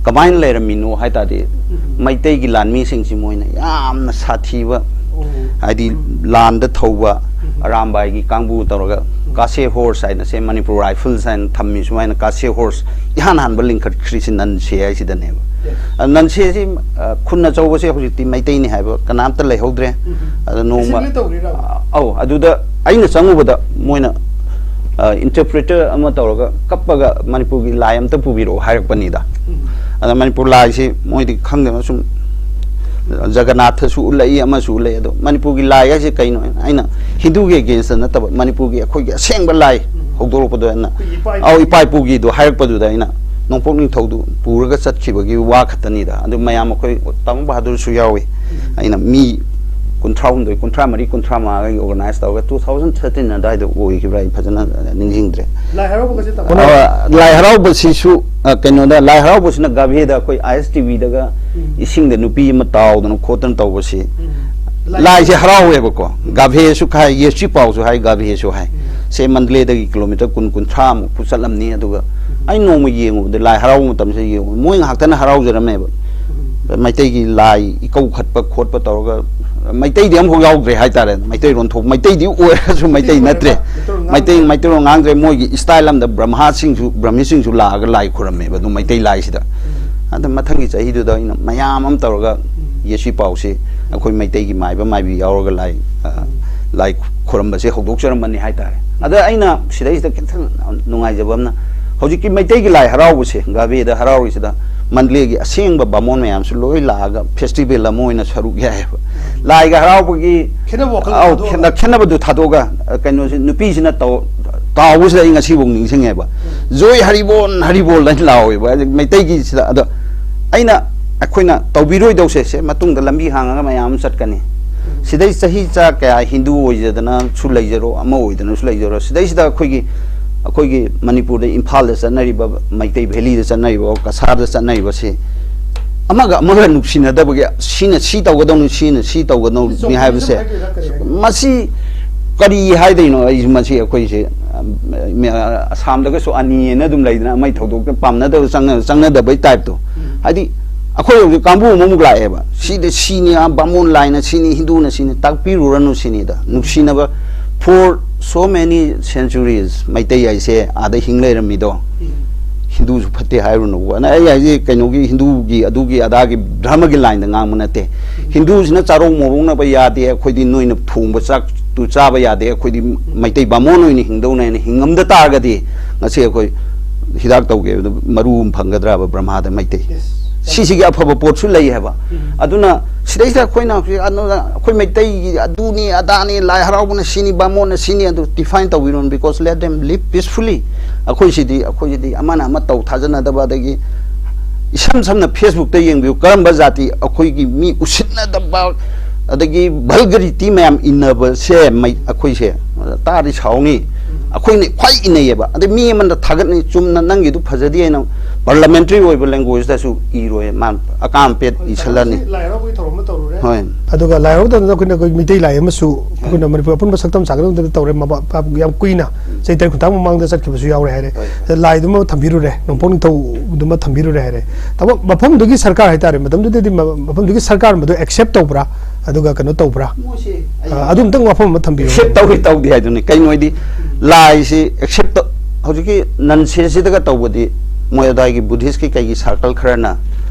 ꯀꯃꯥꯏꯅ ꯂꯩꯔꯝꯃꯤꯅꯣ ꯍꯥꯏ ꯇꯥꯔꯗꯤ, ꯎꯝ꯫ ꯃꯩꯇꯩꯒꯤ ꯂꯥꯟꯃꯤꯁꯤꯡꯁꯤ ꯃꯣꯏꯅ ꯌꯥꯝꯅ ꯁꯥꯊꯤꯕ, ꯑꯣ꯫ ꯍꯥꯏꯗꯤ ꯎꯝ꯫ ꯂꯥꯟꯗ ꯊꯧꯕ, ꯎꯝ꯫ ꯑꯔꯥꯝꯕꯥꯏꯒꯤ ꯀꯥꯡꯕꯨ ꯇꯧꯔꯒ ꯎꯝ꯫ ꯀꯥꯁꯦ ꯍꯣꯔꯁ ꯍꯥꯏꯅ ꯁꯦ, ꯃꯅꯤꯄꯨꯔ ꯔꯥꯏꯐꯜꯁ ꯍꯥꯏꯅ ꯊꯝꯃꯤ, ꯁꯨꯃꯥꯏꯅ ꯀꯥꯁꯦ ꯍꯣꯔꯁ ꯏꯍꯥꯟ ꯍꯥꯟꯕ ꯂꯤꯡꯈꯠꯈ꯭ꯔꯤꯁꯤ ꯅꯟꯁꯦ ꯍꯥꯏꯁꯤꯗꯅꯦꯕ꯫ ꯌꯦꯁ꯫ ꯑ, ꯅꯟꯁꯦꯁꯤ, ꯑ, ꯈꯨꯟ ꯑꯆꯧꯕꯁꯦ ꯍꯧꯖꯤꯛꯇꯤ ꯃꯩꯇꯩꯅꯤ ꯍꯥꯏꯕ ꯀꯅꯥꯝꯇ ꯂꯩꯍꯧꯗ꯭ꯔꯦ꯫ ꯎꯝ꯫ ꯑꯗ ꯅꯣꯡꯃ ꯑꯦꯁꯦꯝꯕ꯭ꯂꯤ ꯇꯧꯔꯤꯔꯕ? ꯑ, ꯑꯧ, ꯑꯗꯨꯗ ꯑꯩꯅ ꯆꯪꯉꯨꯕꯗ ꯃꯣꯏꯅ, ꯑ, ꯏꯟꯇꯔꯄ꯭ꯔꯤꯇꯔ ꯑꯃ ꯇꯧꯔꯒ ꯀꯞꯄꯒ ꯃꯅꯤꯄꯨꯔꯒꯤ ꯂꯥꯏ ꯑꯝꯇ ꯄꯨꯕꯤꯔꯛꯑꯣ ꯍꯥꯏꯔꯛꯄꯅꯤꯗ꯫ ꯎꯝ꯫ ꯑꯗ ꯃꯅꯤꯄꯨꯔ ꯂꯥꯏꯁꯤ ꯃꯣꯏꯗꯤ ꯈꯪꯗꯅ ꯁꯨꯝ ꯖꯒꯟꯅꯥꯊꯁꯨ ꯎꯠꯂꯛꯏ, ꯑꯃꯁꯨ ꯎꯠꯂꯛꯏ꯫ ꯑꯗꯣ ꯃꯅꯤꯄꯨꯔꯒꯤ ꯂꯥꯏ ꯍꯥꯏꯁꯦ ꯀꯩꯅꯣ? ꯑꯩꯅ ꯍꯤꯟꯗꯨꯒꯤ ꯑꯦꯒꯦꯟꯁꯇ ꯅꯠꯇꯕ, ꯃꯅꯤꯄꯨꯔꯒꯤ ꯑꯩꯈꯣꯏꯒꯤ ꯑꯁꯦꯡꯕ ꯂꯥꯏ ꯎꯝ꯫ ꯍꯧꯗꯣꯔꯛꯄꯗꯣ ꯑꯩꯅ, ꯑꯩꯈꯣꯏꯒꯤ ꯏꯄꯥ ꯏꯄꯨ ꯑꯧ, ꯏꯄꯥ ꯏꯄꯨꯒꯤꯗꯣ ꯍꯥꯏꯔꯛꯄꯗꯨꯗ ꯑꯩꯅ ꯅꯣꯡꯄꯣꯛ ꯅꯤꯡꯊꯧꯗꯨ ꯄꯨꯔꯒ ꯆꯠꯈꯤꯕꯒꯤ ꯋꯥ ꯈꯛꯇꯅꯤꯗ꯫ ꯑꯗꯨ ꯃꯌꯥꯝ ꯑꯩꯈꯣꯏ ꯇꯥꯃꯣ ꯕꯍꯥꯗꯨꯔꯁꯨ ꯌꯥꯎꯏ꯫ ꯎꯝ꯫ ꯑꯩꯅ ꯃꯤ ꯀꯨꯟꯊ꯭ꯔꯥ ꯍꯨꯝꯗꯣꯏ, ꯀꯨꯟꯊ꯭ꯔꯥ ꯃꯔꯤ, ꯀꯨꯟꯊ꯭ꯔꯥ ꯃꯉꯥꯒꯤ organize ꯇꯧꯔꯒ two thousand thirteen ꯑꯗꯨꯋꯥꯏꯗ ꯑꯣꯏꯈꯤꯕ꯭ꯔꯥ, ꯑꯩ ꯐꯖꯅ ꯅꯤꯡꯁꯤꯡꯗ꯭ꯔꯦ꯫ ꯂꯥꯏ ꯍꯔꯥꯎꯕꯒꯁꯦ ꯇꯧ- ꯀꯩꯅꯣ, ꯑ, ꯂꯥꯏ ꯍꯔꯥꯎꯕꯁꯤꯁꯨ ꯑ, ꯀꯩꯅꯣꯗ, ꯂꯥꯏ ꯍꯔꯥꯎꯕꯁꯤꯅ ꯒꯥꯚꯦꯗ ꯑꯩꯈꯣꯏ ꯑꯥꯏ ꯑꯦꯁ ꯇꯤ ꯚꯤꯗꯒ ꯎꯝ. ꯏꯁꯤꯡꯗ ꯅꯨꯄꯤ ꯑꯃ ꯇꯥꯎꯗꯅ ꯈꯣꯠꯇꯅ ꯇꯧꯕꯁꯤ ꯎꯝ. ꯂꯥꯏꯁꯦ ꯍꯔꯥꯎꯋꯦꯕꯀꯣ꯫ ꯒꯥꯚꯦꯁꯨ ꯍꯥꯏ, ꯌꯦꯁ꯭ꯔꯤ ꯄꯥꯎꯁꯨ ꯍꯥꯏ, ꯒꯥꯚꯦꯁꯨ ꯍꯥꯏ꯫ ꯁꯦ ꯃꯟꯗꯂꯦꯗꯒꯤ ꯀꯤꯂꯣꯃꯤꯇꯔ ꯀꯨꯟ, ꯀꯨꯟꯊ꯭ꯔꯥꯃꯨꯛ ꯆꯠꯂꯝꯅꯤ꯫ ꯑꯗꯨꯒ ꯑꯩ ꯅꯣꯡꯃ ꯌꯦꯡꯉꯨꯕꯗ, ꯂꯥꯏ ꯍꯔꯥꯎꯕ ꯃꯇꯝꯁꯤꯗ ꯌꯦꯡꯉꯨꯕꯗ, ꯃꯣꯏ ꯉꯥꯏꯍꯥꯛꯇꯅ ꯍꯔꯥꯎꯖꯔꯝꯃꯦꯕ꯫ ꯃꯩꯇꯩꯒꯤ ꯂꯥꯏ ꯏꯀꯧ ꯈꯠꯄ ꯈꯣꯠꯄ ꯇꯧꯔꯒ, ꯃꯩꯇꯩꯗꯤ ꯑꯃꯐꯥꯎ ꯌꯥꯎꯗ꯭ꯔꯦ ꯍꯥꯏꯇꯥꯔꯦ꯫ ꯃꯩꯇꯩꯔꯣꯟ ꯊꯣꯛ, ꯃꯩꯇꯩꯗꯤ ꯑꯣꯏꯔꯁꯨ ꯃꯩꯇꯩ ꯅꯠꯇ꯭ꯔꯦ꯫ ꯃꯩꯇꯩꯔꯣꯟ ꯃꯩꯇꯩ ꯉꯥꯡꯗ꯭ꯔꯦ꯫ ꯃꯩꯇꯩꯔꯣꯟ ꯉꯥꯡꯗ꯭ꯔꯦ꯫ ꯃꯣꯏꯒꯤ style ꯑꯃꯗ ꯕ꯭ꯔꯍꯃꯥꯁꯤꯡꯁꯨ, ꯕ꯭ꯔꯍꯃꯤꯁꯤꯡꯁꯨ ꯂꯥꯛꯑꯒ ꯂꯥꯏ ꯈꯨꯔꯝꯃꯦꯕ ꯑꯗꯨꯝ ꯃꯩꯇꯩ ꯂꯥꯏꯁꯤꯗ꯫ ꯑꯗ ꯃꯊꯪꯒꯤ ꯆꯍꯤꯗꯨꯗ ꯑꯩꯅ ꯃꯌꯥꯝ ꯑꯃ ꯇꯧꯔꯒ ꯌꯦꯁ꯭ꯔꯤ ꯄꯥꯎꯁꯤ ꯑꯩꯈꯣꯏ ꯃꯩꯇꯩꯒꯤ ꯃꯥꯏꯕ ꯃꯥꯏꯕꯤ ꯌꯥꯎꯔꯒ ꯂꯥꯏ, ꯑ, ꯂꯥꯏ ꯈꯨꯔꯝꯕꯁꯦ ꯍꯧꯗꯣꯛꯆꯔꯝꯕꯅꯤ ꯍꯥꯏꯇꯥꯔꯦ꯫ ꯑꯗ ꯑꯩꯅ ꯁꯤꯗꯩꯁꯤꯗ ꯈꯤꯇꯪ ꯅꯨꯡꯉꯥꯏꯖꯕ ꯑꯃꯅ, ꯍꯧꯖꯤꯛꯀꯤ ꯃꯩꯇꯩꯒꯤ ꯂꯥꯏ ꯍꯔꯥꯎꯕꯁꯦ, ꯒꯥꯚꯦꯗ ꯍꯔꯥꯎꯔꯤꯁꯤꯗ ꯃꯟꯗꯂꯦꯒꯤ ꯑꯁꯦꯡꯕ ꯕꯥꯃꯣꯟ ꯃꯌꯥꯝꯁꯨ ꯂꯣꯏ ꯂꯥꯛꯑꯒ festival ꯑꯃ ꯑꯣꯏꯅ ꯁꯔꯨꯛ ꯌꯥꯏꯌꯦꯕ꯫ ꯂꯥꯏꯒ ꯍꯔꯥꯎꯕꯒꯤ ꯈꯦꯠꯅꯕ ꯋꯥꯈꯜ ꯑꯧ, ꯊꯥꯗꯣꯛꯑꯒ꯫ ꯈꯦꯠꯅ-, ꯈꯦꯠꯅꯕꯗꯨ ꯊꯥꯗꯣꯛꯑꯒ, ꯑ, ꯀꯩꯅꯣꯁꯤ, ꯅꯨꯄꯤꯁꯤꯅ ꯇꯧ-, ꯇꯥꯎꯕꯁꯤꯗ ꯑꯩ ꯉꯁꯤꯐꯥꯎ ꯅꯤꯡꯁꯤꯡꯉꯦꯕ꯫ "ꯖꯣꯏ ꯍꯔꯤꯕꯣꯟ, ꯍꯔꯤꯕꯣꯜ" ꯍꯥꯏꯅ ꯂꯥꯎꯋꯦꯕ꯫ ꯍꯥꯏꯗꯤ ꯃꯩꯇꯩꯒꯤꯁꯤꯗ꯫ ꯑꯗꯣ ꯑꯩꯅ, ꯑꯩꯈꯣꯏꯅ ꯇꯧꯕꯤꯔꯣꯏꯗꯧꯁꯦ, ꯁꯦ ꯃꯇꯨꯡꯗ ꯂꯝꯕꯤ ꯍꯥꯡꯉꯒ ꯃꯌꯥꯝ ꯑꯃ ꯆꯠꯀꯅꯤ꯫ ꯁꯤꯗꯩ ꯆꯍꯤ ꯆꯥ ꯀꯌꯥ ꯍꯤꯟꯗꯨ ꯑꯣꯏꯖꯗꯅꯁꯨ ꯂꯩꯖꯔꯣ, ꯑꯃ ꯑꯣꯏꯗꯅꯁꯨ ꯂꯩꯖꯔꯣ, ꯁꯤꯗꯩꯁꯤꯗ ꯑꯩꯈꯣꯏꯒꯤ, ꯑꯩꯈꯣꯏꯒꯤ ꯃꯅꯤꯄꯨꯔꯗ, ꯏꯝꯐꯥꯜꯗ ꯆꯠꯅꯔꯤꯕ, ꯃꯩꯇꯩ ꯚꯦꯂꯤꯗ ꯆꯠꯅꯔꯤꯕ, ꯀꯁꯥꯔꯗ ꯆꯠꯅꯔꯤꯕꯁꯦ, ꯑꯃꯒ ꯑꯃꯒ ꯅꯨꯡꯁꯤꯅꯗꯕꯒꯤ, ꯁꯤꯅ ꯁꯤ ꯇꯧꯒꯗꯧꯅꯤ, ꯁꯤꯅ ꯁꯤ ꯇꯧꯒꯗꯧꯅꯤ ꯍꯥꯏꯕꯁꯦ, ꯍꯥꯏꯗꯣꯏꯔꯥ ꯀꯔꯤ ꯍꯥꯏꯅꯤ? ꯃꯁꯤ ꯀꯔꯤ ꯍꯥꯏꯗꯣꯏꯅꯣ? ꯑꯩ ꯃꯁꯤ ꯑꯩꯈꯣꯏꯁꯦ, ꯑ, ꯑꯁꯥꯝꯗꯒꯁꯨ ꯑꯅꯤ ꯍꯥꯏꯅ ꯑꯗꯨꯝ ꯂꯩꯗꯅ, ꯑꯃꯒꯤ ꯊꯧꯗꯣꯛꯇ ꯄꯥꯝꯅꯗꯕ, ꯆꯪꯅ-, ꯆꯪꯅꯗꯕꯩ ꯇꯥꯏꯞꯇꯣ꯫ ꯍꯥꯏꯗꯤ ꯑꯩꯈꯣꯏ ꯍꯧꯖꯤꯛ ꯀꯥꯡꯕꯨ ꯑꯃꯃꯨꯛ ꯂꯥꯛꯑꯦꯕ, "ꯁꯤꯗ ꯁꯤꯅꯤ, ꯑ, ꯕꯥꯃꯣꯟ ꯂꯥꯏꯅ ꯁꯤꯅꯤ, ꯍꯤꯟꯗꯨꯅ ꯁꯤꯅꯤ", ꯇꯥꯛꯄꯤꯔꯨꯔꯅꯨ ꯁꯤꯅꯤꯗ꯫ ꯅꯨꯡꯁꯤꯅꯕ, for so many centuries Meitei ꯍꯥꯏꯁꯦ ꯑꯥꯗ ꯍꯤꯡ ꯂꯩꯔꯝꯃꯤꯗꯣ꯫ ꯍꯤꯟꯗꯨꯁꯨ ꯐꯠꯇꯦ ꯍꯥꯏꯔꯨꯅꯨꯀꯣ꯫ ꯑꯩ ꯍꯥꯏꯁꯦ ꯀꯩꯅꯣꯒꯤ, ꯍꯤꯟꯗꯨꯒꯤ, ꯑꯗꯨꯒꯤ, ꯑꯗꯥꯒꯤ, ꯙꯔꯃꯒꯤ line ꯗ ꯉꯥꯡꯕ ꯅꯠꯇꯦ꯫ ꯍꯤꯟꯗꯨꯁꯤꯅ ꯆꯥꯔꯧ ꯃꯣꯔꯧꯅꯕ ꯌꯥꯗꯦ, ꯑꯩꯈꯣꯏꯗꯤ ꯅꯣꯏꯅ ꯊꯣꯡꯕ ꯆꯥꯛꯇꯨ ꯆꯥꯕ ꯌꯥꯗꯦ, ꯑꯩꯈꯣꯏꯗꯤ ꯃꯩꯇꯩ ꯕꯥꯃꯣꯟ ꯑꯣꯏꯅ ꯍꯤꯡꯗꯧꯅꯦꯅ ꯍꯤꯡꯉꯝꯗ ꯇꯥꯔꯒꯗꯤ, ꯉꯁꯤ ꯑꯩꯈꯣꯏ ꯍꯤꯗꯥꯛ ꯇꯧꯒꯦ ꯍꯥꯏꯕꯗ ꯃꯔꯨ ꯑꯃ ꯐꯪꯒꯗ꯭ꯔꯕ ꯕ꯭ꯔꯍꯃꯥꯗ ꯃꯩꯇꯩ? ꯁꯤꯁꯤꯒꯤ ꯑꯐꯕ ꯄꯣꯠꯁꯨ ꯂꯩ ꯍꯥꯏꯕ꯫ ꯑꯗꯨꯅ ꯁꯤꯗꯩꯁꯤꯗ ꯑꯩꯈꯣꯏꯅ ꯍꯧꯖꯤꯛ ꯑꯅ-, ꯑꯩꯈꯣꯏ ꯃꯩꯇꯩꯒꯤ ꯑꯗꯨꯅꯤ ꯑꯗꯥꯅꯤ, ꯂꯥꯏ ꯍꯔꯥꯎꯕꯅ ꯁꯤꯅꯤ, ꯕꯥꯃꯣꯟꯅ ꯁꯤꯅꯤ, ꯑꯗꯨ define ꯇꯧꯕꯤꯔꯣꯅ, because let them live peacefully꯫ ꯑꯩꯈꯣꯏ ꯁꯤꯗꯤ, ꯑꯩꯈꯣꯏ ꯁꯤꯗꯤ ꯑꯃꯅ ꯑꯃ ꯇꯧ ꯊꯥꯖꯅꯗꯕ, ꯑꯗꯒꯤ ꯏꯁꯝ ꯁꯝꯅ Facebook ꯇ ꯌꯦꯡꯕꯤꯌꯨ, ꯀꯔꯝꯕ ꯖꯥꯇꯤ ꯑꯩꯈꯣꯏꯒꯤ ꯃꯤ ꯎꯁꯤꯠꯅꯗꯕ, ꯑꯗꯒꯤ ꯚꯜꯒꯔꯤꯇꯤ ꯃꯌꯥꯝ ꯏꯟꯅꯕꯁꯦ ꯃꯩ-, ꯑꯩꯈꯣꯏꯁꯦ ꯇꯥꯔꯗꯤ ꯁꯥꯎꯅꯤ꯫ ꯑꯩꯈꯣꯏꯅ ꯈ꯭ꯋꯥꯏ ꯏꯟꯅꯩꯌꯦꯕ꯫ ꯑꯗꯩ ꯃꯤ ꯑꯃꯅ ꯊꯥꯒꯠꯅꯩ, ꯆꯨꯝꯅ ꯅꯪꯒꯤꯗꯨ ꯐꯖꯗꯦ ꯍꯥꯏꯅ ꯄꯥꯔꯂꯥꯃꯦꯟꯇꯔꯤ ꯑꯣꯏꯕ ꯂꯦꯡꯒ꯭ꯋꯦꯖꯇꯁꯨ ꯏꯔꯣꯏ, ꯃꯥ ꯑꯀꯥꯝ ꯑꯄꯦꯠ ꯏꯁꯜꯂꯅꯤ꯫ ꯂꯥꯏ ꯍꯔꯥꯎꯕꯒꯤ ꯊꯧꯔꯝ ꯑꯃ ꯇꯧꯔꯨꯔꯦ꯫ ꯍꯣꯏ꯫ ꯑꯗꯨꯒ ꯂꯥꯏ ꯍꯔꯥꯎꯗꯅ ꯑꯩꯈꯣꯏꯅ, ꯑꯩꯈꯣꯏ ꯃꯤꯇꯩ ꯂꯥꯏ ꯑꯃꯁꯨ ꯑꯩꯈꯣꯏꯅ ꯃꯅꯤꯄꯨꯔ ꯑꯄꯨꯟꯕ ꯁꯛꯇꯝ ꯁꯥꯒꯠꯅꯕꯗ ꯇꯧꯔꯦ꯫ ꯃꯃꯥ-, ꯌꯥꯝ ꯀꯨꯏꯅ ꯆꯍꯤ ꯇꯔꯦꯠ ꯈꯨꯟꯊꯥꯡ ꯃꯃꯥꯡꯗ ꯆꯠꯈꯤꯕꯁꯨ ꯌꯥꯎꯔꯦ ꯍꯥꯏꯔꯦ꯫ ꯍꯣꯏ꯫ ꯂꯥꯏꯗꯨꯃ ꯊꯝꯕꯤꯔꯨꯔꯦ, ꯅꯣꯡꯄꯣꯛ ꯅꯤꯡꯊꯧꯗꯨꯃ ꯊꯝꯕꯤꯔꯨꯔꯦ ꯍꯥꯏꯔꯦ꯫ ꯊꯕꯛ ꯃꯐꯝꯗꯨꯒꯤ ꯁꯔꯀꯥꯔ ꯍꯥꯏꯇꯥꯔꯦ, ꯃꯇꯝꯗꯨꯗꯗꯤ ꯃ-, ꯃꯐꯝꯗꯨꯒꯤ ꯁꯔꯀꯥꯔ ꯃꯗꯨ ꯑꯦꯛꯁꯦꯞ ꯇꯧꯕ꯭ꯔꯥ? ꯑꯗꯨꯒ ꯀꯩꯅꯣ ꯇꯧꯕ꯭ꯔꯥ? ꯃꯣꯏꯁꯦ ꯑꯩ ꯑ, ꯑꯗꯨꯝꯇꯪ ꯋꯥꯐꯝ ꯑꯃ ꯊꯝꯕꯤꯌꯨ꯫ ꯑꯦꯛꯁꯦꯞ ꯇꯧꯏ ꯇꯧꯗꯦ ꯍꯥꯏꯗꯨꯅꯤ꯫ ꯀꯩꯅꯣ ꯍꯥꯏꯗꯤ, ꯂꯥꯏꯁꯤ ꯑꯦꯛꯁꯦꯞ ꯇꯧ-, ꯍꯧꯖꯤꯛꯀꯤ ꯅꯟ ꯁꯦꯁꯤꯗꯒ ꯇꯧꯕꯗꯤ, ꯃꯣꯏ ꯑꯗꯥꯏꯒꯤ ꯕꯨꯙꯤꯁꯀꯤ ꯀꯩꯒꯤ ꯁꯥꯔꯀꯜ ꯈꯔꯅ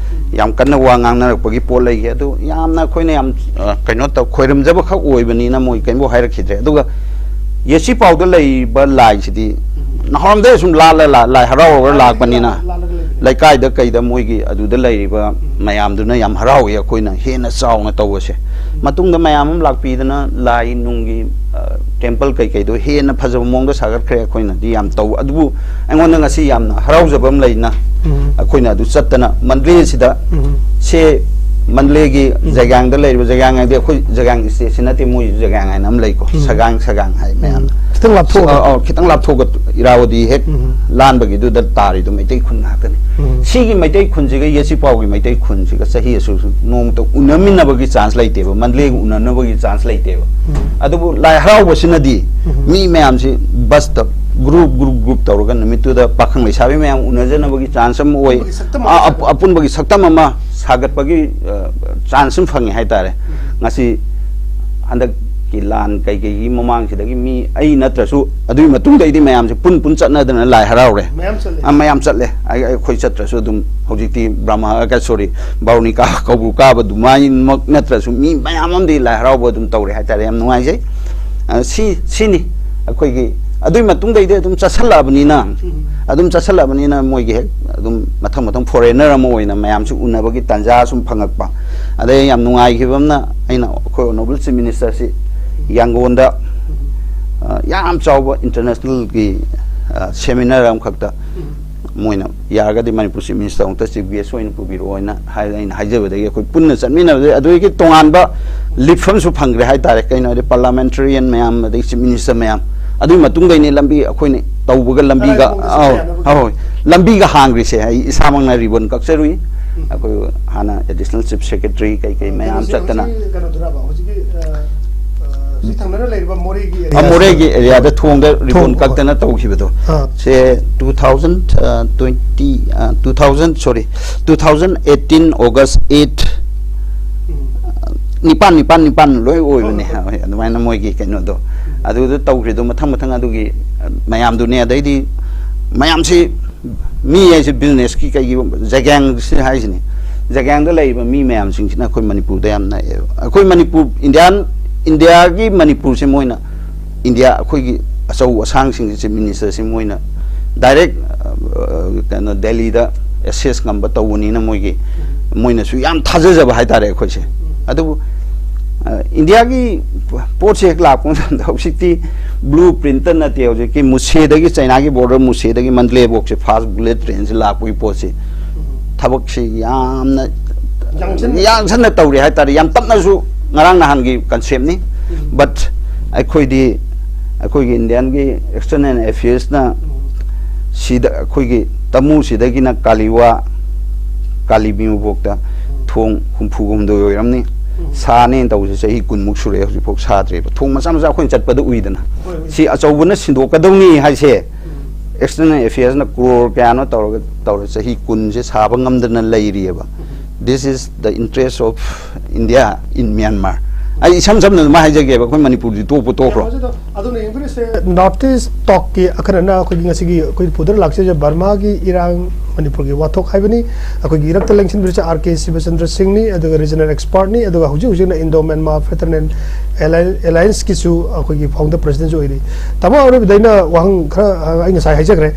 ꯌꯥꯝ ꯀꯟꯅ ꯋꯥ ꯉꯥꯡꯅꯔꯛꯄꯒꯤ ꯄꯣꯠ ꯂꯩꯈꯤ꯫ ꯑꯗꯨ ꯌꯥꯝꯅ ꯑꯩꯈꯣꯏꯅ ꯌꯥꯝ, ꯑ, ꯀꯩꯅꯣ ꯇꯧ, ꯈꯣꯏꯔꯝꯖꯕ ꯈꯛ ꯑꯣꯏꯕꯅꯤꯅ ꯃꯣꯏ ꯀꯩꯝꯕꯨ ꯍꯥꯏꯔꯛꯈꯤꯗ꯭ꯔꯦ꯫ ꯑꯗꯨꯒ ꯌꯦꯁꯤ ꯄꯥꯎꯗ ꯂꯩꯔꯤꯕ ꯂꯥꯏꯁꯤꯗꯤ ꯅꯍꯥꯟꯗꯩ ꯁꯨꯝ ꯂꯥꯠꯂ ꯂꯥ-, ꯂꯥꯏ ꯍꯔꯥꯎꯔꯒ ꯂꯥꯛꯄꯅꯤꯅ, ꯂꯥꯠꯂꯒ ꯂꯩꯕꯅꯤ꯫ ꯂꯩꯀꯥꯏꯗ ꯀꯩꯗ ꯃꯣꯏꯒꯤ ꯑꯗꯨꯗ ꯂꯩꯔꯤꯕ ꯃꯌꯥꯝꯗꯨꯅ ꯌꯥꯝ ꯍꯔꯥꯎꯏ, ꯑꯩꯈꯣꯏꯅ ꯍꯦꯟꯅ ꯆꯥꯎꯅ ꯇꯧꯕꯁꯦ꯫ ꯃꯇꯨꯡꯗ ꯃꯌꯥꯝ ꯑꯃ ꯂꯥꯛꯄꯤꯗꯅ ꯂꯥꯏ ꯅꯨꯡꯒꯤ, ꯑ, ꯇꯦꯝꯄꯜ ꯀꯩꯀꯩꯗꯣ ꯍꯦꯟꯅ ꯐꯖꯕ ꯃꯑꯣꯡꯗ ꯁꯥꯒꯠꯈ꯭ꯔꯦ꯫ ꯑꯩꯈꯣꯏꯅꯗꯤ ꯌꯥꯝ ꯇꯧ-, ꯑꯗꯨꯕꯨ ꯑꯩꯉꯣꯟꯗ ꯉꯁꯤ ꯌꯥꯝꯅ ꯍꯔꯥꯎꯖꯕ ꯑꯃ ꯂꯩꯅ, ꯎꯝ꯫ ꯑꯩꯈꯣꯏꯅ ꯑꯗꯨ ꯆꯠꯇꯅ ꯃꯟꯗꯂꯦꯁꯤꯗ, ꯎꯝ꯫ ꯁꯦ ꯃꯟꯗꯂꯦꯒꯤ ꯎꯝ꯫ ꯖꯩꯒꯥꯡꯗ ꯂꯩꯔꯤꯕ, ꯖꯩꯒꯥꯡ ꯍꯥꯏꯗꯤ ꯑꯩꯈꯣꯏ ꯖꯩꯒꯥꯡ ꯁ꯭ꯇꯦꯠꯁꯤ ꯅꯠꯇꯦ, ꯃꯣꯏ ꯖꯩꯒꯥꯡ ꯍꯥꯏꯅ ꯑꯃ ꯂꯩꯀꯣ, ꯎꯝ꯫ ꯁꯒꯥꯡ, ꯁꯒꯥꯡ ꯍꯥꯏ ꯃꯌꯥꯝ꯫ ꯎꯝ꯫ ꯈꯤꯇꯪ ꯂꯥꯞꯊꯣꯛꯑꯒ꯫ ꯑ, ꯑ, ꯈꯤꯇꯪ ꯂꯥꯞꯊꯣꯛꯑꯒ ꯏꯔꯥꯋꯗꯤ ꯍꯦꯛ ꯎꯝ꯫ ꯂꯥꯟꯕꯒꯤꯗꯨꯗ ꯇꯥꯔꯤꯗꯣ ꯃꯩꯇꯩ ꯈꯨꯟ ꯉꯥꯛꯇꯅꯤ꯫ ꯎꯝ꯫ ꯁꯤꯒꯤ ꯃꯩꯇꯩ ꯈꯨꯟꯁꯤꯒ ꯌꯦꯁꯤꯄꯥꯎꯒꯤ ꯃꯩꯇꯩ ꯈꯨꯟꯁꯤꯒ ꯆꯍꯤ ꯑꯁꯨꯛ ꯅꯣꯡꯃꯇ ꯎꯅꯃꯤꯟꯅꯕꯒꯤ ꯆꯥꯟꯁ ꯂꯩꯇꯦꯕ, ꯃꯟꯗꯂꯦꯒ ꯎꯅꯅꯕꯒꯤ ꯆꯥꯟꯁ ꯂꯩꯇꯦꯕ꯫ ꯎꯝ꯫ ꯑꯗꯨꯕꯨ ꯂꯥꯏ ꯍꯔꯥꯎꯕꯁꯤꯅꯗꯤ ꯎꯝ꯫ ꯃꯤ ꯃꯌꯥꯝꯁꯤ ꯕꯁꯇ ꯒ꯭ꯔꯨꯞ, ꯒ꯭ꯔꯨꯞ, ꯒ꯭ꯔꯨꯞ ꯇꯧꯔꯒ ꯅꯨꯃꯤꯠꯇꯨꯗ ꯄꯥꯈꯪ ꯂꯩꯁꯥꯕꯤ ꯃꯌꯥꯝ ꯎꯅꯖꯅꯕꯒꯤ ꯆꯥꯟꯁ ꯑꯃ ꯑꯣꯏ꯫ ꯑꯄꯨꯟꯕꯒꯤ ꯁꯛꯇꯝ ꯑ, ꯑꯃ ꯑꯄꯨ-, ꯑꯄꯨꯟꯕꯒꯤ ꯁꯛꯇꯝ ꯑꯃ ꯁꯥꯒꯠꯄꯒꯤ, ꯑ, ꯆꯥꯟꯁ ꯑꯃ ꯐꯪꯉꯦ ꯍꯥꯏꯇꯥꯔꯦ꯫ ꯎꯝ꯫ ꯉꯁꯤ ꯍꯟꯗꯛꯀꯤ ꯂꯥꯟ ꯀꯩꯀꯩꯒꯤ ꯃꯃꯥꯡꯁꯤꯗꯒꯤ ꯃꯤ ꯑꯩ ꯅꯠꯇ꯭ꯔꯁꯨ ꯑꯗꯨꯒꯤ ꯃꯇꯨꯡꯗꯩꯗꯤ ꯃꯌꯥꯝꯁꯦ ꯄꯨꯟ ꯄꯨꯟ ꯆꯠꯅꯗꯅ ꯂꯥꯏ ꯍꯔꯥꯎꯔꯦ꯫ ꯃꯌꯥꯝ ꯆꯠꯂꯦ꯫ ꯑ, ꯃꯌꯥꯝ ꯆꯠꯂꯦ꯫ ꯑꯩ, ꯑꯩꯈꯣꯏ ꯆꯠꯇ꯭ꯔꯁꯨ ꯑꯗꯨꯝ ꯍꯧꯖꯤꯛꯇꯤ ꯕ꯭ꯔꯍꯃ, ꯑ, ꯁꯣꯔꯤ, ꯕꯥꯔꯨꯅꯤ ꯀꯥ-, ꯀꯧꯕ꯭ꯔꯨ ꯀꯥꯕ ꯑꯗꯨꯃꯥꯏꯃꯛ ꯅꯠꯇ꯭ꯔꯁꯨ ꯃꯤ ꯃꯌꯥꯝ ꯑꯃꯗꯤ ꯂꯥꯏ ꯍꯔꯥꯎꯕ ꯑꯗꯨꯝ ꯇꯧꯔꯦ ꯍꯥꯏꯇꯥꯔꯦ꯫ ꯌꯥꯝ ꯅꯨꯡꯉꯥꯏꯖꯩ꯫ ꯑ, ꯁꯤ, ꯁꯤꯅꯤ ꯑꯩꯈꯣꯏꯒꯤ ꯑꯗꯨꯒꯤ ꯃꯇꯨꯡꯗꯩꯗꯤ ꯑꯗꯨꯝ ꯆꯠꯁꯜꯂꯛꯑꯕꯅꯤꯅ, ꯎꯝ꯫ ꯑꯗꯨꯝ ꯆꯠꯁꯜꯂꯛꯑꯕꯅꯤꯅ ꯃꯣꯏꯒꯤ ꯍꯦꯛ ꯑꯗꯨꯝ ꯃꯊꯪ ꯃꯊꯪ ꯐꯣꯔꯦꯟꯅꯔ ꯑꯃ ꯑꯣꯏꯅ ꯃꯌꯥꯝꯁꯨ ꯎꯅꯕꯒꯤ ꯇꯥꯟꯖꯥ ꯁꯨꯝ ꯐꯪꯉꯛꯄ꯫ ꯑꯗꯩ ꯌꯥꯝ ꯅꯨꯡꯉꯥꯏꯈꯤꯕ ꯑꯃꯅ ꯑꯩꯅ ꯑꯩꯈꯣꯏ ꯑꯣꯅꯔꯦꯕꯜ ꯆꯤꯐ ꯃꯤꯅꯤꯁꯇꯔꯁꯤ ꯌꯥꯡꯒꯣꯟꯗ, ꯑ, ꯌꯥꯝ ꯆꯥꯎꯕ ꯏꯟꯇꯔꯅꯦꯁꯅꯦꯜꯒꯤ, ꯑ, ꯁꯦꯃꯤꯅꯥꯔ ꯑꯃꯈꯛꯇ ꯃꯣꯏꯅ ꯌꯥꯔꯒꯗꯤ ꯃꯅꯤꯄꯨꯔ ꯆꯤꯐ ꯃꯤꯅꯤꯁꯇꯔ ꯑꯃꯨꯛꯇ ꯆꯤꯐ ꯒꯦꯁ ꯑꯣꯏꯅ ꯄꯨꯕꯤꯔꯛꯑꯣ ꯍꯥꯏꯅ ꯍꯥꯏ-, ꯑꯩꯅ ꯍꯥꯏꯖꯕꯗꯒꯤ ꯑꯩꯈꯣꯏ ꯄꯨꯟꯅ ꯆꯠꯃꯤꯟꯅꯕꯗꯒꯤ ꯑꯗꯨꯒꯤ ꯇꯣꯉꯥꯟꯕ ꯂꯤꯞꯐꯝꯁꯨ ꯐꯪꯈ꯭ꯔꯦ ꯍꯥꯏꯇꯥꯔꯦ꯫ ꯀꯩꯅꯣ ꯍꯥꯏꯗꯤ ꯄꯥꯔꯂꯥꯃꯦꯟꯇꯔꯤꯌꯟ ꯃꯌꯥꯝ, ꯑꯗꯩ ꯆꯤꯐ ꯃꯤꯅꯤꯁꯇꯔ ꯃꯌꯥꯝ, ꯑꯗꯨꯒꯤ ꯃꯇꯨꯡꯗꯩꯅꯦ ꯂꯝꯕꯤ ꯑꯩꯈꯣꯏꯅ ꯇꯧꯕꯒ ꯂꯝꯕꯤꯒ, ꯑꯔꯥꯏꯕ ꯃꯑꯣꯡꯗ ꯆꯠꯄ ꯑꯧ, ꯌꯥꯅꯕꯒꯤ꯫ ꯑꯧ, ꯂꯝꯕꯤꯒ ꯍꯥꯡꯈ꯭ꯔꯤꯁꯦ꯫ ꯑꯩ ꯏꯁꯥꯃꯛꯅ ꯔꯤꯕꯟ ꯀꯛꯆꯔꯨꯏ꯫ ꯎꯝ꯫ ꯑꯩꯈꯣꯏ ꯍꯥꯟꯅ ꯑꯦꯗꯤꯁꯅꯦꯜ ꯆꯤꯐ ꯁꯦꯀ꯭ꯔꯦꯇꯔꯤ ꯀꯩꯀꯩ ꯃꯌꯥꯝ ꯀꯩꯅꯣꯁꯦ ꯆꯠꯇꯅ꯫ ꯍꯧꯖꯤꯛꯀꯤ ꯀꯩꯅꯣꯗꯨꯔꯕ? ꯍꯧꯖꯤꯛꯀꯤ, ꯑ, ꯑ, ꯁꯤ ꯊꯪꯅꯅ ꯂꯩꯔꯤꯕ ꯃꯣꯔꯦꯒꯤ ꯑ, ꯑꯦꯔꯤꯌꯥꯁꯦ? ꯃꯣꯔꯦꯒꯤ ꯑꯦꯔꯤꯌꯥꯗ ꯊꯣꯡꯗ ꯔꯤꯕꯟ ꯊꯣꯡ, ꯀꯛꯇꯅ ꯇꯧꯈꯤꯕꯗꯣ꯫ ꯑꯥ꯫ Say two thousand, uh, twenty, uh, two thousand, sorry, two thousand eighteen August eight, um. ꯅꯤꯄꯥꯟ, ꯅꯤꯄꯥꯟ, ꯅꯤꯄꯥꯟ ꯂꯣꯏ ꯑꯣꯏꯕꯅꯦ꯫ ꯍꯣꯏ, ꯍꯣꯏ, ꯍꯣꯏ꯫ ꯍꯣꯏ, ꯑꯗꯨꯃꯥꯏꯅ ꯃꯣꯏꯒꯤ ꯀꯩꯅꯣꯗꯣ꯫ ꯎꯝ꯫ ꯑꯗꯨꯗ ꯇꯧꯈ꯭ꯔꯤꯗꯣ ꯃꯊꯪ ꯃꯊꯪ ꯑꯗꯨꯒꯤ, ꯑ, ꯃꯌꯥꯝꯗꯨꯅꯦ꯫ ꯑꯗꯩꯗꯤ ꯃꯌꯥꯝꯁꯤ ꯃꯤ ꯍꯥꯏꯁꯦ ꯕꯤꯖꯤꯅꯦꯁꯀꯤ ꯀꯩꯒꯤ ꯖꯒ꯭ꯌꯥꯡꯁꯤ ꯍꯥꯏꯁꯤꯅꯤ꯫ ꯖꯒ꯭ꯌꯥꯡꯗ ꯂꯩꯔꯤꯕ ꯃꯤ ꯃꯌꯥꯝꯁꯤꯡꯁꯤꯅ ꯑꯩꯈꯣꯏ ꯃꯅꯤꯄꯨꯔꯗ ꯌꯥꯝ ꯅꯛꯑꯦꯕ꯫ ꯑꯩꯈꯣꯏ ꯃꯅꯤꯄꯨꯔ, ꯏꯟꯗꯤꯌꯥꯟ, ꯏꯟꯗꯤꯌꯥꯒꯤ ꯃꯅꯤꯄꯨꯔꯁꯦ ꯃꯣꯏꯅ, ꯏꯟꯗꯤꯌꯥ ꯑꯩꯈꯣꯏꯒꯤ ꯑꯆꯧ ꯑꯁꯥꯡꯁꯤꯡꯁꯦ, ꯆꯤꯐ ꯃꯤꯅꯤꯁꯇꯔꯁꯦ ꯃꯣꯏꯅ ꯗꯥꯏꯔꯦꯛ, ꯑ, ꯀꯩꯅꯣ, ꯗꯦꯜꯂꯤꯗ ꯑꯦꯁꯦꯁ ꯉꯝꯕ ꯇꯧꯕꯅꯤꯅ ꯃꯣꯏꯒꯤ, ꯃꯣꯏꯅꯁꯨ ꯌꯥꯝ ꯊꯥꯖꯖꯕ ꯍꯥꯏꯇꯥꯔꯦ ꯑꯩꯈꯣꯏꯁꯦ꯫ ꯑꯗꯨꯕꯨ, ꯑ, ꯏꯟꯗꯤꯌꯥꯒꯤ ꯄꯣꯠꯁꯦ ꯍꯦꯛ ꯂꯥꯛꯄ ꯃꯇꯝꯗ ꯍꯧꯖꯤꯛꯇꯤ ꯕ꯭ꯂꯨ ꯄ꯭ꯔꯤꯟꯇ ꯅꯠꯇꯦ, ꯍꯧꯖꯤꯛꯀꯤ ꯃꯨꯁꯦꯗꯒꯤ, ꯆꯩꯅꯥꯒꯤ ꯕꯣꯔꯗꯔ ꯃꯨꯁꯦꯗꯒꯤ ꯃꯟꯗꯂꯦꯐꯥꯎꯁꯦ ꯐꯥꯁ ꯕꯨꯂꯦꯠ ꯇ꯭ꯔꯦꯟꯁꯦ ꯂꯥꯛꯄꯒꯤ ꯄꯣꯠꯁꯦ ꯊꯕꯛꯁꯤ ꯌꯥꯝꯅ ꯌꯥꯡꯁꯟꯅ꯫ ꯌꯥꯡꯁꯟꯅ ꯇꯧꯔꯦ ꯍꯥꯏꯇꯥꯔꯦ꯫ ꯌꯥꯝ ꯇꯞꯅꯁꯨ ꯉꯔꯥꯡ ꯅꯍꯥꯟꯒꯤ ꯀꯟꯁꯦꯞꯅꯤ꯫ ꯎꯝ꯫ But ꯑꯩꯈꯣꯏꯗꯤ, ꯑꯩꯈꯣꯏꯒꯤ ꯏꯟꯗꯤꯌꯥꯟꯒꯤ ꯑꯦꯛꯁꯇꯔꯅꯦꯜ ꯑꯦꯐꯤꯌꯔꯁꯅ ꯎꯝ꯫ ꯁꯤꯗ ꯑꯩꯈꯣꯏꯒꯤ ꯇꯃꯨꯁꯤꯗꯒꯤꯅ ꯀꯥꯂꯤꯋꯥ, ꯀꯥꯂꯤꯕꯤꯃꯨꯕꯣꯛꯇ ꯎꯝ꯫ ꯊꯣꯡ ꯍꯨꯝꯐꯨ ꯍꯨꯝꯗꯣꯏ ꯑꯣꯏꯔꯝꯅꯤ꯫ ꯎꯝ꯫ ꯁꯥꯅꯦꯅ ꯇꯧꯕꯁꯦ ꯆꯍꯤ ꯀꯨꯟꯃꯨꯛ ꯁꯨꯔꯛꯑꯦ, ꯍꯧꯖꯤꯛꯐꯥꯎ ꯁꯥꯗ꯭ꯔꯤꯕ꯫ ꯊꯣꯡ ꯃꯆꯥ ꯃꯆꯥ ꯑꯩꯈꯣꯏꯅ ꯆꯠꯄꯗ ꯎꯏꯗꯅ꯫ ꯍꯣꯏ, ꯍꯣꯏ꯫ ꯁꯤ ꯑꯆꯧꯕꯅ ꯁꯤꯟꯗꯣꯛꯀꯗꯧꯅꯤ ꯍꯥꯏꯁꯦ꯫ ꯎꯝ꯫ ꯑꯦꯛꯁꯇꯔꯅꯦꯜ ꯑꯦꯐꯤꯌꯔꯁꯅ ꯀ꯭ꯔꯣꯔ ꯀꯌꯥꯅꯣ ꯇꯧꯔꯒ, ꯇꯧꯔ ꯆꯍꯤ ꯀꯨꯟꯁꯦ ꯁꯥꯕ ꯉꯝꯗꯅ ꯂꯩꯔꯤꯑꯕ꯫ This is the interest of India in Myanmar. ꯑꯩ ꯏꯁꯝ ꯁꯝꯅ ꯑꯗꯨꯃꯥꯏꯅ ꯍꯥꯏꯖꯒꯦꯕ, ꯑꯩꯈꯣꯏ ꯃꯅꯤꯄꯨꯔꯗꯤ ꯇꯣꯛꯄ ꯇꯣꯛꯈ꯭ꯔꯣ꯫ ꯌꯥꯝ ꯐꯖꯩ ꯑꯗꯣ꯫ ꯑꯗꯨꯅ ꯌꯦꯡꯕꯤꯔꯤꯁꯦ ꯅꯣꯔꯠ ꯏꯁ ꯇꯣꯛꯀꯤ ꯑꯈꯟꯅꯅ ꯑꯩꯈꯣꯏꯒꯤ ꯉꯁꯤꯒꯤ ꯑꯩꯈꯣꯏ ꯄꯨꯗꯨꯅ ꯂꯥꯛꯆꯔꯤꯁꯦ ꯕꯔꯃꯥꯒꯤ ꯏꯔꯥꯡ ꯃꯅꯤꯄꯨꯔꯒꯤ ꯋꯥꯊꯣꯛ ꯍꯥꯏꯕꯅꯤ꯫ ꯑꯩꯈꯣꯏꯒꯤ ꯏꯔꯛꯇ ꯂꯦꯡꯁꯤꯟꯕꯤꯔꯤꯁꯦ ꯑꯥꯔ ꯀꯦ ꯁꯤꯕꯆꯟꯗ꯭ꯔ ꯁꯤꯡꯅꯤ, ꯑꯗꯨꯒ ꯔꯤꯖꯅꯦꯜ ꯑꯦꯛꯁꯄꯥꯔꯠꯅꯤ, ꯑꯗꯨꯒ ꯍꯧꯖꯤꯛ ꯍꯧꯖꯤꯛꯅ ꯏꯟꯗꯣ ꯃ꯭ꯌꯥꯟꯃꯥꯔ ꯐꯦꯇꯔꯅꯦꯜ ꯑꯦꯂꯥꯏ-, ꯑꯦꯂꯥꯏꯟꯁꯀꯤꯁꯨ ꯑꯩꯈꯣꯏꯒꯤ ꯐꯥꯎꯟꯗꯔ ꯄ꯭ꯔꯁꯤꯗꯦꯟꯁꯨ ꯑꯣꯏꯔꯤ꯫ ꯇꯥꯃꯣ, ꯑꯔꯣꯏꯕꯗ ꯑꯩꯅ ꯋꯥꯍꯪ ꯈꯔ, ꯑ, ꯑꯩ ꯉꯁꯥꯏ ꯍꯥꯏꯖꯈ꯭ꯔꯦ꯫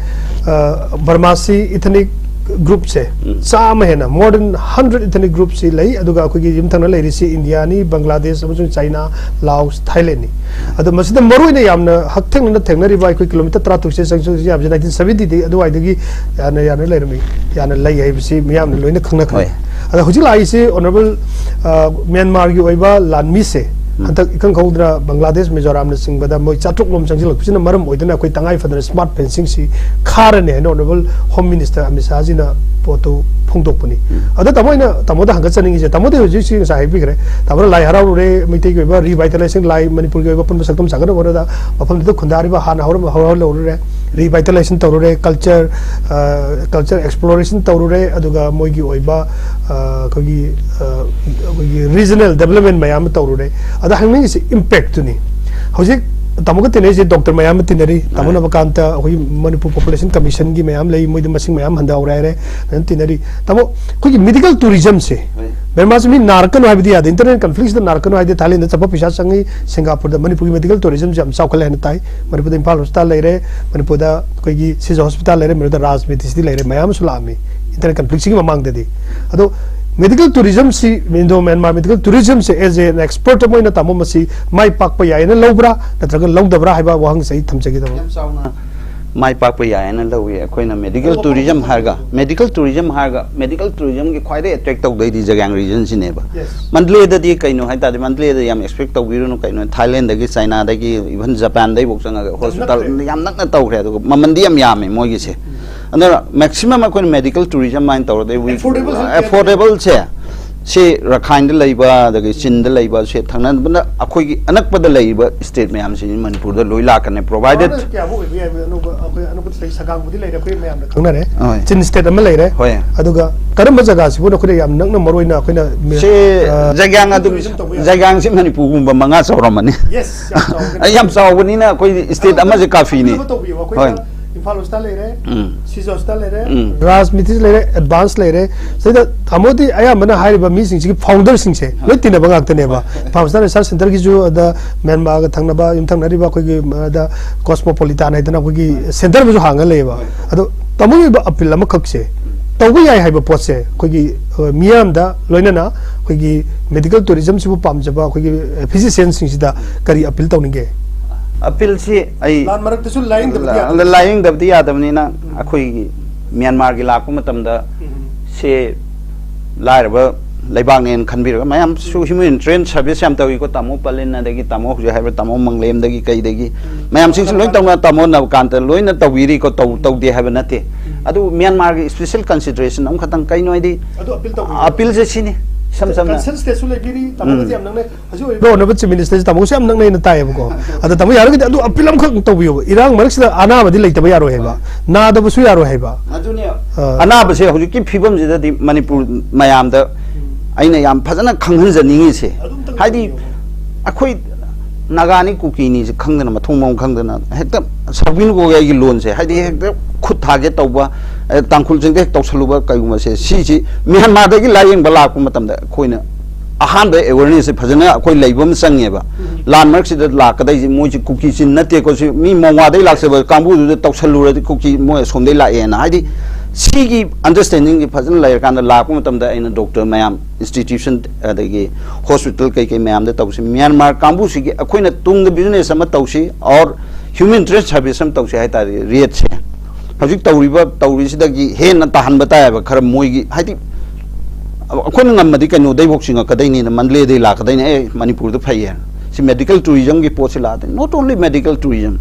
ꯑ, ꯕꯔꯃꯥꯁꯤ ꯏꯊꯅꯤꯛ ꯒ꯭ꯔꯨꯞꯁꯦ ꯆꯥꯝꯃ ꯍꯦꯟꯅ, more than hundred ethnic groups ꯁꯤ ꯂꯩ꯫ ꯑꯗꯨꯒ ꯑꯩꯈꯣꯏꯒꯤ ꯌꯨꯝꯊꯪꯅ ꯂꯩꯔꯤꯁꯤ ꯏꯟꯗꯤꯌꯥꯅꯤ, ꯕꯪꯒ꯭ꯂꯥꯗꯦꯁ ꯑꯃꯁꯨꯡ ꯆꯥꯏꯅꯥ, ꯂꯥꯎꯁ, ꯊꯥꯏꯂꯦꯟꯅꯤ꯫ ꯑꯗꯣ ꯃꯁꯤꯗ ꯃꯔꯨꯑꯣꯏꯅ ꯌꯥꯝꯅ ꯍꯛꯊꯦꯡꯅꯅ ꯊꯦꯡꯅꯔꯤꯕ ꯑꯩꯈꯣꯏ ꯀꯤꯂꯣꯃꯤꯇꯔ ꯇꯔꯥ ꯇꯔꯨꯛꯁꯦ ꯆꯪꯁꯤꯜꯂꯛꯄꯁꯤ ꯌꯥꯝꯁꯦ ꯅꯥꯏꯟꯇꯤꯟ ꯁꯕꯦꯟꯇꯤꯗꯒꯤ ꯑꯗꯨꯋꯥꯏꯗꯒꯤ ꯌꯥꯝꯅ ꯌꯥꯝꯅ ꯂꯩꯔꯝꯃꯤ, ꯌꯥꯝꯅ ꯂꯩ ꯍꯥꯏꯕꯁꯤ ꯃꯤꯌꯥꯝꯅ ꯂꯣꯏꯅ ꯈꯪꯅꯈ꯭ꯔꯦ꯫ ꯍꯣꯏ꯫ ꯑꯗꯣ ꯍꯧꯖꯤꯛ ꯂꯥꯛꯏꯁꯤ ꯑꯣꯅꯔꯦꯕꯜ ꯃ꯭ꯌꯥꯟꯃꯥꯔꯒꯤ ꯑꯣꯏꯕ ꯂꯥꯟꯃꯤꯁꯦ ꯍꯟꯗꯛ ꯏꯈꯪ ꯈꯪꯍꯧꯗꯅ ꯕꯪꯒ꯭ꯂꯥꯗꯦꯁ, ꯃꯤꯖꯣꯔꯥꯝꯅ ꯆꯤꯡꯕꯗ ꯃꯣꯏ ꯆꯥꯇ꯭ꯔꯨꯛ ꯂꯣꯝ ꯆꯪꯁꯤꯜꯂꯛꯄꯁꯤꯅ ꯃꯔꯝ ꯑꯣꯏꯗꯨꯅ ꯑꯩꯈꯣꯏ ꯇꯉꯥꯏ ꯐꯗꯅ ꯁ꯭ꯃꯥꯔꯠ ꯐꯦꯟꯁꯤꯡꯁꯤ ꯈꯥꯔꯅꯤ ꯍꯥꯏꯅ ꯑꯣꯅꯔꯦꯕꯜ ꯍꯣꯝ ꯃꯤꯅꯤꯁꯇꯔ ꯑꯃꯤꯠ ꯁꯥꯍꯖꯤꯅ ꯄꯣꯠꯇꯨ ꯐꯣꯡꯗꯣꯛꯄꯅꯤ꯫ ꯑꯗꯣ ꯇꯥꯃꯣ, ꯑꯩꯅ ꯇꯥꯃꯣꯗ ꯍꯪꯒꯠꯆꯅꯤꯡꯉꯤꯁꯦ, ꯇꯥꯃꯣꯗꯤ ꯍꯧꯖꯤꯛ ꯍꯧꯖꯤꯛ ꯉꯁꯥꯏ ꯍꯥꯏꯕꯤꯈ꯭ꯔꯦ, ꯇꯥꯃꯣꯅ ꯂꯥꯏ ꯍꯔꯥꯎꯔꯨꯔꯦ, ꯃꯩꯇꯩꯒꯤ ꯑꯣꯏꯕ ꯔꯤꯚꯥꯏꯇꯦꯂꯥꯏꯖꯦꯁꯟ, ꯂꯥꯏ ꯃꯅꯤꯄꯨꯔꯒꯤ ꯑꯣꯏꯕ ꯑꯄꯨꯟꯕ ꯁꯛꯇꯝ ꯁꯥꯒꯠꯅꯕ ꯍꯣꯠꯅꯕꯗ ꯃꯐꯝꯗꯨꯗ ꯈꯨꯟꯗꯥꯔꯤꯕ ꯍꯥꯟꯅ ꯍꯧꯔꯝꯕ ꯍꯧꯔꯍꯜꯍꯧꯔꯨꯔꯦ, ꯔꯤꯚꯥꯏꯇꯦꯂꯥꯏꯖꯦꯁꯟ ꯇꯧꯔꯨꯔꯦ, ꯀꯜꯆꯔ, ꯀꯜꯆꯔ ꯑꯦꯛꯁꯄ꯭ꯂꯣꯔꯦꯁꯟ ꯇꯧꯔꯨꯔꯦ, ꯑꯗꯨꯒ ꯃꯣꯏꯒꯤ ꯑꯣꯏꯕ ꯑ, ꯑꯩꯈꯣꯏꯒꯤ ꯑ, ꯑꯩꯈꯣꯏꯒꯤ ꯔꯤꯖꯅꯦꯜ ꯗꯦꯕꯂꯞꯃꯦꯟ ꯃꯌꯥꯝ ꯑꯃ ꯇꯧꯔꯨꯔꯦ꯫ ꯑꯗ ꯍꯪꯅꯤꯡꯉꯤꯁꯤ ꯏꯝꯄꯦꯛꯇꯨꯅꯤ꯫ ꯍꯧꯖꯤꯛ ꯇꯥꯃꯣꯒ ꯇꯤꯟꯅꯔꯤꯁꯦ ꯗꯣꯛꯇꯔ ꯃꯌꯥꯝ ꯑꯃ ꯇꯤꯟꯅꯔꯤ꯫ ꯇꯥꯃꯣ ꯅꯕꯀꯥꯟꯇ ꯑꯩꯈꯣꯏꯒꯤ ꯃꯅꯤꯄꯨꯔ ꯄꯣꯄꯨꯂꯦꯁꯟ ꯀꯃꯤꯁꯟꯒꯤ ꯃꯌꯥꯝ ꯂꯩ, ꯃꯣꯏꯗꯤ ꯃꯁꯤꯡ ꯃꯌꯥꯝ ꯍꯟꯊꯍꯧꯔꯦ ꯍꯥꯏꯔꯦ, ꯃꯌꯥꯝ ꯇꯤꯟꯅꯔꯤ꯫ ꯇꯥꯃꯣ, ꯑꯩꯈꯣꯏꯒꯤ ꯃꯦꯗꯤꯀꯦꯜ ꯇꯨꯔꯤꯖꯝꯁꯦ ꯃ꯭ꯌꯥꯟꯃꯥꯔꯁꯤ ꯃꯤ ꯅꯥꯔꯛꯀꯅꯨ ꯍꯥꯏꯕꯗꯤ ꯌꯥꯗꯦ, ꯏꯟꯇꯔꯅꯦꯜ ꯀꯟꯐ꯭ꯂꯤꯛꯁꯤꯗ ꯅꯥꯔꯛꯀꯅꯨ ꯍꯥꯏꯗꯤ ꯊꯥꯏꯂꯦꯟꯗ ꯆꯠꯄ ꯄꯩꯁꯥ ꯆꯪꯉꯤ, ꯁꯤꯡꯒꯥꯄꯨꯔꯗ꯫ ꯃꯅꯤꯄꯨꯔꯒꯤ ꯃꯦꯗꯤꯀꯦꯜ ꯇꯨꯔꯤꯖꯝꯁꯦ ꯌꯥꯝ ꯆꯥꯎꯈꯠꯂꯦ ꯍꯥꯏꯅ ꯇꯥꯏ꯫ ꯃꯅꯤꯄꯨꯔꯗ ꯏꯝꯐꯥꯜ ꯍꯣꯁꯄꯤꯇꯥꯜ ꯂꯩꯔꯦ, ꯃꯅꯤꯄꯨꯔꯗ ꯑꯩꯈꯣꯏꯒꯤ ꯁꯤꯖ ꯍꯣꯁꯄꯤꯇꯥꯜ ꯂꯩꯔꯦ, ꯃꯅꯤꯄꯨꯔꯗ ꯔꯥꯖ ꯃꯤꯇꯤꯁꯤꯇꯤ ꯂꯩꯔꯦ, ꯃꯌꯥꯝ ꯑꯃꯁꯨ ꯂꯥꯛꯑꯝꯃꯤ ꯏꯟꯇꯔꯅꯦꯜ ꯀꯟꯐ꯭ꯂꯤꯛꯁꯤꯒꯤ ꯃꯃꯥꯡꯗꯗꯤ꯫ ꯑꯗꯣ ꯃꯦꯗꯤꯀꯦꯜ ꯇꯨꯔꯤꯖꯝꯁꯤ, ꯏꯟꯗꯣ ꯃ꯭ꯌꯥꯟꯃꯥꯔ ꯃꯦꯗꯤꯀꯦꯜ ꯇꯨꯔꯤꯖꯝꯁꯦ as an expert ꯑꯃ ꯑꯣꯏꯅ ꯇꯥꯃꯣ ꯃꯁꯤ ꯃꯥꯏ ꯄꯥꯛꯄ ꯌꯥꯏꯅ ꯂꯧꯕ꯭ꯔꯥ ꯅꯠꯇ꯭ꯔꯒ ꯂꯧꯗꯕ꯭ꯔꯥ ꯍꯥꯏꯕ ꯋꯥꯍꯪꯁꯦ ꯑꯩ ꯊꯝꯖꯒꯦ ꯇꯥꯃꯣ꯫ ꯌꯥꯝ ꯆꯥꯎꯅ ꯃꯥꯏ ꯄꯥꯛꯄ ꯌꯥꯏꯌꯦꯅ ꯂꯧꯏ꯫ ꯑꯩꯈꯣꯏꯅ ꯃꯦꯗꯤꯀꯦꯜ ꯇꯨꯔꯤꯖꯝ ꯍꯥꯏꯔꯒ, ꯃꯦꯗꯤꯀꯦꯜ ꯇꯨꯔꯤꯖꯝ ꯍꯥꯏꯔꯒ, ꯃꯦꯗꯤꯀꯦꯜ ꯇꯨꯔꯤꯖꯝꯒꯤ ꯈ꯭ꯋꯥꯏꯗꯒꯤ ꯑꯦꯇ꯭ꯔꯦꯛ ꯇꯧꯗꯣꯏꯗꯤ ꯖꯒ꯭ꯌꯥꯡ ꯔꯤꯖꯟꯁꯤꯅꯦꯕ꯫ ꯃꯟꯗꯂꯦꯗꯗꯤ ꯀꯩꯅꯣ ꯍꯥꯏ ꯇꯥꯔꯗꯤ, ꯃꯟꯗꯂꯦꯗ ꯌꯥꯝ ꯑꯦꯛꯁꯄꯦꯛ ꯇꯧꯕꯤꯔꯨꯅꯨ꯫ ꯀꯩꯅꯣ, ꯊꯥꯏꯂꯦꯟꯗꯒꯤ, ꯆꯥꯏꯅꯥꯗꯒꯤ, ꯏꯚꯟ ꯖꯄꯥꯟꯗꯒꯤꯐꯥꯎ ꯆꯪꯉꯒ ꯍꯣꯁꯄꯤꯇꯥꯜ ꯌꯥꯝ ꯅꯛꯅ ꯇꯧꯈ꯭ꯔꯦ, ꯑꯗꯨꯒ ꯃꯃꯟꯗꯤ ꯌꯥꯝ ꯌꯥꯝꯃꯦ ꯃꯣꯏꯒꯤꯁꯦ꯫ ꯑꯗꯨꯅ ꯃꯦꯛꯁꯤꯃꯝ ꯑꯩꯈꯣꯏꯅ ꯃꯦꯗꯤꯀꯦꯜ ꯇꯨꯔꯤꯖꯝ ꯍꯥꯏꯅ ꯇꯧꯔꯗꯤ, ꯑꯦꯐꯣꯔꯗꯦꯕꯜꯁꯦ ꯁꯤ ꯔꯈꯥꯏꯟꯗ ꯂꯩꯕ, ꯑꯗꯒꯤ ꯆꯤꯟꯗ ꯂꯩꯕ, ꯁꯤ ꯊꯪꯅꯕꯅ ꯑꯩꯈꯣꯏꯒꯤ ꯑꯅꯛꯄꯗ ꯂꯩꯔꯤꯕ ꯁ꯭ꯇꯦꯠ ꯃꯌꯥꯝꯁꯤ ꯃꯅꯤꯄꯨꯔꯗ ꯂꯣꯏ ꯂꯥꯛꯀꯅꯤ, ꯄ꯭ꯔꯣꯚꯥꯏꯗꯦꯠ꯫ ꯀꯌꯥꯕꯨ ꯑꯣꯏꯕ ꯌꯥꯏ? ꯑꯅꯧꯕ, ꯑꯩꯈꯣꯏ ꯑꯅꯧꯕ ꯁꯤꯗꯩ ꯁꯒꯥꯡꯕꯨꯗꯤ ꯂꯩꯔꯦ, ꯑꯩꯈꯣꯏ ꯃꯌꯥꯝꯅ ꯈꯪꯅꯔꯦ꯫ ꯍꯣꯏ꯫ ꯆꯤꯟ ꯁ꯭ꯇꯦꯠ ꯑꯃ ꯂꯩꯔꯦ꯫ ꯍꯣꯏ꯫ ꯑꯗꯨꯒ ꯀꯔꯝꯕ ꯖꯒꯥꯁꯤꯕꯨ ꯑꯩꯈꯣꯏꯅ ꯌꯥꯝ ꯅꯛꯅ ꯃꯔꯨ ꯑꯣꯏꯅ ꯑꯩꯈꯣꯏꯅ ꯃꯤ-, ꯁꯤ ꯑ, ꯖꯒ꯭ꯌꯥꯡ ꯑꯗꯨꯝ, ꯇꯨꯔꯤꯖꯝ ꯇꯧꯕ ꯌꯥꯏ? ꯖꯒ꯭ꯌꯥꯡꯁꯤ ꯃꯅꯤꯄꯨꯔꯒꯨꯝꯕ ꯃꯉꯥ ꯆꯥꯎꯔꯝꯃꯅꯤ꯫ ꯌꯦꯁ, ꯌꯥꯝ ꯆꯥꯎꯕꯅꯤ꯫ ꯑꯩ ꯌꯥꯝ ꯆꯥꯎꯕꯅꯤꯅ ꯑꯩꯈꯣꯏ ꯁ꯭ꯇꯦꯠ ꯑꯃꯁꯦ ꯀꯥꯐꯤꯅꯤ꯫ ꯑꯗꯨꯝꯕ ꯇꯧꯕꯤꯌꯣ, ꯑꯩꯈꯣꯏꯅ ꯍꯣꯏ꯫ ꯏꯝꯐꯥꯜ ꯍꯣꯁꯄꯤꯇꯥꯜ ꯂꯩꯔꯦ, ꯎꯝ꯫ ꯁꯤꯖ ꯍꯣꯁꯄꯤꯇꯥꯜ ꯂꯩꯔꯦ, ꯎꯝ꯫ ꯔꯥꯖ ꯃꯤꯇꯤꯁ ꯂꯩꯔꯦ, ꯑꯦꯗꯚꯥꯟꯁ ꯂꯩꯔꯦ꯫ ꯁꯤꯗ ꯇꯥꯃꯣꯗꯤ ꯑꯌꯥꯝꯕꯅ ꯍꯥꯏꯔꯤꯕ ꯃꯤꯁꯤꯡꯁꯤꯒꯤ ꯐꯥꯎꯟꯗꯔꯁꯤꯡꯁꯦ ꯂꯣꯏ ꯇꯤꯟꯅꯕ ꯉꯥꯛꯇꯅꯦꯕ꯫ ꯏꯝꯐꯥꯜ ꯍꯣꯁꯄꯤꯇꯥꯜ ꯔꯤꯁꯔꯁ ꯁꯦꯟꯇꯔꯒꯤꯁꯨ, ꯑꯗ ꯃ꯭ꯌꯥꯟꯃꯥꯔꯒ ꯊꯪꯅꯕ ꯌꯨꯝꯊꯪꯅꯔꯤꯕ ꯑꯩꯈꯣꯏꯒꯤ, ꯑꯗ ꯀꯣꯁꯃꯣꯄꯣꯂꯤꯇꯥꯟ ꯍꯥꯏꯗꯅ ꯑꯩꯈꯣꯏꯒꯤ ꯁꯦꯟꯇꯔ ꯑꯃꯁꯨ ꯍꯥꯡꯉ ꯂꯩꯌꯦꯕ꯫ ꯑꯗꯣ ꯇꯥꯃꯣꯒꯤ ꯑꯣꯏꯕ ꯑꯄꯤꯜ ꯑꯃꯈꯛꯁꯦ, ꯇꯧꯕ ꯌꯥꯏ ꯍꯥꯏꯕ ꯄꯣꯠꯁꯦ ꯑꯩꯈꯣꯏꯒꯤ, ꯑ, ꯃꯤꯌꯥꯝꯗ, ꯂꯣꯏꯅꯅ ꯑꯩꯈꯣꯏꯒꯤ medical tourism ꯁꯤꯕꯨ ꯄꯥꯝꯖꯕ ꯑꯩꯈꯣꯏꯒꯤ, ꯑ, physician ꯁꯤꯡꯁꯤꯗ ꯀꯔꯤ appeal ꯇꯧꯅꯤꯡꯒꯦ? ꯑꯄꯤꯜꯁꯤ ꯑꯩ ꯂꯥꯟ ꯃꯔꯛꯇꯁꯨ ꯂꯥꯏꯌꯦꯡꯗꯕꯗꯤ ꯌꯥꯗꯕ꯫ ꯂꯥꯏꯌꯦꯡꯗꯕꯗꯤ ꯌꯥꯗꯕꯅꯤꯅ, ꯑꯩꯈꯣꯏꯒꯤ ꯃ꯭ꯌꯥꯟꯃꯥꯔꯒꯤ ꯂꯥꯛꯄ ꯃꯇꯝꯗ, ꯁꯦ ꯂꯥꯏꯔꯕ ꯂꯩꯕꯥꯛꯅꯦꯅ ꯈꯟꯕꯤꯔꯒ, ꯃꯌꯥꯝꯁꯨ humanitarian service ꯌꯥꯝ ꯇꯧꯏꯀꯣ, ꯇꯥꯃꯣ ꯄꯂꯤꯟ, ꯑꯗꯒꯤ ꯇꯥꯃꯣ ꯍꯧꯖꯤꯛ ꯍꯥꯏꯕ ꯇꯥꯃꯣ ꯃꯪꯂꯦꯝꯗꯒꯤ ꯀꯩꯗꯒꯤ, ꯃꯌꯥꯝꯁꯤꯡꯁꯨ ꯂꯣꯏ ꯇꯧꯅ, ꯇꯥꯃꯣ ꯅꯕꯀꯥꯟꯇ ꯂꯣꯏꯅ ꯇꯧꯕꯤꯔꯤꯀꯣ, ꯇꯧ ꯇꯧꯗꯦ ꯍꯥꯏꯕ ꯅꯠꯇꯦ꯫ ꯑꯗꯨ ꯃ꯭ꯌꯥꯟꯃꯥꯔꯒꯤ special consideration ꯑꯃꯈꯛꯇꯪ, ꯀꯩꯅꯣ ꯍꯥꯏꯗꯤ, ꯑꯗꯨ appeal ꯇꯧꯕꯤꯌꯨ꯫ ꯑꯄꯤꯜꯁꯦ ꯁꯤꯅꯤ, ꯏꯁꯝ ꯁꯝꯅ꯫ Concern state ꯁꯨ ꯂꯩꯕꯤꯔꯤ, ꯇꯥꯃꯣꯒꯁꯦ ꯌꯥꯝ ꯅꯛꯅꯩ꯫ ꯍꯧꯖꯤꯛ ꯑꯣꯏꯔꯤꯕ honourable chief minister ꯁꯤ ꯇꯥꯃꯣꯒꯁꯨ ꯌꯥꯝ ꯅꯛꯅꯩꯅ ꯇꯥꯏꯌꯦꯕꯀꯣ꯫ ꯑꯗ ꯇꯥꯃꯣ, ꯌꯥꯔꯒꯗꯤ ꯑꯗꯨ appeal ꯑꯃꯈꯛ ꯇꯧꯕꯤꯌꯣꯕ꯫ ꯏꯔꯥꯡ ꯃꯔꯛꯁꯤꯗ ꯑꯅꯥꯕꯗꯤ ꯂꯩꯇꯕ ꯌꯥꯔꯣꯏ ꯍꯥꯏꯕ, ꯅꯥꯗꯕꯁꯨ ꯌꯥꯔꯣꯏ ꯍꯥꯏꯕ꯫ ꯑꯗꯨꯅꯦ, ꯑ꯫ ꯑꯅꯥꯕꯁꯦ ꯍꯧꯖꯤꯛꯀꯤ ꯐꯤꯕꯝꯁꯤꯗꯗꯤ ꯃꯅꯤꯄꯨꯔ ꯃꯌꯥꯝꯗ ꯑꯩꯅ ꯌꯥꯝ ꯐꯖꯅ ꯈꯪꯍꯟꯖꯅꯤꯡꯉꯤꯁꯦ, ꯍꯥꯏꯗꯤ ꯑꯩꯈꯣꯏ ꯅꯥꯒꯥꯅꯤ ꯀꯨꯀꯤꯅꯤꯁꯦ ꯈꯪꯗꯅ, ꯃꯊꯣꯡ ꯃꯔꯝ ꯈꯪꯗꯅ ꯍꯦꯛꯇ ꯁꯥꯎꯕꯤꯅꯨꯀꯣ ꯑꯩꯒꯤ ꯂꯣꯟꯁꯦ, ꯍꯥꯏꯗꯤ ꯍꯦꯛꯇ ꯈꯨꯠ ꯊꯥꯒꯦ ꯇꯧꯕ, ꯑꯦ, ꯇꯥꯡꯈꯨꯜꯁꯤꯡꯗ ꯍꯦꯛ ꯇꯧꯁꯜꯂꯨꯕ ꯀꯩꯒꯨꯝꯕꯁꯦ, ꯁꯤꯁꯤ ꯃ꯭ꯌꯥꯟꯃꯥꯔꯗꯒꯤ ꯂꯥꯏꯌꯦꯡꯕ ꯂꯥꯛꯄ ꯃꯇꯝꯗ ꯑꯩꯈꯣꯏꯅ ꯑꯍꯥꯟꯕ awareness ꯁꯦ ꯐꯖꯅ ꯑꯩꯈꯣꯏ ꯂꯩꯕ ꯑꯃ ꯆꯪꯉꯦꯕ꯫ ꯂꯥꯟ ꯃꯔꯛꯁꯤꯗ ꯂꯥꯛꯀꯗꯣꯏꯁꯦ ꯃꯣꯏꯁꯤ ꯀꯨꯀꯤ ꯆꯤꯟ ꯅꯠꯇꯦꯀꯣ, ꯁꯤ ꯃꯤ ꯃꯣꯡꯋꯥꯗꯩ ꯂꯥꯛꯆꯕ ꯀꯥꯡꯕꯨꯗꯨꯗ ꯇꯧꯁꯜꯂꯨꯔꯗꯤ ꯀꯨꯀꯤ ꯃꯣꯏ ꯑꯁꯣꯝꯗꯩ ꯂꯥꯛꯑꯦꯅ, ꯍꯥꯏꯗꯤ ꯁꯤꯒꯤ understanding ꯁꯦ ꯐꯖꯅ ꯂꯩꯔꯀꯥꯟꯗ ꯂꯥꯛꯄ ꯃꯇꯝꯗ ꯑꯩꯅ doctor ꯃꯌꯥꯝ, institution, ꯑꯗꯒꯤ hospital ꯀꯩꯀꯩ ꯃꯌꯥꯝꯗ ꯇꯧꯁꯤ꯫ ꯃ꯭ꯌꯥꯟꯃꯥꯔ ꯀꯥꯡꯕꯨꯁꯤꯒꯤ ꯑꯩꯈꯣꯏꯅ ꯇꯨꯡꯗ business ꯑꯃ ꯇꯧꯁꯤ, or humanitarian service ꯑꯃ ꯇꯧꯁꯤ ꯍꯥꯏꯇꯥꯔꯦ, rate ꯁꯦ꯫ ꯍꯧꯖꯤꯛ ꯇꯧꯔꯤꯕ, ꯇꯧꯔꯤꯁꯤꯗꯒꯤ ꯍꯦꯟꯅ ꯇꯥꯍꯟꯕ ꯇꯥꯏꯌꯦꯕ ꯈꯔ ꯃꯣꯏꯒꯤ, ꯍꯥꯏꯗꯤ, ꯑꯩꯈꯣꯏꯅ ꯉꯝꯃꯗꯤ ꯀꯩꯅꯣꯗꯩꯐꯥꯎ ꯆꯤꯡꯉꯛꯀꯗꯣꯏꯅꯤꯅ, ꯃꯟꯗꯂꯦꯗꯩ ꯂꯥꯛꯀꯗꯣꯏꯅꯤ, "ꯑꯦ, ꯃꯅꯤꯄꯨꯔꯗ ꯐꯩꯌꯦꯅ"꯫ ꯁꯤ medical tourism ꯒꯤ ꯄꯣꯠꯁꯤ ꯂꯥꯛꯑꯗꯤ, not only medical tourism,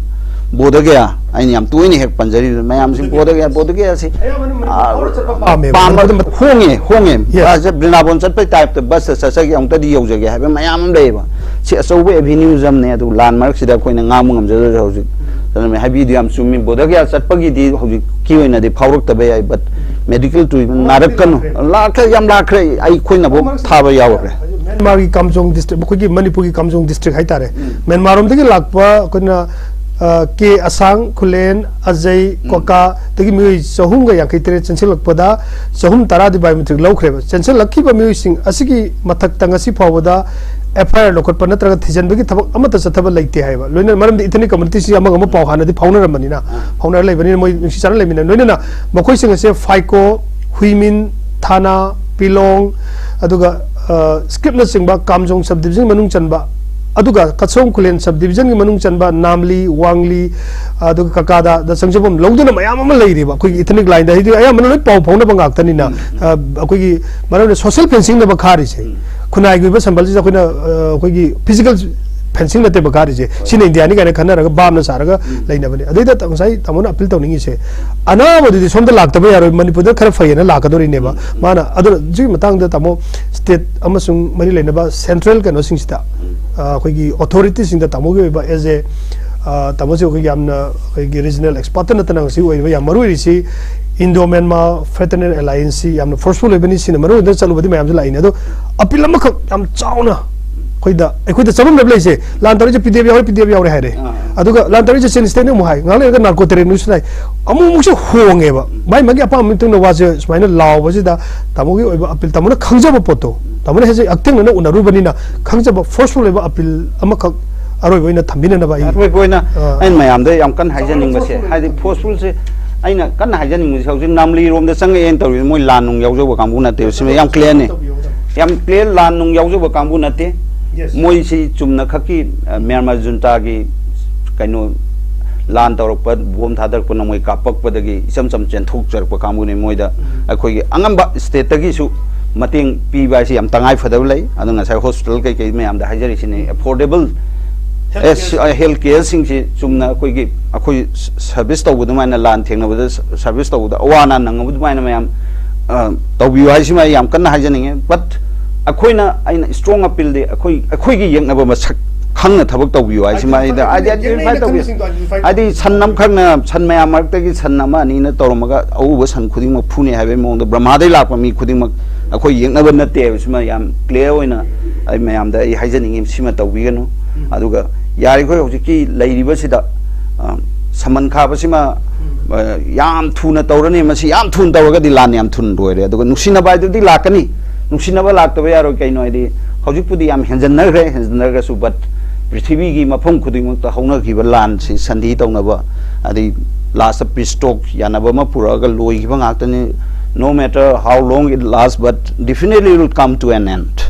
ꯕꯣꯙꯒꯌꯥ, ꯑꯩꯅ ꯌꯥꯝ ꯇꯣꯏꯅ ꯍꯦꯛ ꯄꯟꯖꯔꯤꯕ ꯃꯌꯥꯝꯁꯤ, ꯕꯣꯙꯒꯌꯥ, ꯕꯣꯙꯒꯌꯥꯁꯤ, ꯑꯌꯥꯝꯕꯅ ꯃꯅꯤꯄꯨꯔ ꯑꯥ, ꯐꯥꯎꯔ ꯆꯠꯄ ꯄꯥꯝꯃꯦꯕ꯫ ꯄꯥꯝꯕ, ꯑꯗꯨꯝ ꯍꯣꯡꯉꯦ, ꯍꯣꯡꯉꯦ꯫ Yes. ꯑꯥ, ꯁꯦ ꯕ꯭ꯔꯤꯟꯗꯥꯕꯣꯟ ꯆꯠꯄꯩ type ꯇ bus ꯇ ꯆꯠꯆꯒꯦ, ꯑꯃꯨꯛꯇꯗꯤ ꯌꯧꯖꯒꯦ ꯍꯥꯏꯕ ꯃꯌꯥꯝ ꯑꯃ ꯂꯩꯌꯦꯕ꯫ ꯁꯤ ꯑꯆꯧꯕ avenue ꯑꯃꯅꯦ, ꯑꯗꯨ ꯂꯥꯟ ꯃꯔꯛꯁꯤꯗ ꯑꯩꯈꯣꯏꯅ ꯉꯥꯡꯕ ꯉꯝꯖꯗ꯭ꯔꯁꯨ ꯍꯧꯖꯤꯛ꯫ ꯑꯗꯨꯅ ꯍꯥꯏꯕꯤꯗꯨ ꯌꯥꯝ ꯆꯨꯝꯃꯤ꯫ ꯕꯣꯙꯒꯌꯥ ꯆꯠꯄꯒꯤꯗꯤ ꯍꯧꯖꯤꯛꯀꯤ ꯑꯣꯏꯅꯗꯤ ꯐꯥꯎꯔꯛꯇꯕ ꯌꯥꯏ, but medical tourism ꯅꯥꯔꯛꯀꯅꯨ꯫ ꯂꯥꯛꯈ꯭ꯔꯦ, ꯌꯥꯝ ꯂꯥꯛꯈ꯭ꯔꯦ꯫ ꯑꯩꯈꯣꯏꯅꯐꯥꯎ ꯊꯥꯕ ꯌꯥꯎꯈ꯭ꯔꯦ꯫ ꯃ꯭ꯌꯥꯟꯃꯥꯔꯒꯤ ꯀꯥꯝꯖꯣꯡ district, ꯃꯈꯣꯏꯒꯤ ꯃꯅꯤꯄꯨꯔꯒꯤ ꯀꯥꯝꯖꯣꯡ district ꯍꯥꯏꯇꯥꯔꯦ꯫ ꯃ꯭ꯌꯥꯟꯃꯥꯔ ꯔꯣꯝꯗꯒꯤ ꯂꯥꯛꯄ ꯑꯩꯈꯣꯏꯅ, ꯑ, ꯀꯦ ꯑꯁꯥꯡ, ꯈꯨꯂꯦꯟ, ꯑꯖꯩ, ꯀ꯭ꯋꯥꯀꯥꯗꯒꯤ ꯃꯤꯑꯣꯏ ꯆꯍꯨꯝꯒ ꯌꯥꯡꯈꯩ ꯇꯔꯦꯠ ꯆꯦꯟꯁꯤꯜꯂꯛꯄꯗ ꯆꯍꯨꯝ ꯇꯔꯥꯗꯤ biometric ꯂꯧꯈ꯭ꯔꯦꯕ꯫ ꯆꯦꯟꯁꯤꯜꯂꯛꯈꯤꯕ ꯃꯤꯑꯣꯏꯁꯤꯡ ꯑꯁꯤꯒꯤ ꯃꯊꯛꯇ ꯉꯁꯤ ꯐꯥꯎꯕꯗ F I R ꯂꯧꯈꯠꯄ ꯅꯠꯇ꯭ꯔꯒ ꯊꯤꯖꯤꯟꯕꯒꯤ ꯊꯕꯛ ꯑꯃꯠꯇ ꯆꯠꯊꯕ ꯂꯩꯇꯦ ꯍꯥꯏꯕ꯫ ꯂꯣꯏꯅ ꯃꯔꯝꯗꯤ ꯏꯊꯅꯤꯛ community ꯁꯤ ꯑꯃꯒ ꯑꯃ ꯄꯥꯎ ꯍꯥꯟꯅꯗꯤ ꯐꯥꯎꯅꯔꯝꯕꯅꯤꯅ, ꯐꯥꯎꯅꯔ ꯂꯩꯕꯅꯤꯅ ꯃꯣꯏ ꯅꯨꯡꯁꯤ ꯆꯥꯟꯅ ꯂꯩꯃꯤꯟꯅ꯫ ꯂꯣꯏꯅꯅ ꯃꯈꯣꯏꯁꯤꯡ ꯑꯁꯦ ꯐꯥꯏꯀꯣ, ꯐꯨꯏꯃꯤꯟ, ꯊꯥꯅꯥ, ꯄꯤꯂꯣꯡ, ꯑꯗꯨꯒ ꯁ꯭ꯀ꯭ꯔꯤꯞꯅꯆꯤꯡꯕ ꯀꯥꯝꯖꯣꯡ ꯁꯕ ꯗꯤꯕꯤꯖꯟ ꯃꯅꯨꯡ ꯆꯟꯕ, ꯑꯗꯨꯒ ꯀꯠꯁꯣꯡ ꯈꯨꯂꯦꯟ ꯁꯕ ꯗꯤꯕꯤꯖꯟꯒꯤ ꯃꯅꯨꯡ ꯆꯟꯕ ꯅꯥꯝꯂꯤ, ꯋꯥꯡꯂꯤ, ꯑꯗꯨꯒ ꯀꯀꯥꯗꯥꯗ ꯆꯪꯖꯐꯝ ꯂꯧꯗꯨꯅ ꯃꯌꯥꯝ ꯑꯃ ꯂꯩꯔꯤꯕ ꯑꯩꯈꯣꯏꯒꯤ ꯏꯊꯅꯤꯛ ꯂꯥꯏꯟꯗ, ꯍꯥꯏꯗꯤ ꯑꯌꯥꯝꯕꯅ ꯂꯣꯏ ꯄꯥꯎ ꯐꯥꯎꯅꯕ ꯉꯥꯛꯇꯅꯤꯅ꯫ ꯑꯩꯈꯣꯏꯒꯤ ꯃꯔꯝꯗꯤ ꯁꯣꯁꯦꯜ ꯐꯦꯟꯁꯤꯡꯅꯦꯕ ꯈꯥꯔꯤꯁꯦ꯫ ꯈꯨꯟꯅꯥꯏꯒꯤ ꯑꯣꯏꯕ ꯁꯝꯕꯜꯁꯤꯗ ꯑꯩꯈꯣꯏꯅ ꯑꯩꯈꯣꯏꯒꯤ ꯐꯤꯖꯤꯀꯦꯜ ꯐꯦꯟꯁꯤꯡ ꯅꯠꯇꯦꯕ ꯈꯥꯔꯤꯁꯦ, ꯁꯤꯅ ꯏꯟꯗꯤꯌꯥꯅꯤ ꯀꯥꯏꯅ ꯈꯟꯅꯔꯒ ꯕꯥꯝꯅ ꯁꯥꯔꯒ ꯂꯩꯅꯕꯅꯦ꯫ ꯑꯗꯩꯗ ꯉꯁꯥꯏ ꯇꯥꯃꯣꯅ ꯑꯄꯤꯜ ꯇꯧꯅꯤꯡꯉꯤꯁꯦ, ꯑꯅꯥꯕꯗꯨꯗꯤ ꯁꯣꯝꯗ ꯂꯥꯛꯇꯕ ꯌꯥꯔꯣꯏ, ꯃꯅꯤꯄꯨꯔꯗ ꯈꯔ ꯐꯩꯌꯦꯅ ꯂꯥꯛꯀꯗꯣꯔꯤꯅꯦꯕ꯫ ꯃꯥꯅ ꯑꯗꯨꯅ ꯁꯤꯒꯤ ꯃꯇꯥꯡꯗ ꯇꯥꯃꯣ, ꯁ꯭ꯇꯦꯠ ꯑꯃꯁꯨꯡ ꯃꯔꯤ ꯂꯩꯅꯕ ꯁꯦꯟꯇ꯭ꯔꯦꯜ ꯀꯩꯅꯣꯁꯤꯡꯁꯤꯗ, ꯑꯩꯈꯣꯏꯒꯤ ꯑꯣꯊꯣꯔꯤꯇꯤꯁꯤꯡꯗ ꯇꯥꯃꯣꯒꯤ ꯑꯣꯏꯕ ꯑꯦꯖ ꯑꯦ, ꯇꯥꯃꯣꯁꯦ ꯑꯩꯈꯣꯏꯒꯤ ꯌꯥꯝꯅ ꯑꯩꯈꯣꯏꯒꯤ ꯔꯤꯖꯅꯦꯜ ꯑꯦꯛꯁꯄꯥꯔꯠꯇ ꯅꯠꯇꯅ ꯉꯁꯤ ꯑꯣꯏꯕ ꯌꯥꯝ ꯃꯔꯨ ꯑꯣꯏꯔꯤꯁꯤ ꯏꯟꯗꯣ ꯃꯦꯟꯃꯥ ꯐ꯭ꯔꯦꯇꯔꯅꯦꯜ ꯑꯦꯂꯥꯏꯟꯁꯁꯤ ꯌꯥꯝꯅ ꯐꯣꯔꯁꯐꯨꯜ ꯑꯣꯏꯕꯅꯤ, ꯁꯤꯅ ꯃꯔꯨ ꯑꯣꯏꯅ ꯆꯠꯂꯨꯕꯗꯤ ꯃꯌꯥꯝꯁꯨ ꯂꯥꯛꯏꯅꯦ꯫ ꯑꯗꯣ ꯑꯄꯤꯜ ꯑꯃꯈꯛ ꯌꯥꯝ ꯆꯥꯎꯅ ꯑꯩꯈꯣꯏꯗ, ꯑꯩꯈꯣꯏꯗ ꯆꯃꯝꯅꯕ ꯂꯩꯁꯦ, ꯂꯥꯟ ꯇꯧꯔꯤꯁꯦ ꯄꯤ ꯗꯤ ꯑꯦꯐ ꯌꯥꯎꯔꯦ, ꯄꯤ ꯗꯤ ꯑꯦꯐ ꯌꯥꯎꯔꯦ ꯍꯥꯏꯔꯦ꯫ ꯑꯗꯨꯒ ꯂꯥꯟ ꯇꯧꯔꯤꯁꯦ ꯆꯦꯟ ꯁ꯭ꯇꯦꯠꯅ ꯑꯃꯨꯛ ꯍꯥꯏ, ꯉꯥꯏꯍꯥꯛ ꯂꯩꯔꯒ ꯅꯥꯔꯀꯣ ꯇꯦꯔꯦꯟ ꯅ꯭ꯌꯨꯁ ꯂꯥꯛꯏ꯫ ꯑꯃꯨꯛ ꯑꯃꯨꯛꯁꯦ ꯍꯣꯡꯉꯦꯕ, ꯃꯥꯏ ꯃꯥꯒꯤ ꯑꯄꯥꯝꯕ ꯃꯇꯨꯡꯗ ꯋꯥꯁꯦ ꯁꯨꯃꯥꯏꯅ ꯂꯥꯎꯕꯁꯤꯗ ꯇꯥꯃꯣꯒꯤ ꯑꯣꯏꯕ ꯑꯄꯤꯜ, ꯇꯥꯃꯣꯅ ꯈꯪꯖꯕ ꯄꯣꯠꯇꯣ, ꯇꯥꯃꯣꯅ ꯍꯧꯖꯤꯛ ꯑꯛꯊꯦꯡꯅꯅ ꯎꯅꯔꯨꯕꯅꯤꯅ ꯈꯪꯖꯕ ꯐꯣꯔꯁꯐꯨꯜ ꯑꯣꯏꯕ ꯑꯄꯤꯜ ꯑꯃꯈꯛ ꯑꯔꯣꯏꯕ ꯑꯣꯏꯅ ꯊꯝꯕꯤꯅꯅꯕ ꯑꯩ ꯑꯔꯣꯏꯕ ꯑꯣꯏꯅ ꯑꯥ꯫ ꯑꯩꯅ ꯃꯌꯥꯝꯗ ꯌꯥꯝ ꯀꯟꯅ ꯍꯥꯏꯖꯅꯤꯡꯕꯁꯦ, ꯍꯥꯏꯗꯤ ꯐꯣꯔꯁꯐꯨꯜꯁꯦ ꯑꯩꯅ ꯀꯟꯅ ꯍꯥꯏꯖꯅꯤꯡꯕꯁꯦ, ꯍꯧꯖꯤꯛ ꯅꯥꯝꯂꯤꯔꯣꯝꯗ ꯆꯪꯉꯛꯑꯦꯅ ꯇꯧꯔꯤꯁꯦ ꯃꯣꯏ ꯂꯥꯟ ꯅꯨꯡ ꯌꯥꯎꯖꯕ ꯀꯥꯡꯕꯨ ꯅꯠꯇꯦꯕ, ꯁꯤꯃ ꯌꯥꯝ ꯀ꯭ꯂꯤꯌꯥꯔꯅꯤ꯫ ꯌꯥꯝ ꯀ꯭ꯂꯤꯌꯥꯔ, ꯂꯥꯟ ꯅꯨꯡ ꯌꯥꯎꯖꯕ ꯀꯥꯡꯕꯨ ꯅꯠꯇꯦ꯫ ꯃꯣꯏꯁꯤ ꯆꯨꯝꯅ ꯈꯛꯀꯤ, ꯑ, ꯃ꯭ꯌꯥꯟꯃꯥꯔ ꯖꯨꯟꯇꯥꯒꯤ ꯀꯩꯅꯣ ꯂꯥꯟ ꯇꯧꯔꯛꯄ, ꯕꯣꯝ ꯊꯥꯗꯔꯛꯄ, ꯅꯣꯡꯃꯩ ꯀꯥꯞꯄꯛꯄꯗꯒꯤ ꯏꯆꯝ ꯆꯝ ꯆꯦꯟꯊꯣꯛꯆꯔꯛꯄ ꯀꯥꯡꯕꯨꯅꯤ꯫ ꯃꯣꯏꯗ ꯑꯩꯈꯣꯏꯒꯤ ꯑꯉꯝꯕ ꯁ꯭ꯇꯦꯠꯇꯒꯤꯁꯨ ꯃꯇꯦꯡ ꯄꯤꯕ ꯍꯥꯏꯁꯤ ꯌꯥꯝ ꯇꯉꯥꯏ ꯐꯗꯕ ꯂꯩ꯫ ꯑꯗꯣ ꯉꯁꯥꯏ ꯍꯣꯁꯄꯤꯇꯥꯜ ꯀꯩꯀꯩ ꯃꯌꯥꯝꯗ ꯍꯥꯏꯖꯔꯤꯁꯤꯅꯤ, ꯑꯦꯐꯣꯔꯗꯦꯕꯜ ꯍꯦꯜꯊ ꯀꯦꯌꯔꯁꯤꯡꯁꯤ ꯆꯨꯝꯅ ꯑꯩꯈꯣꯏꯒꯤ, ꯑꯩꯈꯣꯏ ꯁ-, ꯁꯔꯚꯤꯁ ꯇꯧꯕ ꯑꯗꯨꯃꯥꯏꯅ, ꯂꯥꯟ ꯊꯦꯡꯅꯕꯗ ꯁ-, ꯁꯔꯚꯤꯁ ꯇꯧꯕꯗ ꯑꯋꯥ ꯑꯅꯥ ꯅꯪꯉꯕ ꯑꯗꯨꯃꯥꯏꯅ ꯃꯌꯥꯝ, ꯑ, ꯇꯧꯕꯤꯌꯨ ꯍꯥꯏꯁꯤꯃ ꯑꯩ ꯌꯥꯝ ꯀꯟꯅ ꯍꯥꯏꯖꯅꯤꯡꯉꯤ꯫ ꯕꯠ ꯑꯩꯈꯣꯏꯅ, ꯑꯩꯅ ꯏꯁꯇ꯭ꯔꯣꯡ ꯑꯄꯤꯜꯗꯤ ꯑꯩꯈꯣꯏ, ꯑꯩꯈꯣꯏꯒꯤ ꯌꯦꯛꯅꯕ ꯃꯁꯛ ꯈꯪꯅ ꯊꯕꯛ ꯇꯧꯕꯤꯌꯨ ꯍꯥꯏꯁꯤꯃ ꯑꯩꯗ ꯍꯥꯏꯗꯤ ꯑꯥꯏꯗꯦꯟꯇꯤꯐꯥꯏ ꯇꯧꯕꯤꯌꯨ꯫ ꯍꯥꯏꯗꯤ ꯁꯟ ꯑꯃꯈꯛꯅ, ꯁꯟ ꯃꯌꯥꯝ ꯃꯔꯛꯇꯒꯤ ꯁꯟ ꯑꯃ ꯑꯅꯤꯅ ꯇꯧꯔꯝꯃꯒ ꯑꯎꯕ ꯁꯟ ꯈꯨꯗꯤꯡꯃꯛ ꯐꯨꯅꯤ ꯍꯥꯏꯕꯒꯤ ꯃꯑꯣꯡꯗ ꯕ꯭ꯔꯍꯃꯥꯗꯩ ꯂꯥꯛꯄ ꯃꯤ ꯈꯨꯗꯤꯡꯃꯛ ꯑꯩꯈꯣꯏ ꯌꯦꯛꯅꯕ ꯅꯠꯇꯦ ꯍꯥꯏꯕꯁꯤꯃ ꯌꯥꯝ ꯀ꯭ꯂꯤꯌꯥꯔ ꯑꯣꯏꯅ ꯑꯩ ꯃꯌꯥꯝꯗ ꯑꯩ ꯍꯥꯏꯖꯅꯤꯡꯉꯤ꯫ ꯁꯤꯃ ꯇꯧꯕꯤꯒꯅꯨ꯫ ꯑꯗꯨꯒ ꯌꯥꯔꯤꯈꯣꯏ ꯍꯧꯖꯤꯛꯀꯤ ꯂꯩꯔꯤꯕꯁꯤꯗ, ꯑ, ꯁꯃꯟ ꯈꯥꯕꯁꯤꯃ, ꯑ, ꯌꯥꯝ ꯊꯨꯅ ꯇꯧꯔꯅꯤ꯫ ꯃꯁꯤ ꯌꯥꯝ ꯊꯨꯅ ꯇꯧꯔꯒꯗꯤ ꯂꯥꯟ ꯌꯥꯝ ꯊꯨꯅ ꯂꯣꯏꯔꯦ꯫ ꯑꯗꯨꯒ ꯅꯨꯡꯁꯤꯅꯕ ꯍꯥꯏꯗꯨꯗꯤ ꯂꯥꯛꯀꯅꯤ, ꯅꯨꯡꯁꯤꯅꯕ ꯂꯥꯛꯇꯕ ꯌꯥꯔꯣꯏ꯫ ꯀꯩꯅꯣ ꯍꯥꯏꯗꯤ ꯍꯧꯖꯤꯛꯄꯨꯗꯤ ꯌꯥꯝ ꯍꯦꯟꯖꯟꯅꯈ꯭ꯔꯦ, ꯍꯦꯟꯖꯟꯅꯔꯒꯁꯨ, ꯕꯠ ꯄ꯭ꯔꯤꯊꯤꯕꯤꯒꯤ ꯃꯐꯝ ꯈꯨꯗꯤꯡꯃꯛꯇ ꯍꯧꯅꯈꯤꯕ ꯂꯥꯟꯁꯤ ꯁꯟꯙꯤ ꯇꯧꯅꯕ, ꯑꯗꯩ ꯂꯥꯁꯇ ꯄꯤꯁ ꯇꯣꯛ ꯌꯥꯅꯕ ꯑꯃ ꯄꯨꯔꯛꯑꯒ ꯂꯣꯏꯈꯤꯕ ꯉꯥꯛꯇꯅꯤ꯫ No matter how long it lasts, but definitely it will come to an end.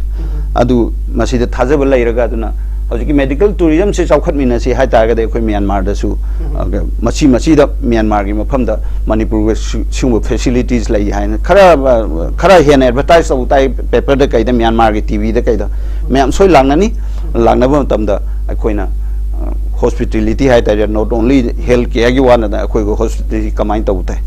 ꯑꯗꯨ ꯃꯁꯤꯗ ꯊꯥꯖꯕ ꯂꯩꯔꯒ, ꯑꯗꯨꯅ ꯍꯧꯖꯤꯛꯀꯤ medical tourism ꯁꯦ ꯆꯥꯎꯈꯠꯃꯤꯟꯅꯁꯤ ꯍꯥꯏ ꯇꯥꯔꯒꯗꯤ, ꯑꯩꯈꯣꯏ ꯃ꯭ꯌꯥꯟꯃꯥꯔꯗꯁꯨ, ꯑ, ꯃꯆꯤ ꯃꯆꯤꯗ ꯃ꯭ꯌꯥꯟꯃꯥꯔꯒꯤ ꯃꯐꯝꯗ ꯃꯅꯤꯄꯨꯔꯒ ꯁꯤ-, ꯁꯤꯒꯨꯝꯕ facilities ꯂꯩ ꯍꯥꯏꯅ ꯈꯔ, ꯑ, ꯈꯔ ꯍꯦꯟꯅ advertise ꯇꯧꯕ ꯇꯥꯏ, paper ꯗ ꯀꯩꯗ, ꯃ꯭ꯌꯥꯟꯃꯥꯔꯒꯤ T V ꯗ ꯀꯩꯗ ꯃꯌꯥꯝ ꯁꯣꯏ ꯂꯥꯛꯅꯅꯤ꯫ ꯂꯥꯛꯅꯕ ꯃꯇꯝꯗ ꯑꯩꯈꯣꯏꯅ, ꯑ, hospitality ꯍꯥꯏ ꯇꯥꯔꯦ, not only health care ꯒꯤ ꯋꯥ ꯅꯠꯇꯅ ꯑꯩꯈꯣꯏ hospitality ꯀꯃꯥꯏꯅ ꯇꯧꯕ ꯇꯥꯏ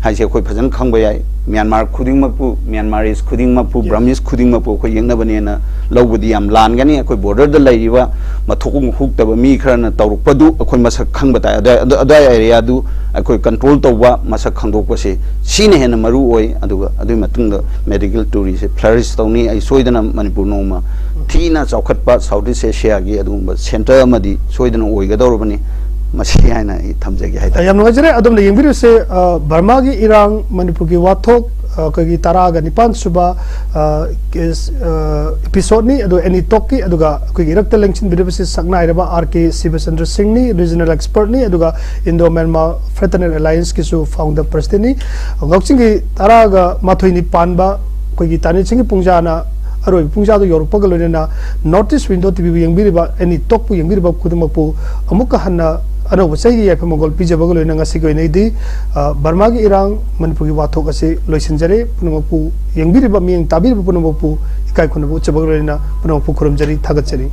ꯍꯥꯏꯁꯦ ꯑꯩꯈꯣꯏ ꯐꯖꯅ ꯈꯪꯕ ꯌꯥꯏ꯫ ꯃ꯭ꯌꯥꯟꯃꯥꯔ ꯈꯨꯗꯤꯡꯃꯛꯄꯨ, Myanmarese ꯈꯨꯗꯤꯡꯃꯛꯄꯨ, Burmese ꯈꯨꯗꯤꯡꯃꯛꯄꯨ ꯑꯩꯈꯣꯏ ꯌꯦꯛꯅꯕꯅꯦꯅ ꯂꯧꯕꯗꯤ ꯌꯥꯝ ꯂꯥꯟꯒꯅꯤ꯫ ꯑꯩꯈꯣꯏ border ꯗ ꯂꯩꯔꯤꯕ ꯃꯊꯣꯛ ꯍꯨꯛꯇꯕ ꯃꯤ ꯈꯔꯅ ꯇꯧꯔꯛꯄꯗꯨ ꯑꯩꯈꯣꯏ ꯃꯁꯛ ꯈꯪꯕ ꯇꯥꯏ꯫ ꯑꯗꯨꯋꯥꯏ, ꯑꯗꯨ, ꯑꯗꯨꯋꯥꯏ area ꯗꯨ ꯑꯩꯈꯣꯏ control ꯇꯧꯕ, ꯃꯁꯛ ꯈꯪꯗꯣꯛꯄꯁꯦ, ꯁꯤꯅ ꯍꯦꯟꯅ ꯃꯔꯨ ꯑꯣꯏ꯫ ꯑꯗꯨꯒ ꯑꯗꯨꯒꯤ ꯃꯇꯨꯡꯗ medical tourism ꯁꯦ flourish ꯇꯧꯅꯤ꯫ ꯑꯩ ꯁꯣꯏꯗꯅ ꯃꯅꯤꯄꯨꯔ ꯅꯣꯡꯃ ꯊꯤꯅ ꯆꯥꯎꯈꯠꯄ South East Asia ꯒꯤ ꯑꯗꯨꯒꯨꯝꯕ centre ꯑꯃꯗꯤ ꯁꯣꯏꯗꯅ ꯑꯣꯏꯒꯗꯧꯔꯕꯅꯤ꯫ ꯃꯁꯤ ꯍꯥꯏꯅ ꯑꯩ ꯊꯝꯖꯒꯦ ꯍꯥꯏꯇꯥꯔꯦ꯫ ꯌꯥꯝ ꯅꯨꯡꯉꯥꯏꯖꯔꯦ꯫ ꯑꯗꯣꯝꯅ ꯌꯦꯡꯕꯤꯔꯤꯕꯁꯦ, ꯑ, ꯕꯔꯃꯥꯒꯤ ꯏꯔꯥꯡ, ꯃꯅꯤꯄꯨꯔꯒꯤ ꯋꯥꯊꯣꯛ, ꯑ, ꯑꯩꯈꯣꯏꯒꯤ ꯇꯔꯥꯒ ꯅꯤꯄꯥꯟ ꯁꯨꯕ, ꯑ, case, ꯑ, episode ꯅꯤ꯫ ꯑꯗꯨꯒ ꯑꯦꯅꯤ ꯇꯣꯛꯀꯤ, ꯑꯗꯨꯒ ꯑꯩꯈꯣꯏꯒꯤ ꯏꯔꯛꯇ ꯂꯦꯡꯁꯤꯟꯕꯤꯔꯤꯕꯁꯤ ꯁꯛꯅꯥꯏꯔꯕ R K ꯁꯤꯕꯆꯟꯗ꯭ꯔ ꯁꯤꯡꯅꯤ, regional expert ꯅꯤ, ꯑꯗꯨꯒ Indo Myanmar Fraternal Alliance ꯀꯤꯁꯨ founder president ꯅꯤ꯫ ꯉꯥꯛꯆꯤꯡꯒꯤ ꯇꯔꯥꯒ ꯃꯥꯊꯣꯏꯅꯤ ꯄꯥꯟꯕ ꯑꯩꯈꯣꯏꯒꯤ ꯇꯥꯅꯤꯡꯁꯤꯡꯒꯤ ꯄꯨꯡꯖꯥꯅ ꯑꯔꯣꯏꯕ ꯄꯨꯡꯖꯥꯗꯨ ꯌꯧꯔꯛꯄꯒ ꯂꯣꯏꯅꯅ North East Window T V ꯕꯨ ꯌꯦꯡꯕꯤꯔꯤꯕ, ꯑꯦꯅꯤ ꯇꯣꯛꯄꯨ ꯌꯦꯡꯕꯤꯔꯤꯕ ꯈꯨꯗꯤꯡꯃꯛꯄꯨ ꯑꯃꯨꯛꯀ ꯍꯟꯅ ꯑꯅꯧꯕ ꯆꯍꯤꯒꯤ ꯌꯥꯏꯐ ꯃꯪꯒꯣꯜ ꯄꯤꯖꯕꯒ ꯂꯣꯏꯅꯅ ꯉꯁꯤꯒꯤ ꯑꯣꯏꯅꯗꯤ, ꯑ, ꯕꯔꯃꯥꯒꯤ ꯏꯔꯥꯡ, ꯃꯅꯤꯄꯨꯔꯒꯤ ꯋꯥꯊꯣꯛ ꯑꯁꯤ ꯂꯣꯏꯁꯤꯟꯖꯔꯦ꯫ ꯄꯨꯝꯅꯃꯛꯄꯨ, ꯌꯦꯡꯕꯤꯔꯤꯕ ꯃꯤꯠꯌꯦꯡ ꯇꯥꯕꯤꯔꯤꯕ ꯄꯨꯝꯅꯃꯛꯄꯨ ꯏꯀꯥꯏ ꯈꯨꯝꯅꯕ ꯎꯠꯆꯕꯒ ꯂꯣꯏꯅꯅ ꯄꯨꯝꯅꯃꯛꯄꯨ ꯈꯨꯔꯨꯝꯖꯔꯤ, ꯊꯥꯒꯠꯆꯔꯤ꯫